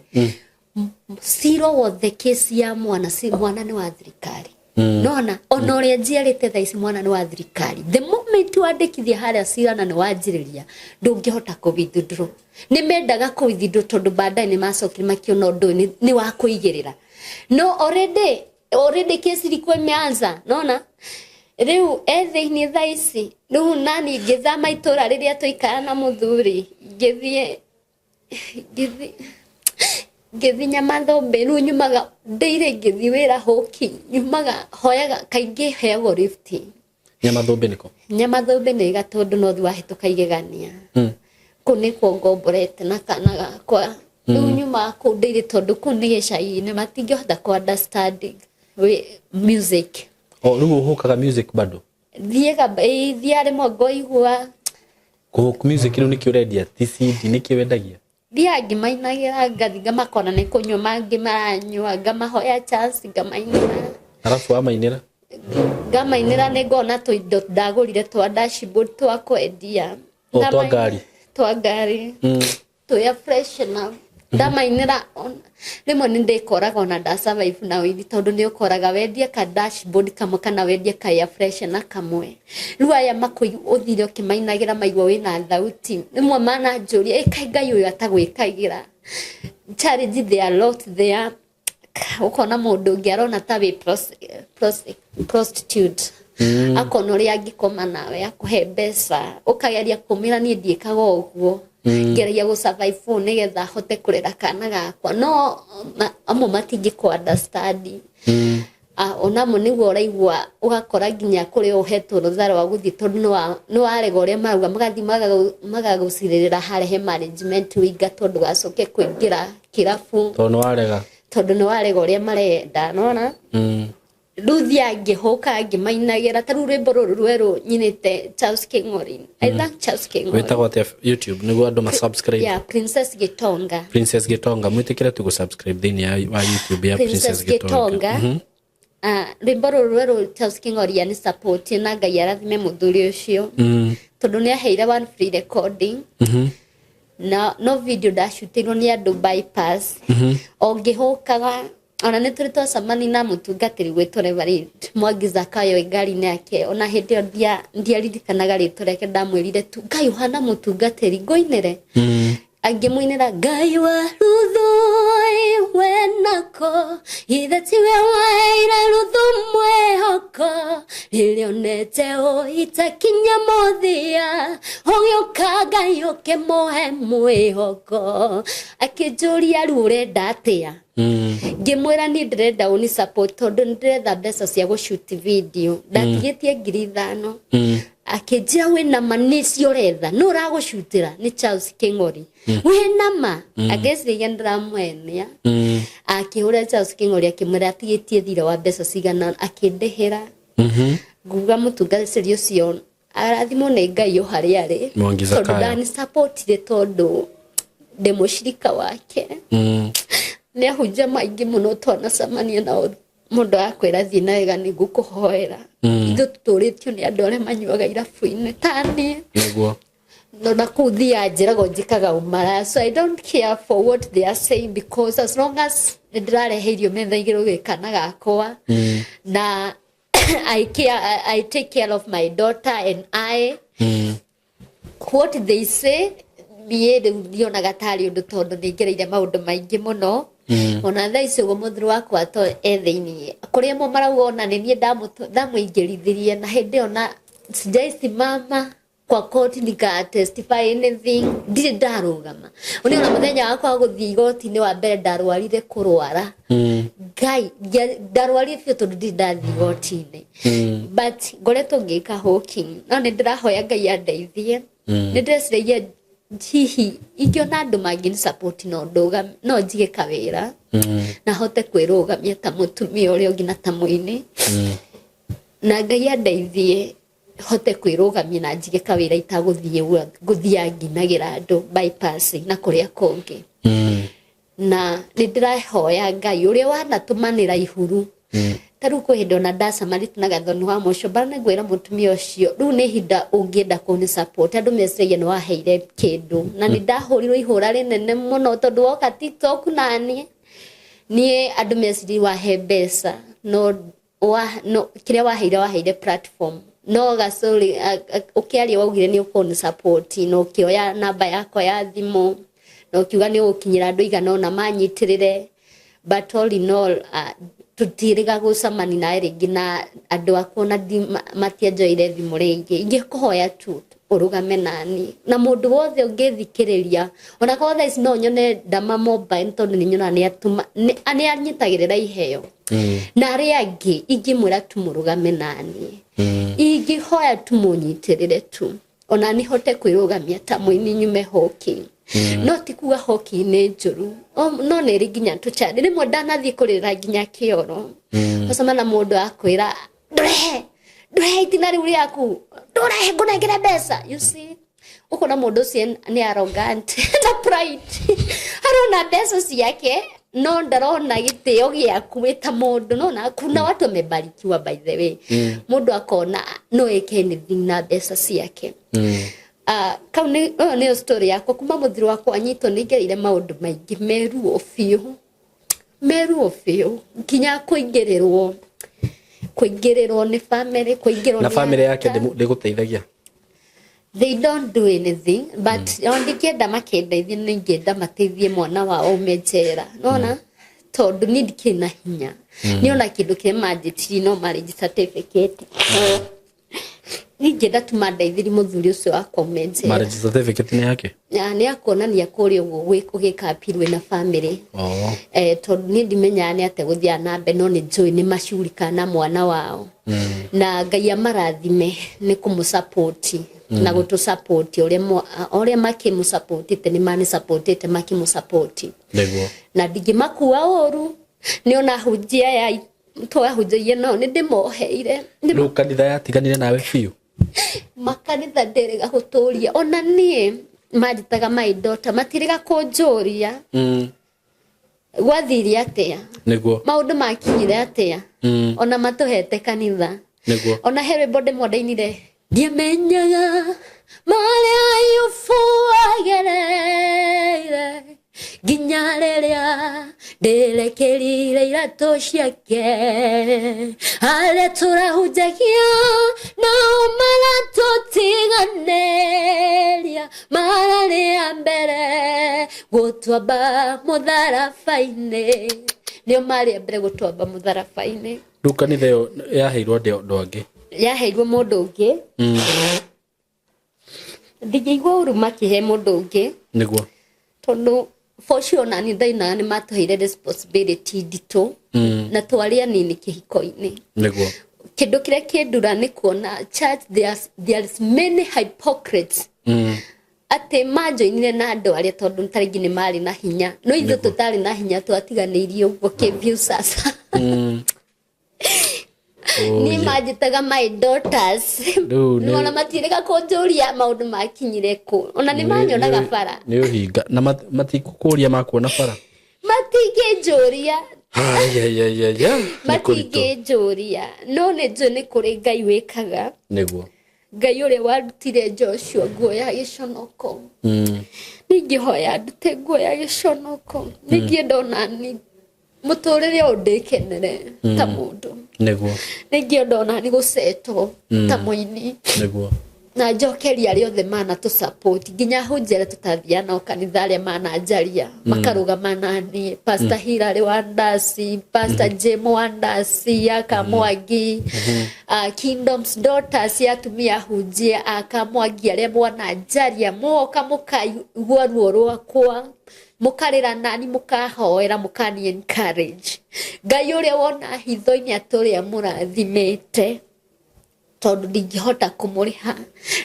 Cira wothe kesi ya mwana mwana nĩ wa thirikari. Nona ona ũrĩa njiarĩte thaa ici, mwana nĩ wa thirikari. The moment wandĩkithia harĩa cira na nĩ wanjĩrĩria, ndũngĩhota kũ withdraw. Nĩ mendaga kũ withdraw tondũ baadaye nĩ macokire makĩona ũndũ ũyũ nĩ wa kũigĩrĩra, no already kesi ilikuwa imeanza. Naona Rĩu e thĩinĩ thaa ici. Rĩu nani ngĩthama itũra rĩrĩa tũikara na mũthuri, ngĩthiĩ ngĩthiĩ ngĩthiĩ Nyamathũmbĩ. Rĩu nyumaga ndĩire ngĩthiĩ wĩra hũki, nyumaga hoyaga kaingĩ heagwo lift. Nyamathũmbĩ nĩkũ? Nyamathũmbĩ nĩ Gatũndũ North wahĩtũka Igegania. Kũu nĩkuo ngomborete na kana gakwa. Rĩu nyumaga kũu ndĩire tondũ kũu nĩ gĩcagi-inĩ matingĩhota kũ understand music. O rĩu ũhũkaga music bado? Thiaga thiaga rĩmwe ngoigua. Kũhũk music rĩu nĩkĩ ũrendia? Ti CD nĩkĩ wendagia? Thiaga ngĩmainagĩra, ngathiĩ ngamakora nĩ kũnyua mangĩ maranyua, ngamahoya chance ngamainĩra. Arabu wamainĩra? Ngamainĩra nĩ ngona tũindo ndagũrire twa dashboard twa kwendia. O twa ngari? Twa ngari. Tũya fresh na ndamainĩra rĩmwe nĩ ndĩkoraga ona nda survive na ũini tondũ nĩ ũkoraga wendie ka dashboard kamwe kana wendie ka air freshener kamwe. Rĩu aya ũthire ũkĩmainagĩra maigua wĩna thauti, rĩmwe mananjũria ĩ kaĩ Ngai ũyũ atagwĩkagĩra. Challenge there are lot there. Ũkona mũndũ ũngĩ arona ta wĩ prostitute, akona ũrĩa angĩkoma nawe akũhe mbeca, ũkageria kũmĩra niĩ ndiĩkaga ũguo, ngeragia gũ survive ũũ nĩgetha hote kũrera kana gakwa, no amwe matingĩkũ understand. Onamo nĩguo ũraigua ũgakora nginya kũrĩa ũhetwo rũtha rwa gũthiĩ tondũ nĩ warega ũrĩa marauga, magathiĩ magagũcirĩrĩra harĩa he management ũingatwo ndũgacoke kũingĩra kĩrabu. Tondũ nĩ warega. Tondũ nĩ warega ũrĩa marenda, nĩwona? Rĩu thiaga ngĩhũka ngĩmainagĩra ta rĩu rwĩmbo rũrũ rwerũ nyinĩte Charles King'ori. I thank Charles King'ori. Wĩtagwo atĩa YouTube nĩguo andũ ma subscribe? Yeah, Princess Gitonga. Princess Gitonga, mwĩtĩkĩre tu gũ-subscribe thĩinĩ wa YouTube ya Princess Gitonga. Rwĩmbo rũrũ rwerũ Charles King'ori ani support na Ngai arathime mũthuri ũcio. Tondũ nĩ aheire one free recording. Na no video ndacutĩirwo nĩ andũ bypass. O ngĩhũkaga ona nĩ tũrĩ twacemania na mũtungatĩri gwĩtwo Reverend Mwangi Zakayo ngari-inĩ yake, ona hĩndĩ ĩyo ndiaririkanaga rĩtwa rĩake, ndamwĩrire tu Ngai ũhana mũtungatĩri ngũinĩre. Angĩmũinĩra Ngai wa Ruthu wenako ithe tiwe waire Ruthu mwĩhoko rĩrĩa onete ũitakinya mũthia ũgĩũka Ngai ũkĩmũhe mwĩhoko. Akĩnjũria rĩu ũrenda atĩa? Ngĩmwĩra niĩ ndĩrenda ũni support tondũ nĩ ndĩretha mbeca cia gũ shoot video, ndatigĩtie 5,000. Akĩnjĩra wĩna ma nĩcio ũretha, nũ ũragũcutĩra? Nĩ Charles King'ori. Wĩna ma? Angĩciria ndĩramwenia. Akĩhũra Charles King'ori akĩmwĩra atigĩtie thirĩ wa mbeca cigana, akĩndĩhĩra. Nguga mũtungatĩri ũcio arathimwo nĩ Ngai o harĩa arĩ, Mwangi tondũ Zakayo. ndani supportire tondũ ndĩ mũcirika wake. Nĩ ahunjia maingĩ mũno twanacemania nao, mũndũ akwĩra thiĩ na wega nĩ ngũkũhoera. Ithuĩ tũtũrĩtio nĩ andũ arĩa manyuaga irabu-inĩ ta niĩ. Nĩguo. No na kũu thiaga njĩragwo njĩkaga ũmara, so I don't care for what they are saying because as long as nĩ ndĩrarehe irio metha igĩrĩ gwĩ kana gakwa na I take care of my daughter and I what they say niĩ rĩu ndionaga tarĩ ũndũ tondũ nĩ ngereire maũndũ maingĩ mũno. Ona thaa ici ũguo mũthuri wakwa to e thĩiniĩ kũrĩa amwe marauga ona nĩ niĩ ndamũingĩrithirie, na hĩndĩ ĩyo na sijaisimama kwa court nika testify anything, ndirĩ ndarũgama. Ũnĩ ona mũthenya wakwa wa gũthiĩ igoti-inĩ wa mbere ndarwarire kũrwara. Ngai ndarwarire biũ tondũ ndirĩ ndathiĩ igoti-inĩ. But ngoretwo ngĩka hawking, no nĩ ndĩrahoya Ngai andeithie. Nĩ ndĩreciragia hihi ingĩona andũ mangĩni support no ndũgame, no njige kawĩra na hote kwĩrũgamia ta mũtumia ũrĩa ũngĩ na ta mũini. Na Ngai andeithie hote kwĩrũgamia na njige kawĩra itagũthiĩ gũthiaga nginagĩra andũ bypass na kũrĩa kũngĩ. Na nĩ ndĩrahoya Ngai ũrĩa wanatũmanĩra ihuru. Ta rĩu kwĩ hĩndĩ ona ndacemanĩtie na Gathoni wa Mũcomba na ngwĩra mũtumia ũcio rĩu nĩ ihinda ũngĩenda kũni support, andũ meciragia nĩ waheire kĩndũ, na nĩ ndahũrirwo ihũra rĩnene mũno tondũ woka TikTok naniĩ niĩ andũ meciria wahe mbeca, no no kĩrĩa waheire waheire platform, no gacũrĩ ũkĩaria waugire nĩ ũkũni support na ũkĩoya namba yakwa ya thimũ na ũkiuga nĩ ũgũkinyĩra andũ igana ũna manyitĩrĩre, but all in all Tũtiĩrĩga gũcemania nawe rĩngĩ na andũ akwa ona matianjoire thimũ rĩngĩ. Ingĩkũhoya tu ũrũgame nani na mũndũ wothe ũngĩthikĩrĩria, ona korwo thaa ici no nyone Ndama Mobile, tondũ nĩ nyonaga nĩ anyitagĩrĩra iheo na arĩa angĩ, ingĩmwĩra tu mũrũgame nani. Ingĩhoya tu mũnyitĩrĩre tu ona nĩ hote kwĩrũgamia ta mũini, nyume hoki. No ti kuga hoki nĩ njũru. No nĩ ĩrĩ nginya tũcari. Rĩmwe ndanathiĩ kũrĩra nginya kĩoro, ũcema na mũndũ akwĩra, "Ndũrehe, ndũrehe itina rĩu rĩaku, ndũrehe ngũnengere mbeca." You see, ũkona mũndũ ũcio nĩ arrogant na pride, arona mbeca ciake no ndarona gĩtĩo gĩaku wĩ ta mũndũ. Nona kuna watu wamebarikiwa, by the way. Mũndũ akona no eke anything na mbeca ciake. Ah, kau nĩ ĩyo nĩyo story yakwa kuma mũthiro wakwa anyitwo. Nĩ ngereire maũndũ maingĩ meruo biũ, meruo biũ, nginya kũingĩrĩrwo nĩ family, kũingĩrwo Na nĩ family yake arata. Ndĩgũteithagia? They don't do anything, but o ndingĩenda makĩndeithie, nĩ ingĩenda mateithie mwana wao ume njera, nona tondũ niĩ ndikĩrĩ na hinya. Nĩ ona kĩndũ kĩrĩa manjĩtirie no marriage certificate. Niĩ ingĩenda tu mandeithirie mũthuri ũcio wakwa ume njera. Marriage certificate nĩ yake? Na nĩ akuonania kũrĩa ũguo ũgĩka appeal wĩna family. Oh. Tondũ niĩ ndimenyaga nĩ atĩa gũthiaga na mbere, no nĩ njũĩ nĩ macurika na mwana wao. Na Ngai amarathime nĩ kũmũsapoti na gũtũsapoti ũrĩa makĩmũsapotĩte, nĩ manĩsapotĩte makĩmũsapoti. Na ndingĩmakua ũru, nĩ ona hunjia ya twahunjagia nao nĩ ndĩmoheire. Rĩu kanitha yatiganire nawe biũ? Makanitha ndĩrĩga gũtũria, ona niĩ manjĩtaga my daughter, matirĩga kũnjũria gwathire atĩa, maũndũ makinyire atĩa. Ona matũhete kanitha. Ona he rwĩmbo ndĩmwe ndainire, "Ndiamenyaga marĩa Ayubu agereire nginya rĩrĩa ndĩrekerire iratũ ciake. Arĩa tũrahunjagia nao maratũtiganĩria, mararĩa mbere gũtwamba mũtharaba-inĩ." Nĩo marĩa mbere gũtwamba mũtharaba-inĩ. Rĩu kanitha ĩyo yaheirwo andũ angĩ? Yaheirwo mũndũ ũngĩ. Ndingĩigua ũru makĩhe mũndũ ũngĩ, tondũ for sure nani ndainaga nĩ matũheire responsibility nditũ na twarĩ anini kĩhiko-inĩ. Kĩndũ kĩrĩa kĩndura nĩ kuona church there's many hypocrites, atĩ manjoinire na andũ arĩa tondũ ta rĩngĩ nĩ marĩ na hinya, no ithuĩ tũtarĩ na hinya twatiganĩirio ũguo kĩbiũ. Sasa niĩ manjĩtaga my daughters. Rĩu Ona matirĩga kũnjũria maũndũ makinyire kũ, ona nĩ manyonaga bara. Nĩ ũhinga na matikũkũria makuona bara? Matingĩnjũria. Ayayayaya, nĩ kũritũ. Matingĩnjũria, no nĩ njũĩ nĩ kũrĩ Ngai wĩkaga. Ngai ũrĩa warutire Joshua nguo ya gĩconoko, ningĩhoya ndute nguo ya gĩconoko. Ningĩenda onani mũtũrĩre ũyũ ndĩkenere ta mũndũ. Ningĩenda onani gũcetwo ta mũini na njokeria arĩa othe mana tũ support, nginya ahunjia arĩa tũtathiaga nao kanitha, arĩa mananjaria makarũgama naniĩ, Pastor Hilary Wandasi, Pastor Jim Wandasi ya Kamwangi, Kingdoms Daughters ya atumia ahunjia a Kamwangi, arĩa mwananjaria, muoka mũkaigua ruo rwakwa, mũkarĩra nani, mũkahoera, mũkani encourage. Ngai ũrĩa wona hitho-inĩ atũrĩa mũrathimĩte, tondũ ndingĩhota kũmũrĩha.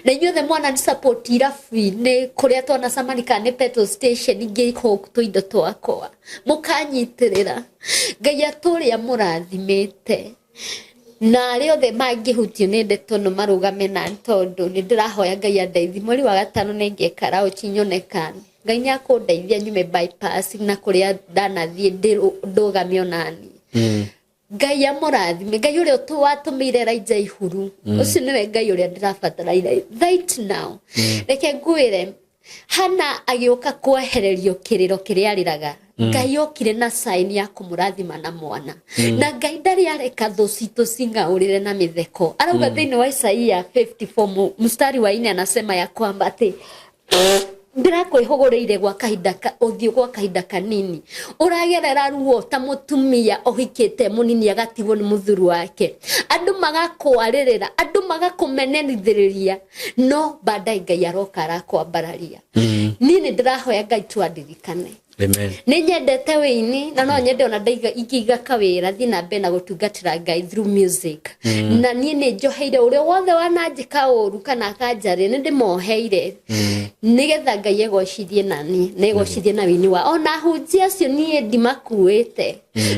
Na inyuothe mwana support irabu-inĩ kũrĩa twanacemania kana nĩ petrol station ngĩhũk tũindo twakwa, mũkanyitĩrĩra, Ngai atũrĩa mũrathimĩte. Na arĩa othe mangĩhutio nĩ ndeto ĩno marũgame na, tondũ nĩ ndĩrahoya Ngai andeithie. Mweri wa gatano nĩ ngeka rauchi, nyone kana Ngai nĩ akũndeithia nyume bypass na kũrĩa ndanathiĩ ndũgame onani. Ngai amũrathime. Ngai ũrĩa watũmĩire Elijah ihuru, ũcio nĩwe Ngai ũrĩa ndĩrabatara right now. Reke ngwĩre, Hana agĩũka kwehererio kĩrĩro kĩrĩa arĩraga, Ngai okire na sign ya kũmũrathima na mwana. Na Ngai ndarĩ areka thũ citũ cing'aũrĩre na mĩtheko. Arauga thĩinĩ wa Isaia 54 mstari wa 4, anasema ya kwamba atĩ Ndĩrakwĩhũgũrĩire gwa kahinda ka ũthiũ, gwa kahinda kanini ũragerera ruo ta mũtumia ũhikĩte mũnini agatigwo nĩ mũthuri wake, andũ magakwarĩrĩra, andũ magakũmenerithĩrĩria, no baadaye Ngai aroka arakwambararia. Niĩ nĩ ndĩrahoya Ngai tu andirikane. Amen. Nĩ nyendete wĩini na no nyende ona ndaiga ingĩiga kawĩra thiĩ na mbere na gũtungatĩra Ngai through music. Na niĩ nĩ njoheire ũrĩa wothe wananjĩka ũru kana akanjarĩria, nĩ ndĩmoheire nĩgetha Ngai egocithie na niĩ na egocithie na wĩini wa ona ahunjia acio. Niĩ ndimakuĩte,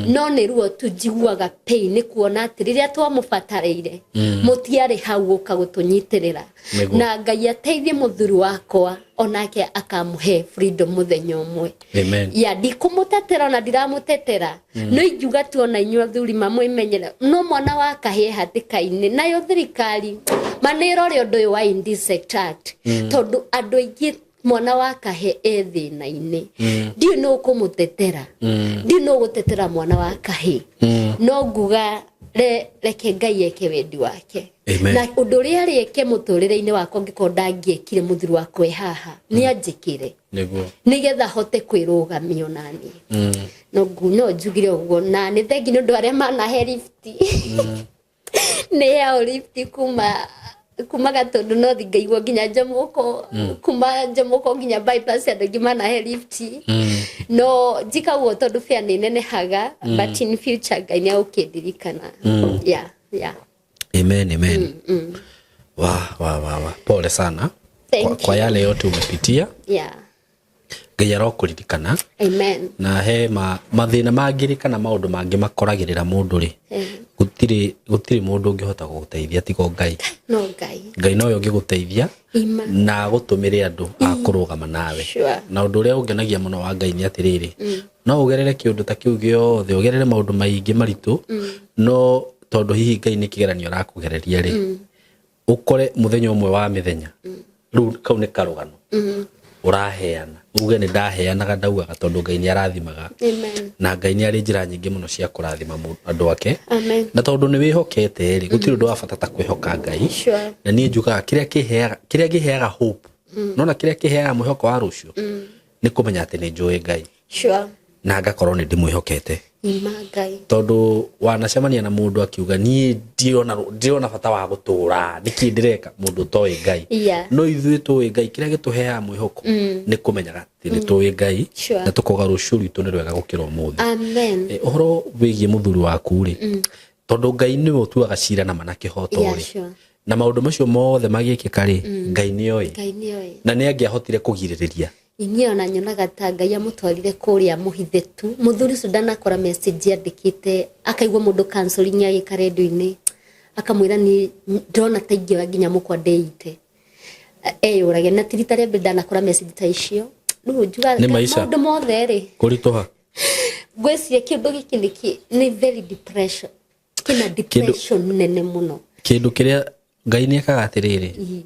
no nĩ ruo tu njiguaga, pain, nĩ kuona atĩ rĩrĩa twamũbatarĩire mũtiarĩ hau gũka gũtũnyitĩrĩra. Na Ngai ateithie mũthuri wakwa, onake akamũhe freedom mũthenya ũmwe. Amen. Ya ndikũmũtetera, ona ndiramũtetera, no ingiuga tu ona inyuĩ athuri mamwĩmenyere, no mwana wa kahĩĩ hatĩka-inĩ. Nayo thirikari manĩrore ũndũ ũyũ wa Indecent Act, tondũ andũ aingĩ mwana wa kahĩĩ e thĩna-inĩ. Ndiũĩ nũ ũkũmũtetera, ndiũĩ nũ ũgũtetera mwana wa kahĩĩ, no nguga reke Ngai eke wendi wake. Amen. Na ũndũ ũrĩa arĩ eke mũtũrĩre-inĩ wakwa, angĩkorwo ndangĩekire mũthuri wakwa e haha, nĩ anjĩkĩre nĩgetha hote kwĩrũgamia onaniĩ. No no njugire ũguo, na nĩ thengi nĩ ũndũ arĩa manahe lift. Nĩ heo lift kuma Gatũndũ North ngaigua nginya Njamũko, kuma Njamũko nginya Bypass, andũ aingĩ manahe lift. No njika ũguo tondũ fare nĩ nenehaga, but in future Ngai nĩ agũkĩndirikana. Yeah. Amen, amen. Wa wa wa wa, pole sana Thank kwa you. yale yote umepitia. Ngai arokũririkana. Amen. Na he mathĩna mangĩ rĩ, kana maũndũ mangĩ makoragĩrĩra mũndũ rĩ, gũtirĩ mũndũ ũngĩhota gũgũteithia tiga Ngai. No Ngai. Ngai nowe ũngĩgũteithia Ima. na gũtũmĩre andũ a kũrũgama nawe. Na ũndũ ũrĩa ũngenagia mũno wa Ngai nĩ atĩrĩrĩ, no ũgerere kĩũndũ ta kĩu gĩothe, ũgerere maũndũ maingĩ maritũ, no tondũ hihi Ngai nĩ kĩgeranio arakũgereria rĩ, ũkore mũthenya ũmwe wa mĩthenya rĩu kau nĩ karũgano ũraheana, uge nĩ ndaheanaga, ndaugaga tondũ Ngai nĩ arathimaga. Amen. Na Ngai nĩ arĩ njĩra nyingĩ mũno cia kũrathima andũ ake. Amen. Na tondũ nĩ wĩhokete rĩ, gũtirĩ ũndũ wa bata ta kwĩhoka Ngai. Na niĩ njugaga kĩrĩa kĩheaga hope, nona kĩrĩa kĩheaga mwĩhoko wa rũciũ nĩ kũmenya atĩ nĩ njũĩ Ngai na ngakorwo nĩ ndĩmwĩhokete. Ima Ngai. Tondũ wanacemania na mũndũ akiuga, "Niĩ ndirona bata wa gũtũra, nĩkĩ ndĩreka?" Mũndũ ũtoĩ Ngai. No ithuĩ tũĩ Ngai, kĩrĩa gĩtũheaga mwĩhoko nĩ kũmenyaga atĩ nĩ tũĩ Ngai na tũkoga rũciũ rwitũ nĩ rwega gũkĩra ũmũthĩ. Amen. Ũhoro wĩgiĩ mũthuri waku rĩ, tondũ Ngai nĩwe ũtuaga cira na mana kĩhoto rĩ, na maũndũ macio mothe magĩkĩka rĩ, Ngai nĩoĩ Ngai nĩoĩ. Na nĩ angĩahotire kũgirĩrĩria. Inyuĩ ona nyonaga ta Ngai amũtwarire kũrĩa mũhithe tu. Mũthuri ũcio ndanakora message andĩkĩte, akaigua mũndũ counseling agĩka redio-inĩ, akamwĩra, "Niĩ ndĩrona ta ingĩoya nginya mũkwa ndĩite eyũrage." Na ti rita rĩa mbere ndanakora message ta icio. Rĩu njugaga Nĩ maica. maũndũ mothe rĩ, kũritũha. Ngwĩciria kĩndũ gĩkĩ nĩ very depression, kĩna depression nene mũno. Kĩndũ kĩrĩa Ngai nĩ ekaga atĩrĩrĩ,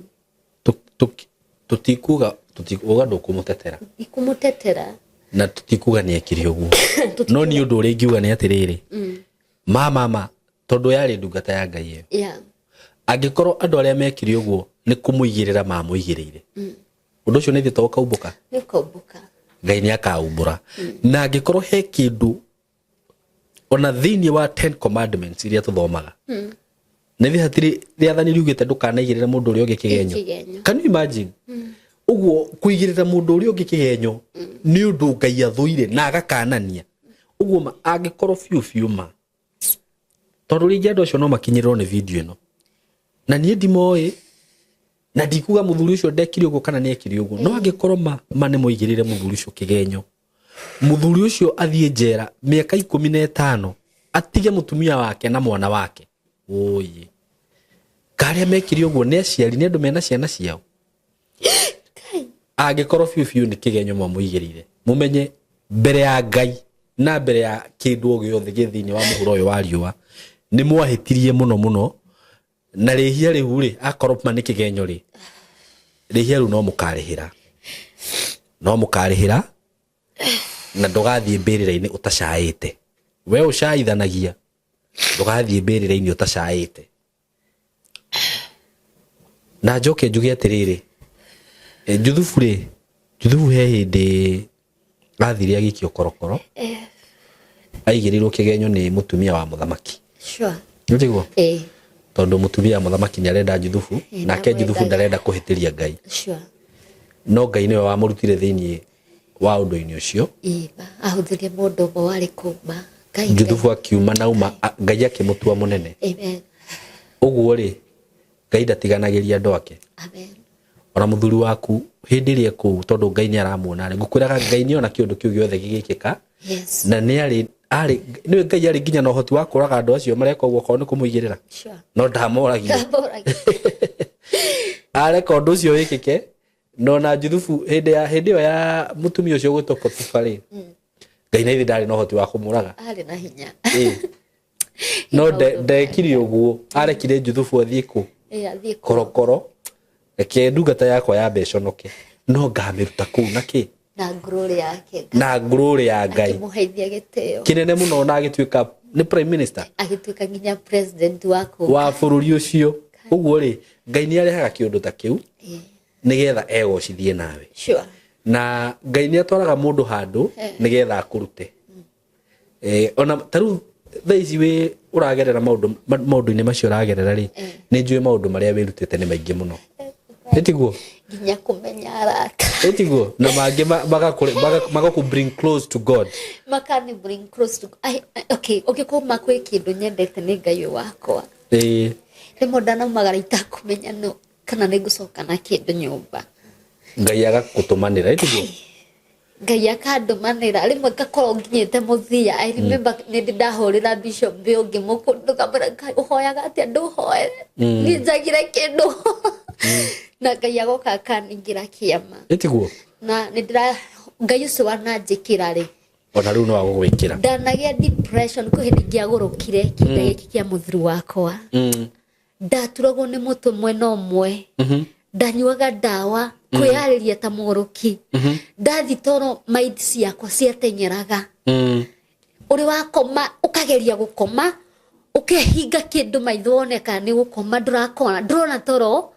tũtikuga ndũkũmũtetera. Ikũmũtetera. Na tũtikuga nĩ ekire ũguo, no niĩ ũndũ ũrĩa ingiuga nĩ atĩrĩrĩ, ma tondũ yarĩ ndungata ya Ngai ĩyo, angĩkorwo andũ arĩa mekire ũguo nĩ kũmũigĩrĩra mamũigĩrĩire, ũndũ ũcio nĩ thĩ to ũkaumbũka. Nĩ ũkaumbũka. Ngai nĩ akaumbũra. Na angĩkorwo he kĩndũ ona thĩinĩ wa 10 commandments iria tũthomaga, nĩ thĩ hatirĩ rĩathani riugĩte ndũkanaigĩrĩre mũndũ ũrĩa ũngĩ kĩgenyo. Kĩgenyo. Can you imagine ũguo kũigĩrĩra mũndũ ũrĩa ũngĩ kĩgenyo nĩ ũndũ Ngai athũire na agakanania ũguo? Ma angĩkorwo biũ biũ ma, tondũ rĩngĩ andũ acio no makinyĩrĩrwo nĩ video ĩno, na niĩ ndimoĩ na ndikuga mũthuri ũcio ndekire ũguo kana nĩ ekire ũguo, no angĩkorwo ma nĩ mũigĩrĩre mũthuri ũcio kĩgenyo, mũthuri ũcio athiĩ njera mĩaka 15, atige mũtumia wake na mwana wake, ũyĩ karĩa mekire ũguo nĩ aciari, nĩ andũ mena ciana ciao. Angĩkorwo biũ biũ nĩ kĩgenyo mwamũigĩrĩire, mũmenye mbere ya Ngai na mbere ya kĩndũ o gĩothe gĩ thĩinĩ wa mũhuro ũyũ wa riũa, nĩ mwahĩtirie mũno mũno. Na rĩhia rĩu rĩ, akorwo ma nĩ kĩgenyo rĩ, rĩhia rĩu no mũkarĩhĩra, no mũkarĩhĩra, na ndũgathiĩ mbĩrĩra-inĩ ũtacaĩte. We ũcaithanagia, ndũgathiĩ mbĩrĩra-inĩ ũtacaĩte. Na njoke njuge atĩrĩrĩ, Juthubu rĩ, Juthubu he hĩndĩ athire agĩikio korokoro, aigĩrĩirwo kĩgenyo nĩ mũtumia wa mũthamaki. Nĩtiguo? Tondũ mũtumia wa mũthamaki nĩ arenda Juthubu, nake Juthubu ndarenda kũhĩtĩria Ngai. No Ngai nĩwe wamũrutire thĩinĩ wa ũndũ-inĩ ũcio. Ahũthĩrire mũndũ ũmwe warĩ kũma. Juthubu akiuma na uma, Ngai akĩmũtua mũnene. Ũguo rĩ, Ngai ndatiganagĩria andũ ake. Ona mũthuri waku hĩndĩ ĩrĩa kũu, tondũ Ngai nĩ aramuona rĩ, ngũkwĩraga Ngai nĩ ona kĩũndũ kĩu gĩothe gĩgĩkĩka. Na nĩ arĩ arĩ nĩwe Ngai arĩ nginya na ũhoti wa kũraga andũ acio mareka ũguo okorwo nĩ kũmũigĩrĩra. No ndamoragia. Areka ũndũ ũcio wĩkĩke. No na Juthubu hĩndĩ ya hĩndĩ ĩyo ya mũtumia ũcio gwĩtwo Potifa rĩ, Ngai na ithe ndarĩ na ũhoti wa kũmũraga. Arĩ na hinya. No ndekire ũguo, arekire Juthubu athiĩ kũ? Korokoro. Reke ndungata yakwa yambe ĩconoke, no ngamĩruta kũu na kĩ? Na glory yake. Na glory ya Ngai. Akĩmũheithia gĩtĩo kĩnene mũno, na agĩtuĩka nĩ prime minister. Agĩtuĩka nginya president wa kũu. Wa bũrũri ũcio. Ũguo rĩ, Ngai nĩ arehaga kĩũndũ ta kĩu nĩgetha egocithie nawe. Na Ngai nĩ atwaraga mũndũ handũ nĩgetha akũrute. Ona ta rĩu thaa ici wĩ ũragerera maũndũ maũndũ-inĩ macio ũragerera rĩ, nĩ njũĩ maũndũ marĩa wĩrutĩte nĩ maingĩ mũno. Ĩtiguo? Nginya kũmenya arata. Ĩtiguo? Na mangĩ magakũ bring close to God. Makani bring close to okay, ũngĩkũma kwĩ kĩndũ nyendete nĩ Ngai ũyũ wakwa. Rĩmwe ndanaumagara itakũmenya no kana nĩ ngũcoka na kĩndũ nyũmba. Ngai agakũtũmanĩra, ĩtiguo? Ngai akandũmanĩra rĩmwe ngakorwo nginyĩte mũthia. I remember nĩ ndĩ ndahũrĩra bishop ũngĩ mũkũndũ ngamwĩra, Ngai ũhoyaga atĩa ndũhoere niĩ njagire kĩndũ, na Ngai agoka akaningĩra kĩama. Ĩtiguo? Na nĩ ndĩra Ngai ũcio wananjĩkĩra rĩ, Ona rĩu no agũgwĩkĩra. Ndanagĩa depression kwĩ hĩndĩ ingĩagũrũkire kĩnda gĩkĩ kĩa mũthuri wakwa. Ndaturagwo nĩ mũtwe mwena ũmwe, ndanyuaga ndawa kwĩyarĩria ta mũgũrũki, ndathi toro mind ciakwa ciateng'eraga. Ũrĩ wakoma ũkageria gũkoma, ũkehinga kĩndũ maitho wone kana nĩ gũkoma, ndũrakona, ndũrona toro.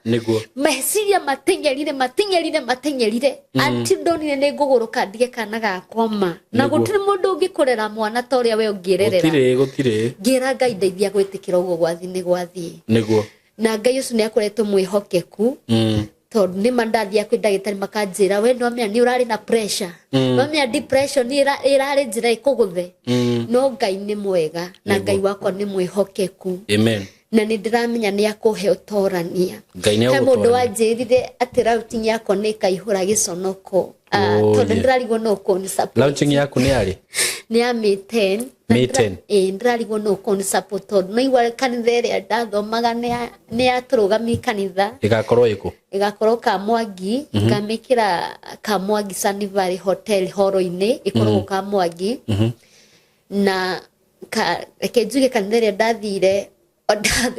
Meciria mateng'erire mateng'erire mateng'erire until ndonire nĩ ngũgũrũka ndige kana gakwa ma na. Gũtirĩ mũndũ ũngĩkũrera mwana ta ũrĩa we ũngĩrerera. Gũtirĩ, gũtirĩ. Ngĩra Ngai ndeithia gwĩtĩkĩra ũguo gwathiĩ nĩ gwathiĩ. Na Ngai ũcio nĩ akoretwo mwĩhokeku, tondũ nĩ ma ndathiaga kwĩ ndagĩtarĩ makanjĩra, we nĩwamenya nĩ ũrarĩ na pressure, nĩwamenya depression ĩrarĩ njĩra ĩkũgũthe. No Ngai nĩ mwega na Ngai wakwa nĩ mwĩhokeku. Amen. Na nĩ ndĩramenya nĩ akũhe ũtorania. Ngai nĩ He mũndũ agũtorania. Wanjĩrire atĩ routing yakwa nĩ ĩkaihũra gĩconoko. Oh, tondũ yeah. ndĩrarigwo no kũni support. Launching yaku nĩ yarĩ? Nĩ ya May 10. Na May 10. Ĩĩ, ndĩrarigwo no kũni support tondũ naigua kanitha ĩrĩa ndathomaga nĩ yatũrũgamia kanitha. Ĩgakorwo ĩkũ? Ĩgakorwo Kamwangi. Ngamĩkĩra Kamwangi Sunny Valley Hotel horo-inĩ, ĩkoragwo Kamwangi. Na reke njuge kanitha ĩrĩa ndathire,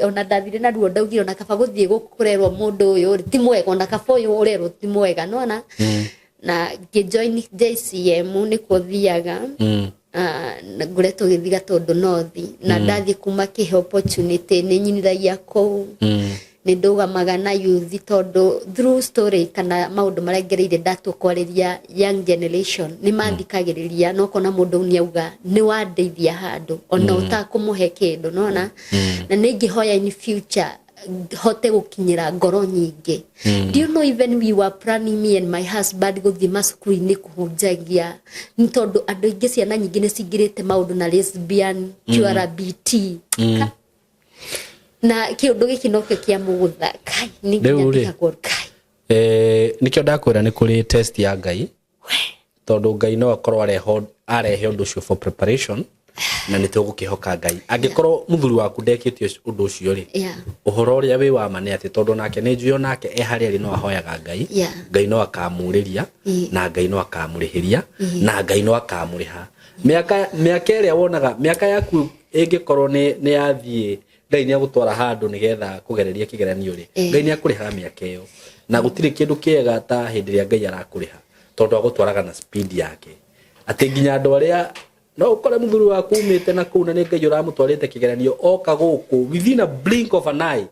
ona ndathire na ruo, ndaugire ona kaba gũthiĩ gũkũ kũrerwo mũndũ ũyũ rĩ ti mwega, ona kaba ũyũ ũrerwo ti mwega nona. Na ngĩjoin JCM, nĩkuo thiaga. Na ngoretwo gĩthiĩ Gatũndũ North, na ndathiĩ kuma kĩhe opportunity nĩ nyinithagia kũu, nĩ ndũgamaga na youth, tondũ through story kana maũndũ marĩa ngereire, ndatua kwarĩria young generation nĩ mathikagĩrĩria, na ũkona mũndũ nĩ auga nĩ wandeithia handũ ona ũtakũmũhe kĩndũ nona. Na nĩ ingĩhoya in future hote gũkinyĩra ngoro nyingĩ. Do you know, even we were planning, me and my husband, gũthiĩ macukuru-inĩ kũhunjagia, nĩ tondũ andũ aingĩ, ciana nyingĩ nĩ cingĩrĩte maũndũ na lesbian, QRBT. Na kĩũndũ gĩkĩ nokĩo kĩa mũgũtha kai nĩ nginya Rĩu rĩ. ndigagwo kai. Nĩkĩo ndakwĩra nĩ kũrĩ test ya Ngai, tondũ Ngai no akorwo arehe ũndũ ũcio for preparation, na nĩ tũgũkĩhoka Ngai angĩkorwo mũthuri waku ndekĩte ũndũ ũcio rĩ. Ũhoro ũrĩa wĩ wa ma nĩ atĩ tondũ nake nĩ njũĩ onake e harĩa arĩ no ahoyaga Ngai. Ngai no akamurĩria, na Ngai no akamũrĩhĩria, na Ngai no akamũrĩha mĩaka ĩrĩa wonaga mĩaka yaku ĩngĩkorwo nĩ yathiĩ. Ngai nĩ agũtwara handũ nĩgetha kũgereria kĩgeranio rĩ, Ngai nĩ akũrĩhaga mĩaka ĩyo, na gũtirĩ kĩndũ kĩega ta hĩndĩ ĩrĩa Ngai arakũrĩha, tondũ agũtwaraga na speed yake, atĩ nginya andũ arĩa no ũkore mũthuri waku umĩte na kũu na nĩ Ngai ũramũtwarĩte kĩgeranio, oka gũkũ within a blink of an eye.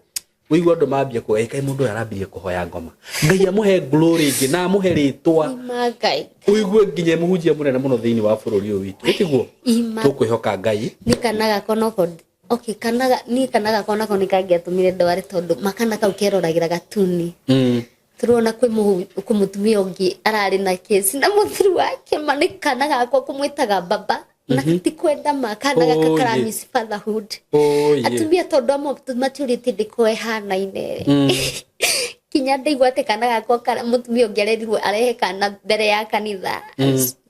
Wĩigua andũ mambia kuga, "Ĩ, kaĩ mũndũ ũyũ arambirie kũhoya ngoma." Ngai amũhe glory ĩngĩ na amũhe rĩtwa. Ima Ngai. Ũigue nginya mũhunjia mũnene mũno thĩinĩ wa bũrũri ũyũ witũ, ĩtiguo? Ima. Tũkwĩhoka Ngai. Nĩ kana gakwa noko, okay, kana niĩ kana gakwa nako nĩ kangĩatũmire ndware, tondũ makana kau keroragĩra gatuni. Tũrona kwĩ kwĩ mũtumia ũngĩ ararĩ na kesi na mũthuri wake, ma nĩ kana gakwa kũmwĩtaga baba na gatikwenda, ma kana gaka Oye. kara miss fatherhood. Oye. Atumia tondũ amwe matiũrĩtie ndĩko ĩhanaine, kinya ndaigua atĩ kana gakwa mũtumia ũngĩ arerirwo arehe kana mbere ya kanitha,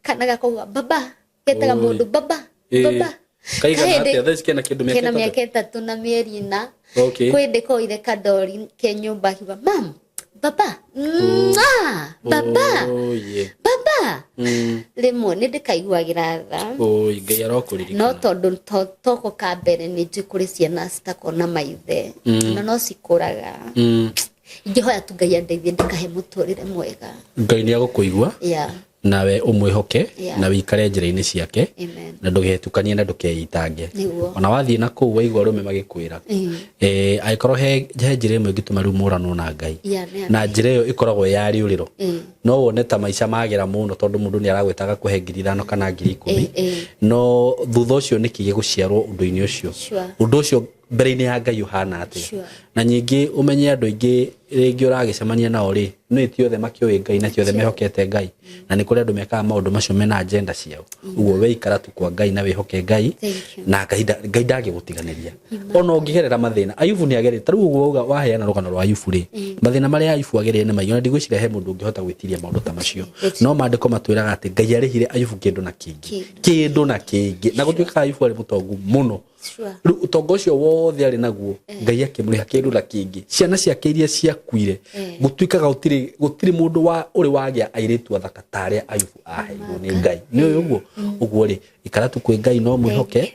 kana gakwa uga baba, getaga Oi. mũndũ baba. Baba. Kaigana Kahĩndĩ- atĩa thaa ici? Kena kĩndũ mĩaka kena 3? Mĩaka 3 na mĩeri 4. Okay. Kwĩ ndĩ koire kandori ke nyũmba, akiuga mam, baba, Mwah! Baba. Oye. Baba. Rĩmwe nĩ ndĩkaiguagĩra tha. Oi, Ngai arokũririkana. No tondũ toko ka mbere nĩ njũĩ kũrĩ ciana citakona maithe na no cikũraga. Ingĩhoya tu Ngai andeithie ndĩkahe mũtũrĩre mwega. Ngai nĩ agũkũigua. Nawe ũmwĩhoke na wĩikare njĩra-inĩ ciake. Amen. Na ndũgetukanie na ndũkeitange. Ona wathiĩ na kũu waigua arũme magĩkwĩra, angĩkorwo he njĩra ĩmwe ĩngĩtũma rĩu mũranwo na Ngai, na njĩra ĩyo ĩkoragwo ya rĩũrĩro, no wone ta maica magĩra mũno tondũ mũndũ nĩ aragwĩta agakũhe 5,000 kana 10,000. No thutha ũcio nĩkĩ gĩgũciarwo ũndũ-inĩ ũcio? Ũndũ ũcio mbere-inĩ ya Ngai ũhana atĩa? Na nyingĩ ũmenye andũ aingĩ rĩngĩ ũragĩcemania nao rĩ, nĩ ti othe makĩũĩ Ngai na ti othe mehokete Ngai, na nĩ kũrĩ andũ mekaga maũndũ macio mena agenda ciao. Ũguo we ikara tu kwa Ngai na wĩhoke Ngai. Thank you. Na Ngai Ngai ndangĩgũtiganĩria ona ũngĩgerera mathĩna. Ayubu nĩ agerete ta rĩu ũguo wauga, waheana rũgano rwa Ayubu rĩ, mathĩna marĩa Ayubu agereire nĩ maingĩ, ona ndigwĩciria he mũndũ ũngĩhota gwĩtiria maũndũ ta macio. No maandĩko matwĩraga atĩ Ngai arĩhire Ayubu kĩndũ na kĩngĩ, kĩndũ na kĩngĩ, na gũtuĩkaga Ayubu arĩ mũtongu mũno. Rĩu ũtonga ũcio wothe arĩ naguo, Ngai akĩmũrĩha kĩndũ na kĩngĩ. Ciana ciake iria ciakuire, gũtuĩkaga gũtirĩ mũndũ wa ũrĩ wagĩa airĩtu athaka ta arĩa Ayubu aheirwo nĩ Ngai. Nĩ ũyũ ũguo ũguo rĩ, ikara tu kwĩ Ngai no mwĩhoke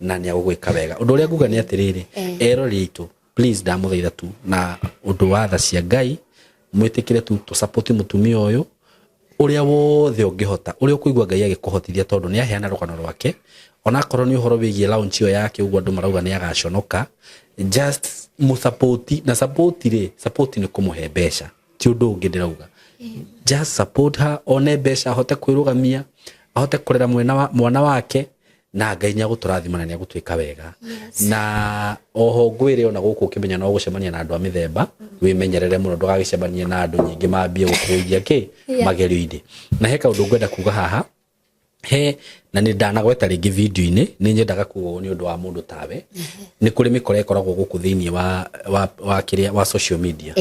na nĩ agũgwĩka wega. Ũndũ ũrĩa nguga nĩ atĩrĩrĩ, erori aitũ, please, ndamũthaitha tu na ũndũ wa tha cia Ngai, mwĩtĩkĩre tu tũsapoti mũtumia ũyũ ũrĩa wothe ũngĩhota, ũrĩa ũkũigua Ngai agĩkũhotithia, tondũ nĩ aheana rũgano rwake. Onakorwo nĩ ũhoro wĩgiĩ launch ĩyo yake ũguo andũ marauga nĩ agaconoka, just mũsapoti. Na support rĩ, support nĩ kũmũhe mbeca, ti ũndũ ũngĩ ndĩrauga. Just support her, one mbeca ahote kwĩrũgamia, ahote kũrera mwana wake, na Ngai nĩ agũtũrathima na nĩ agũtwĩka wega. Na oho ngwĩre, ona gũkũ ũkĩmenya no gũcemania na andũ a mĩthemba, wĩmenyerere mũno ndũgagĩcemanie na andũ nyingĩ mambie gũkũithia kĩ magerio-inĩ. Na he kaũndũ ngwenda kuga haha, he na nĩ ndanagweta rĩngĩ video-inĩ, nĩ nyendaga kuga ũũ nĩ ũndũ wa mũndũ tawe. Nĩ kũrĩ mĩkora ĩkoragwo gũkũ thĩinĩ wa kĩrĩa wa social media.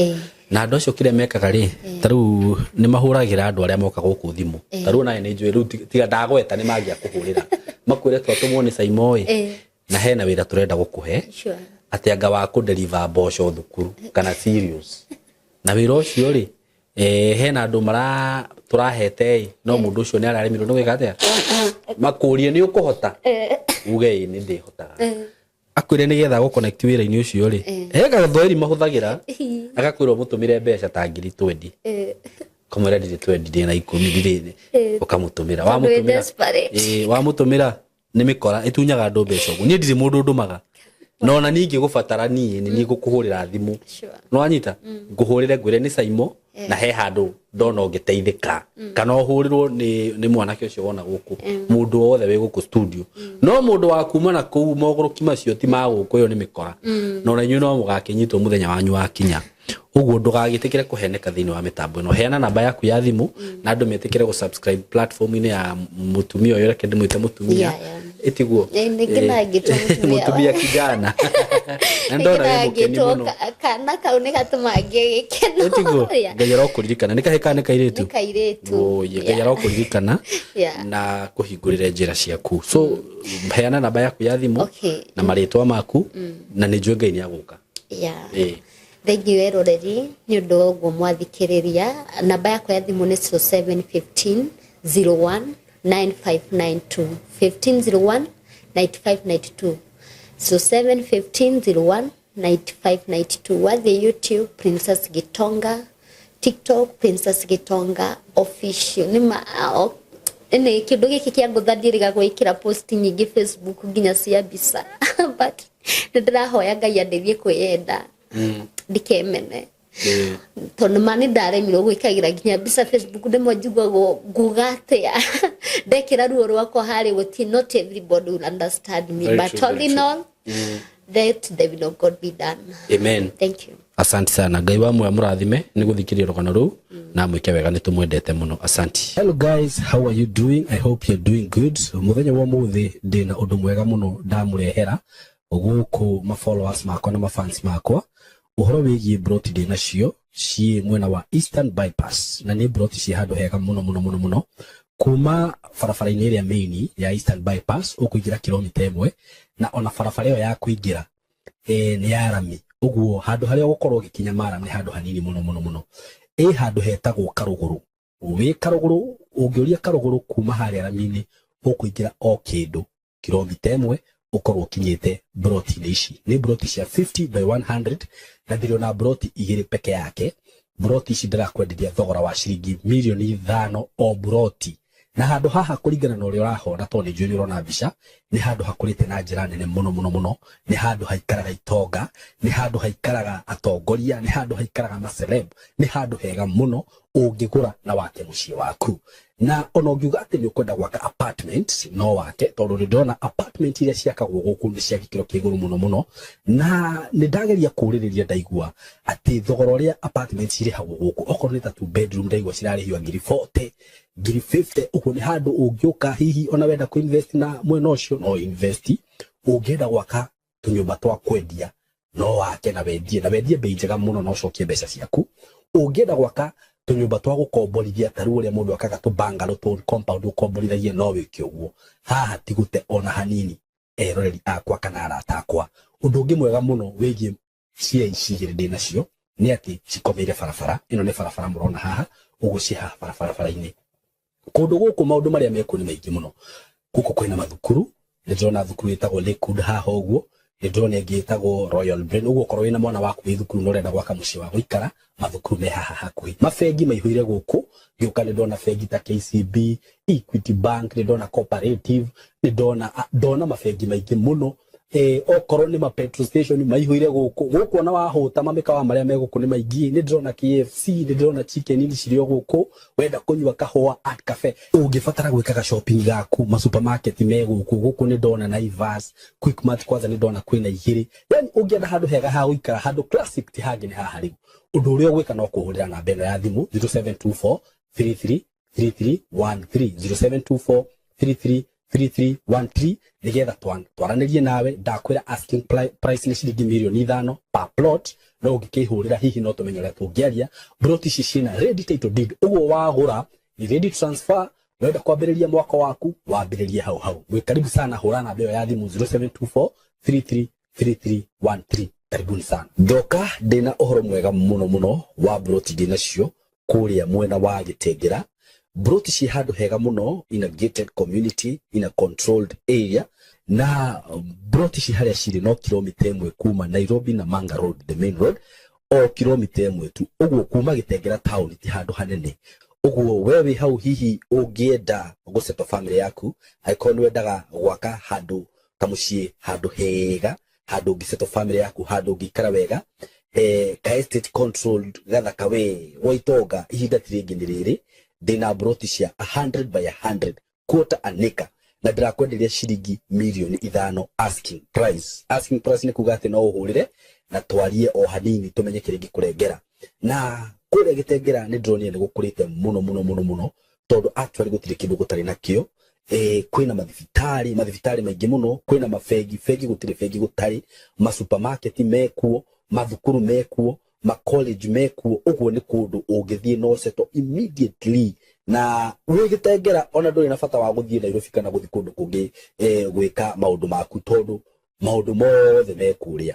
Na andũ acio kĩrĩa mekaga rĩ, ta rĩu nĩ mahũragĩra andũ arĩa moka gũkũ thimũ. Ta rĩu nawe nĩ njũĩ rĩu, tiga ndagweta, nĩ mangĩa kũhũrĩra makwĩre twatũmwo nĩ Saimo ĩ, na hena wĩra tũrenda gũkũhe, atĩ anga wa kũdeliver mboco thukuru kana cereals. Na wĩra ũcio rĩ, hena andũ mara tũrahete ĩ, no mũndũ ũcio nĩ araremirwo nĩ gwĩka atĩa, makũrie nĩ ũkũhota, uge ĩ, nĩ ndĩhotaga. Akwĩre nĩgetha gũ connect wĩra-inĩ ũcio rĩ, he gathweri mahũthagĩra, agakwĩra ũmũtũmĩre mbeca ta 20,000. Kamwĩra ndirĩ 20, ndĩ na 10, ndirĩ. Ũkamũtũmĩra. Tondũ wĩ Wamũtũmĩra, desperate. Wamũtũmĩra, nĩ mĩkora ĩtunyaga andũ mbeca ũguo. Niĩ ndirĩ mũndũ ndũmaga, na ona niĩ ingĩgũbatara, niĩ nĩ niĩ ngũkũhũrĩra thimũ. No wanyita ngũhũrĩre ngwĩre nĩ Saimo na he handũ ndona ũngĩteithĩka, kana ũhũrĩrwo nĩ mwanake ũcio wona gũkũ, mũndũ wothe wĩ gũkũ studio. No mũndũ wa kuma na kũu mogũrũki macio ti ma gũkũ, ĩyo nĩ mĩkora, na ona inyuĩ no mũgakĩnyitwo mũthenya wanyu wakinya. Ũguo ndũgagĩtĩkĩre kũheneka thĩinĩ wa mĩtambo ĩno. Heana namba yaku ya thimũ na andũ metĩkĩre gũ-subscribe platform-inĩ ya mũtumia ũyũ. Reke ndĩmwĩte mũtumia. Ĩtiguo? Nĩ ngenaga ngĩtwo mũtumia. Mũtumia kijana, na ndona wĩ mũkeni mũno. Kana kau nĩ gatũmaga ngĩe gĩkeno. Ĩtiguo? Ngai arokũririkana. Nĩ kahĩ kana nĩ kairĩtu? Nĩ kairĩtu. Oye, Ngai arokũririkana na kũhingũrĩre njĩra ciaku. So heana namba yaku ya thimũ na marĩtwa maku, na nĩ njũĩ Ngai nĩ agũka. Thank you eroreri nĩ ũndũ wa ũguo mwathikĩrĩria. Namba yakwa ya thimũ nĩ 0715 01 9592, 1501 9592, 0715 01 9592. Wathiĩ YouTube, Princess Gitonga, TikTok, Princess Gitonga Official. Nĩ ma nĩ kĩndũ gĩkĩ kĩa ngũtha, ndiĩrĩga gwĩkĩra post nyingĩ Facebook nginya cia mbica, but nĩ ndĩrahoya Ngai andeithie kwĩyenda. Ndikemene tondu ma nĩ ndaremirwo gwĩkagĩra nginya mbica Facebook. Rĩmwe njiguagwo nguga atĩa ndekĩra ruo rwakwa harĩ gũtirĩ, not everybody will understand me. Very But true, all very in true. all, let the will of God be done. Amen. Thank you. Asante sana. Ngai wa muoya mũrathime nĩ gũthikĩrĩria rũgano rũu na mwĩke wega, nĩ tũmwendete mũno. Asante. Hello guys, how are you doing? I hope you're doing good. Mũthenya wa ũmũthĩ ndĩna ũndũ mwega mũno ndamũrehera gũkũ ma followers makwa na ma fans makwa, ũhoro wĩgiĩ broti ndĩ nacio ciĩ mwena wa Eastern Bypass, na nĩ broti ciĩ handũ hega mũno mũno mũno mũno. Kuma barabara-inĩ ĩrĩa main ya Eastern Bypass ũkũingĩra kilomita 1, na ona barabara ĩyo ya kũingĩra nĩ ya rami, ũguo handũ harĩa ũgũkorwo ũgĩkinya maram nĩ handũ hanini mũno mũno mũno. Ĩ handũ hetagwo Karũgũrũ. Wĩ Karũgũrũ, ũngĩũria Karũgũrũ kuma harĩa rami-inĩ, ũkũingĩra o kĩndũ kilomita 1, ũkorwo ũkinyĩte broti-inĩ ici. Nĩ broti cia 50 by 100, na ndĩrĩ broti igĩrĩ peke yake. Broti ici ndĩrakwenderia thogora wa ciringi mirioni 5 o broti. Na handũ haha, kũringana na ũrĩa ũrahona, tondũ nĩ njũĩ nĩ ũrona mbica, nĩ handũ hakũrĩte na njĩra nene mũno mũno mũno. Nĩ handũ haikaraga itonga, nĩ handũ haikaraga atongoria, nĩ handũ haikaraga maceleb. Nĩ handũ hega mũno ũngĩgũra na wake mũciĩ waku. Na ona ũngiuga atĩ nĩ ũkwenda gwaka apartment, no wake, tondũ nĩ ndĩrona apartment iria ciakagwo gũkũ nĩ cia gĩkĩro kĩa igũrũ mũno mũno. Na nĩ ndageria kũũrĩrĩria, ndaigua atĩ thogora ũrĩa apartment cirĩhagwo gũkũ, okorwo nĩ ta two bedroom, ndaigua cirarĩhio ngiri 40, ngiri 50. Ũguo nĩ handũ ũngĩũka, hihi ona wenda kũ invest na mwena ũcio, no invest. Ũngĩenda gwaka tũnyũmba twa kwendia, no wake na wendie, na wendie bei njega mũno na ũcokie mbeca ciaku. Ũngĩenda gwaka tũnyũmba twa gũkomborithia, ta rĩu ũrĩa mũndũ akaga tũ bungalow, tũ compound ũkomborithagia, no wĩke ũguo. Haha ti gũte ona hanini, eroreri akwa kana arata akwa. Ũndũ ũngĩ mwega mũno wĩgiĩ cia ici igĩrĩ ndĩ nacio nĩ atĩ cikomeire barabara ĩno. Nĩ barabara mũrona haha ũguo, ciĩ haha barabara-inĩ. Kũndũ gũkũ maũndũ marĩa mekuo nĩ maingĩ mũno. Gũkũ kwĩna mathukuru. Nĩ ndĩrona thukuru ĩtagwo Lakewood haha ũguo, nĩ ndĩrona ĩngĩ ĩtagwo Royal Brain. Ũguo okorwo wĩna mwana waku wĩ thukuru na ũrenda gwaka mũciĩ wa gũikara, mathukuru me haha hakuhĩ. Mabengi maihũire gũkũ. Ngĩũka nĩ ndona bengi ta KCB, Equity Bank, nĩ ndona Cooperative, nĩ ndona ndona mabengi maingĩ mũno. Okorwo nĩ ma petrol station maihũire gũkũ. Gũkũ ona wahũta, mamĩkawa marĩa me gũkũ nĩ maingĩ. Nĩ ndĩrona KFC, nĩ ndĩrona Chicken Inn cirĩ o gũkũ. Wenda kũnyua kahũa, Art Cafe. Ũngĩbatara gwĩkaga shopping gaku, ma supermarket me gũkũ. Gũkũ nĩ ndona Naivas, Quickmart, kwanza nĩ ndona kwĩna igĩrĩ. Yani ũngĩenda handũ hega ha gũikara, handũ classic, ti hangĩ nĩ haha. Rĩu ũndũ ũrĩa ũgwĩka no kũhũrĩra namba ĩno ya thimũ, 0724 33 3313, 0724 33 3313, nigetha twaranĩrie nawe. Ndakwĩra asking price nĩ ciringi mirioni 5 per plot, no ũngĩkĩhũrĩra hihi no tũmenye ũrĩa tũngĩaria. Plot ici ciĩna ready title deed, ũguo wagũra ni ready transfer. Wenda kwambĩrĩria mwaka waku, wambĩrĩrie hau hau. Mwĩ karibu sana. Hũra namba ĩyo ya thimũ, 0724 33 3313. Karibuni sana. Ndoka ndĩna ũhoro mwega mũno mũno wa broti ndĩ nacio kũrĩa mwena wa Gĩtengera. Broti ciĩ handũ hega mũno, in a gated community, in a controlled area. Na broti ci harĩa cirĩ no kilomita 1 kuma Nairobi na Manga Road, the main road, o kilomita 1 tu. Ũguo kuma Gĩtengera town ti handũ hanene. Ũguo we wĩ hau, hihi ũngĩenda gũsettle family yaku, angĩkorwo nĩ wendaga gwaka handũ kamũciĩ, handũ hega, handũ ũngĩsettle family yaku, handũ ũngĩikara wega, ka estate controlled gathaka we gwa itonga, ihinda ti rĩngĩ nĩ rĩrĩ. Ndĩna broti cia 100 by 100, quarter an acre, na ndĩrakwenderia ciringi mirioni 5 asking price. Asking price nĩ kuga atĩ no ũhũrĩre na twarie o hanini tũmenye kĩrĩa ingĩkũrengera. Na kũrĩa Gĩtengera nĩ ndĩronire nĩ gũkũrĩte mũno mũno mũno mũno, tondũ actually gũtirĩ kĩndũ gũtarĩ nakĩo. Kwĩna mathibitarĩ, mathibitarĩ maingĩ mũno, kwĩna mabengi, bengi gũtirĩ bengi gũtarĩ, masupermarket mekuo, mathukuru mekuo, macollege mekuo. Ũguo nĩ kũndũ ũngĩthiĩ no settle immediately na wĩ Gĩtengera, ona ndũrĩ na bata wa gũthiĩ Nairobi kana gũthiĩ kũndũ kũngĩ gwĩka maũndũ maku, tondũ maũndũ mothe me kũrĩa.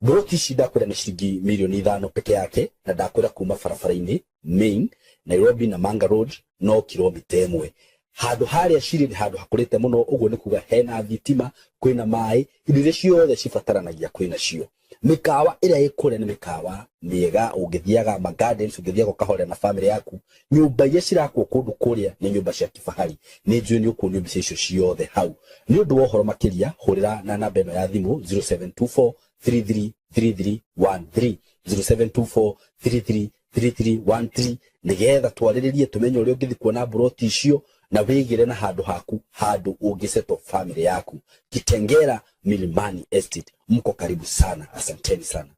Broti ici ndakwĩra nĩ ciringi mirioni 5 peke yake, na ndakwĩra kuma barabara-inĩ main Nairobi na Manga Road no kilomita 1. Handũ harĩa cirĩ nĩ handũ hakũrĩte mũno. Ũguo nĩ kuga hena thitima, kwĩna maĩ, indo iria ciothe cibataranagia kwĩna cio. Mĩkawa ĩrĩa ĩ kũrĩa nĩ mĩkawa mĩega ũngĩthiaga, ma gardens ũngĩthiaga ũkahorera na family yaku. Nyũmba iria cirakwo kũndũ kũrĩa nĩ nyũmba cia kifahari. Nĩ njũĩ nĩ ũkuonio mbica icio ciothe hau. Nĩ ũndũ wa ũhoro makĩria, hũrĩra na namba ĩno ya thimũ, 0724 333313. 0724 33 3313 nigetha twarĩrĩrie tumenye ũrĩa ũngĩthiĩ kuona mburoti icio na wĩgĩre na handũ haku, handũ ũngĩsettle family yaku. Kitengela Milimani Estate, mko karibu sana. Asanteni sana.